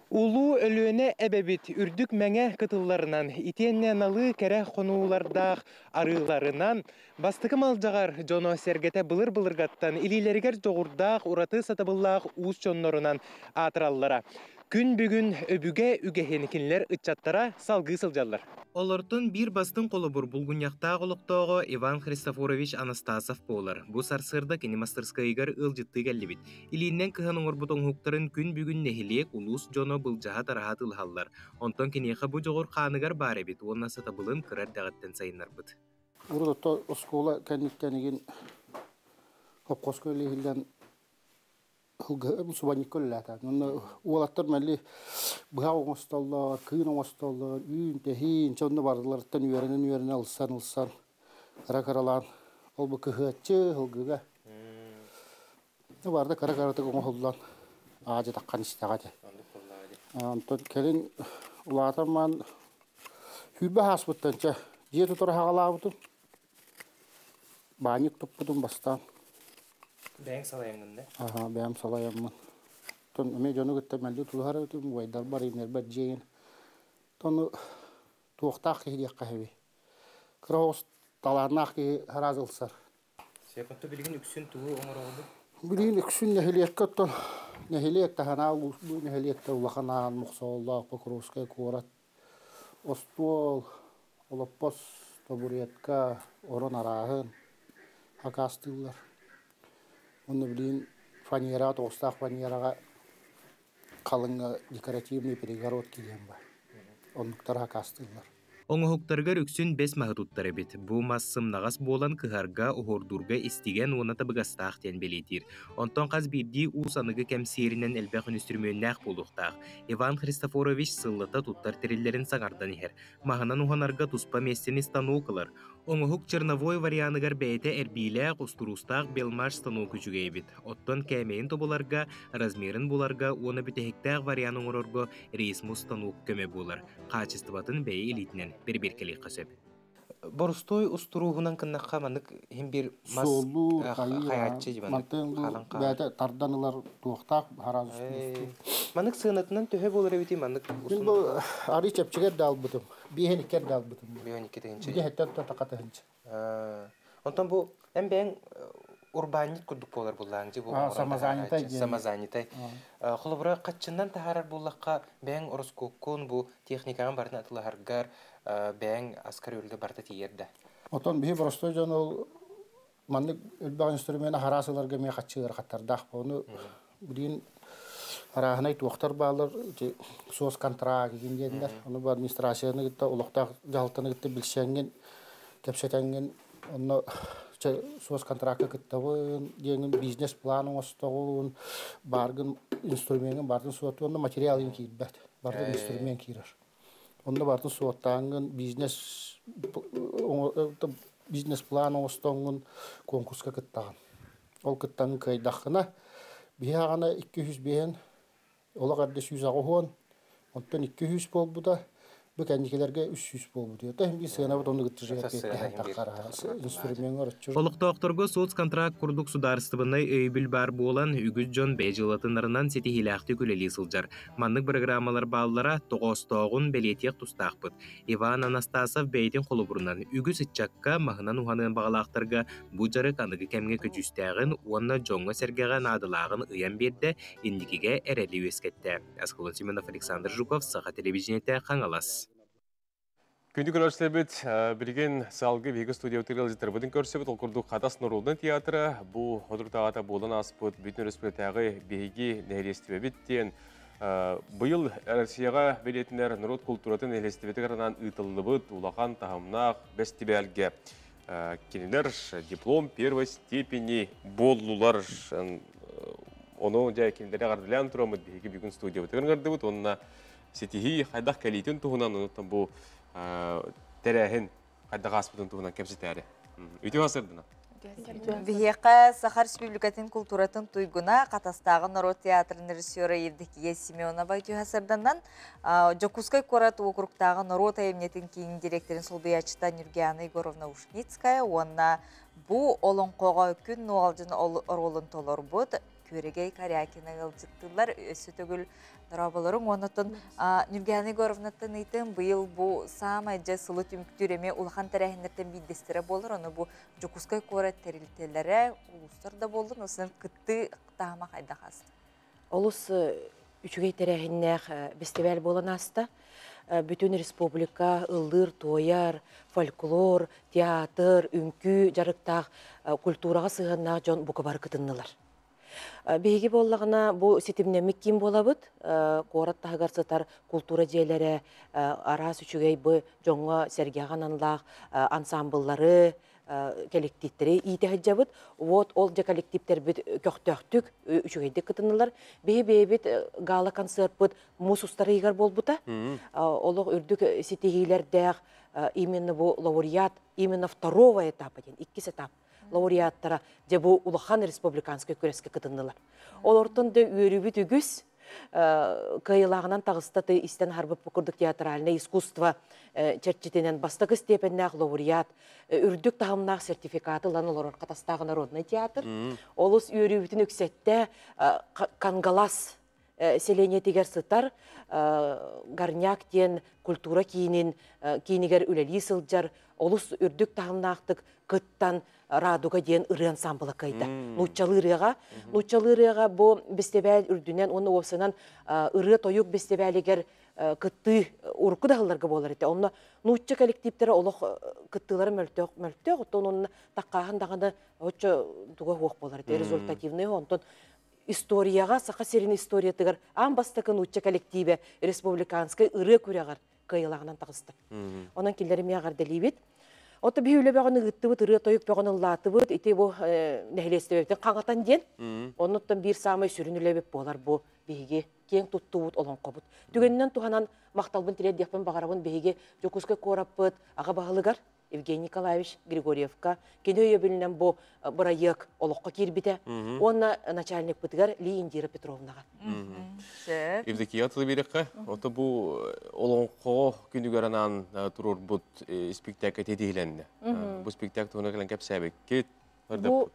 Улуу Өлүөнэ эбэбит үрдүк мэҥэ кытылларынан, итиэннэ налыы кэрэ хонуулардаах арыыларынан бастакы Малдьаҕар дьоно-сэргэтэ былыр-былыргаттан илиилэригэр дьоҕурдаах, ураты сатабыллаах уус дьоннорунан аатыраллара. Күн бүгүн өбүгэ үгэһин кинилэр ыччаттара салгыы сылдьаллар. Олортон биир бастыҥ холобур булгунньахтаах олохтооҕо Иван Христофорович Анастасов буолар. Бу сарсыарда кини мастарыскыайыгар ыалдьыттыы кэллибит. Илииннэн кыһан оҥорбут оҥоһуктарын күн бүгүн нэһилиэк, улуус дьоно былдьаһа-тараһа тылыһаллар. Онтон киниэхэ бу дьоҕур хааныгар баар эбит уонна сатабылын кыра эрдэҕиттэн сайыннарбыт. Урут ото оскуола кэнниттэн игин хопхоско илиһиллэн субанньыкка үлэлээтэ. Онно уолаттар мэлли быһах оҥостоллор, кыын оҥостоллор, үүн, тэһиин, чэ онно барыларыттан үөрэнэн-үөрэнэн ылсан-ылсан кыра-кыралаан ол бу кыһыаччы ылгыга барда кыра-кыратык оҥоһуллан аадьа таххан истэҕэ этэ. Онтон кэлин улаатан маан сүүрбэ ааспыттан чэ дьиэ тутара хаҕалаабытым. Баанньык туппутум бастаан. Бэйэҥ салайаҥҥын да? Аха, бэйэм салайаммын. Оттон эмиэ дьону кытта мэлдьи тулуһар эбитим, убайдарбар, иннэрбэр дьиэйин. Ону туохтаах киһи диэххэ эбий. Кыра оҕус талааннаах киһи араас ылсар. Сөп, билигин үксүн тугу оҥороҕун? Билигин үксүн нэһилиэккэ оттон нэһилиэк таһынаа бу нэһилиэктэр улахан аан Мохсоҕоллоох, Покровскай куорат, остуол, олоппос, табуретка, орон арааһын акаастыыллар. Онно билигин фанера, тоҕустаах фанераҕа Халыҥ декоративный перегородки диэн бар. Оннуктар хакастыыллар. Оҥоһуктарыгар үксүн бэс маһы туттар эбит. Бу мас сымнаҕас буолан кыһарга, уһуурдуурга истигэн уонна табыгастаах диэн бэлиэтиир. Онтон хас биирдии уус аныгы кэм сиэринэн элбэх үнүстүрүмүөннээх буолуохтаах. Иван Христофорович сыллата туттар тэриллэрин саҥардан иһэр. Маһынан уһанарга туспа миэстэни станок ылар. Оҥоһук черновой варианыгар бэйэтэ эрбиилээх, устуруустаах белмаш станок үчүгэй эбит. Оттон кээмэйин тобуларга, размерын буларга уонна бүтэһиктээх вариант оҥорорго рейсмус станок көмө буолар. Хаачыстыбатын бэйэ илиитинэн бэрэбиэркэлиэххэ сөп. Боростуой устурууһунан кыннахха маннык иһин бир мас Суоллуур, хайааччы хайыыр, мантан бэйэтэ тардан ылар туохтаах хараас устуруустуур. Маннык сыанатынан төһө буолар эбитий маннык Мин бу арый чэпчигэр да албытым. Биэһин иккер да албытым. Биэһин икки тыһыынча. Биэһиттэн тақа тыһыынча. Онтон бу эн бэйэҥ урбаанньыт курдук буолар буллааҥ дьи бу самозанятай самозанятай. Холобура хаччыннан таһаарар буллахха бэйэҥ ороскуоккун бу техникаҕын барытын атылаһаргар бэйэҥ аскар өлгө барыта тиийэр да. Отон биһи простой дьон ол маннык элбэх инструмент хараас ыларга эмиэ хаччы ыарахаттардаах буону билигин арааһынай туохтар бааллар ити соц контракт игин диэннэр ону бу администрацияны кытта олохтоох дьаһалтаны кытта билсэҥҥин кэпсэтэҥҥин онно соц контракка кыттабын диэҥин бизнес план оҥостоҕун бааргын инструмеҥҥын баартын суотту онно материал киирбэт барытын инструмент киирэр онно баартын суоттааҥҥын бизнес бизнес план оҥостоҥҥун конкурска кыттаҕын ол кыттаҥҥын кыайдаххына биһи аҕана 205 олох эрдэ 180 онтон 200 буолбута бу кэнникилэргэ 300 буолбут. Это биир сыанабыт онну Олохтоохторго соцконтракт курдук судаарыстыбаннай өйөбүл баар буолан, үгүс дьон бэйэ дьыалатынарынан ситиһиилээхтик үлэлии сылдьар. Маннык бырагыраамалар бааллара тоҕоостооҕун бэлиэтиэх тустаахпыт. Иван Анастасов бэйэтин холобурунан үгүс ыччакка маһынан уһаныан баҕалаахтарга бу дьарык аныгы кэмҥэ көдьүүстээҕин уонна дьоҥҥо-сэргэҕэ наадалааҕын ыйан биэрдэ, инникигэ эрэли үөскэттэ. Аскалон Семенов, Александр Жуков, Саха телевидениетэ, Хаҥалас. Күндү көрөөччүлэрбит, билигин салгыы биһиги студиябытыгар ыалдьыттарбытын көрсөбүт. Ол курдук Хатас норуодунай театра бу соторутааҕыта буолан ааспыт бүтүн өрөспүүбүлүкэтээҕи биһиги нэһилиэстибэбит диэн быйыл Россияҕа бэлиэтинэр норуот култууратын нэһилиэстибэтигэр анаан ыытыллыбыт улахан таһымнаах бэстибээлгэ кинилэр диплом первой степени буоллулар. Ону дьэ кинилэри эҕэрдэлээн тураммыт биһиги бүгүн студиябытыгар ыҥырдыбыт уонна ситиһии хайдах кэлиитин туһунан онуттан бу тэрээһин хайдах ааспытын туһунан кэпсэтээри. Үтүө сырдына. Биһиэхэ Саха Республикатын култууратын туйгуна Хатастааҕы норуот театрын режиссера Евдокия Семенова үтүө сырданан Дьокуускай куорат уокуруктааҕы норуот айымньытын киинин директорын солбуйааччыта Нюргиана Егоровна Ушницкая уонна бу олоҥхоҕо күн нуоҕалдьын оруолун толорбут Күөрэгэй Корякина ыалдьыттыыллар. Өссө төгүл дорооболоруҥ уоннаттан Нюргиана Егоровнаттан ыйтым быйыл бу саамай дьэ сылы түмүктүүр эмиэ улахан тэрээһиннэртэн биирдэстэрэ буолар. Ону бу Дьокуускай куорат тэрилтэлэрэ, улуустар да буоллун, осунан кыттыы таһыма хайдах ааста? Олус үчүгэй тэрээһиннээх бэстибээл буолан ааста. Бүтүн республика ыллыыр-туойар, фольклор, театр, үҥкүү дьарыктаах культураҕа сыһыаннаах дьон бука бары кытыннылар. Биһиги буоллаҕына бу ситимнэммит киин буолабыт. Куорат таһыгар сытар култуура дьиэлэрэ араас үчүгэй бу дьоҥҥо сэргэҕэ аналлаах ансаамбыллары, кэлэктииптэри иитэ сылдьабыт. Вот ол дьэ коллективтэрбит көхтөөхтүк, үчүгэйдик кытыннылар. Биһи бэйэбит гала-концертпыт муус устар ыйыгар буолбута. Олох үрдүк ситиһиилэрдээх именно бу лауреат именно второго этапа диэн иккис этап лауреаттара дьэ бу улахан республиканскай күрэскэ кытыннылар. Олортон да үөрүүбүт үгүс кыайылааҕынан таҕыста ты истэн аһарбыт курдук театральное искусство чэрчитинэн бастакы степеннээх лауреат үрдүк таһымнаах сертификаты ылан олорор Хатастааҕы народнай театр. Олус үөрүүбүтүн үксэттэ Кангалас селениетигэр сытар Горняк диэн культура киинин киинигэр үлэлии сылдьар олус үрдүк таһымнаахтык кыттан Радуга диэн ырыа ансамбла кыайда. Нууччалыы ырыаҕа. Нууччалыы ырыаҕа бу бэстибээл үрдүнэн уонна уопсанан ырыа-тойук бэстибээлигэр кыттыы урукку да сылларга буолар этэ. Онно нуучча коллективтэрэ олох кыттыылара мөлтөх, мөлтөх, оттон онно таккааһын даҕаны оччо туга суох буолар этэ, результативный онтон Историяҕа, Саха сирин историятыгар аан бастакы нуучча коллективэ республиканскай ырыа күрэҕэр кыайыылааҕынан таҕыста. Онон кинилэри эмиэ эҕэрдэлиибит. Ото биһи үлэ бөҕөнү ыыттыбыт, ырыа тойук бөҕөнү ыллаатыбыт. Ити бу нэһилиэстибэбитин хаҥатан диэн. Оннуттан биир саамай сүрүн үлэбит буолар бу биһиги киэҥ туттуубут олоҥхобут. Түгэнинэн туһанан махталбын тириэрдиэхпин баҕарабын биһиги Дьокуускай куораппыт аҕа баһылыгар Евгений Николаевич Григорьевка кини өйөбүлүнэн бу бырайыак олоххо киирбитэ уонна начальникпытыгар Ли Индира Петровнаҕа. Евдокия тылы биэрэххэ, ото бу олоҥхо күнүгэр анаан туруорбут спектакль тэтиһилэннэ. Бу спектакль туһунан кэлэн кэпсээбиккит. Бу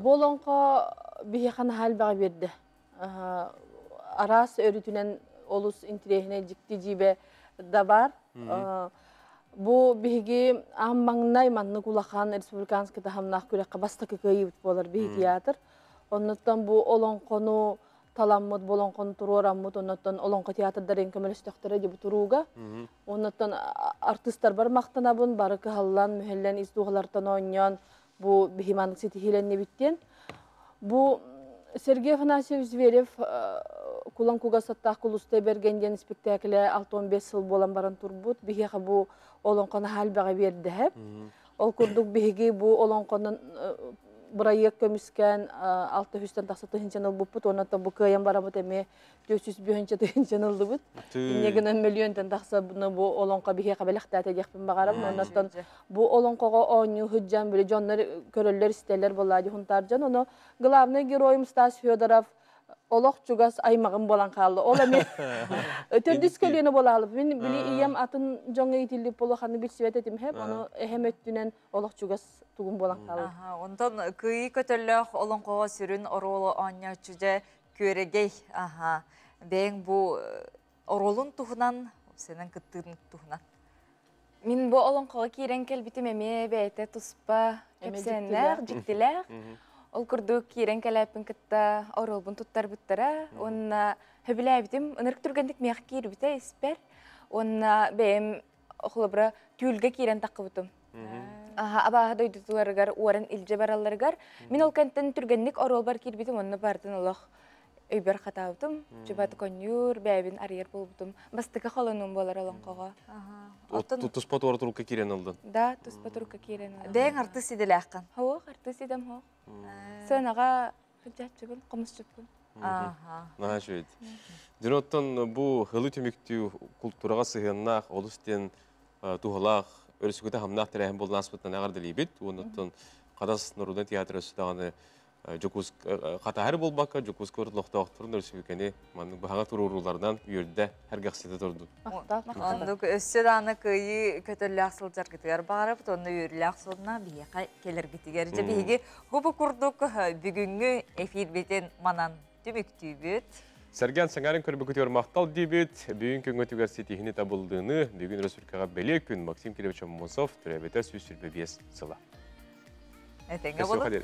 бу олоҥхо биһиэхэ наһаа элбэҕи биэрдэ. Араас өрүтүнэн олус интириэһинэй дьикти дьиибэ да баар. Бу биһиги аан маҥнай маннык улахан республиканский таһымнаах күрэххэ бастакы кыайыыбыт буолар биһи театр. Оннуттан бу олоҥхону таламмыт, бу олоҥхону туруораммыт, оннуттан олоҥхо театрдарын көмөлөстөхтөрө дии бу турууга. Оннуттан артыыстарбар махтанабын, бары кыһаллан, мүһэллэн ис дууһалартан оонньоон бу биһи маннык ситиһиилэннибит диэн. Бу Сергей Афанасьевич Зверев Кулан кугас аттаах Кулустай Бэргэн диэн спектакле 65 сыл буолан баран турбут. Биһиэхэ бу олоҥхону наһаа элбэҕи биэрдэһэ. Ол курдук биһиги бу олоҥхонун бырайыак көмүскээн 600-тэн тахса тыһыынчаны ылбыппыт уонна бу кыайан барабыт эмиэ 400 быһынча тыһыынчаны ыллыбыт. Инньэ гынан мөлүйүөнтэн тахса бу олоҥхо биһиэхэ бэлэхтээтэ диэхпин баҕарабын. Оннуттан бу олоҥхоҕо оонньуу сылдьан били дьоннор көрөллөр истэллэр буоллаа дьоһунтаар дьон. Ону главный геройум Стас Федоров олох чугас аймаҕым буолан хаалла. Ол эмиэ төрдүс көлүөнэ буолаалып. Мин били ийэм атын дьоҥҥо иитиллибит буолуоханы билсибэт этим хэп. Ону эһэм өттүнэн олох чугас тугум буолан хаалла. Онтон кыайыы көтөллөөх олоҥхоҕо сүрүн оруолу оонньооччу дьэ Күөрэгэй, аха. Бэйэҥ бу оруолун туһунан, сенен кыттыытын туһунан. Мин бу олоҥхоҕо киирэн кэлбитим эмиэ бэйэтэ туспа кэпсээннээх, дьиктилээх. Ол курдук киирэн кэлээппин кытта оруолбун туттарбыттара уонна сөбүлээбитим. Ынырык түргэнник миэхэ киирбитэ испэр. Уонна бэйэм холобура түүлгэ киирэн таххыбытым. Абааһы дойдутуларыгар уоран илдьэ баралларыгар мин ол кэнтэн түргэнник оруолбар киирбитим онно бардын олох өйбөр хатаабытым. Чубат конньуур бэйэбин арыйар буолбутум. Бастакы холонуум буолар олоҥхоҕо. Туспа туора турукка киирэн ылдын? Да, туспа турукка киирэн ылдым. Бэйэҥ артыыс идэлээххин? Хоох, артыыс идэм хоох. Сыанаҕа сылдьааччыбын, хомусчуппун. Наһаа үчүгэй. Дьон оттон бу хылы түмүктүү култуураҕа сыһыаннаах олус диэн туһалаах, өрүсүгүтэ хамнаах тэрээһин буолан ааспытынан эҕэрдэлиибит. Уонна Хатас народнай театр өссө даҕаны Дьокууск хатаһар буолбакка Дьокуускай олохтоохторун өрөспүүбүлүкэни маннык быһаҕа туруорууларынан үөрдэ, сэргэхситэ турдун. Оннук өссө даҕаны кыайыы көтөллөөх сылдьаргытыгар баҕарабыт уонна үөрүүлээх сонуна биһиэхэ кэлэргитигэр. Дьэ биһиги бу бу курдук бүгүҥҥү эфирбитин манан түмүктүүбүт. Сэргэн сэҥээрин көрбүкүтүгэр махтал диибит. Бүгүн күҥҥүтүгэр ситиһини табылдыыны бүгүн өрөспүүбүлүкэҕэ бэлиэ күн Максим Кирович Аммосов төрөөбүтэ 125 сыла. Этэҥҥэ болун.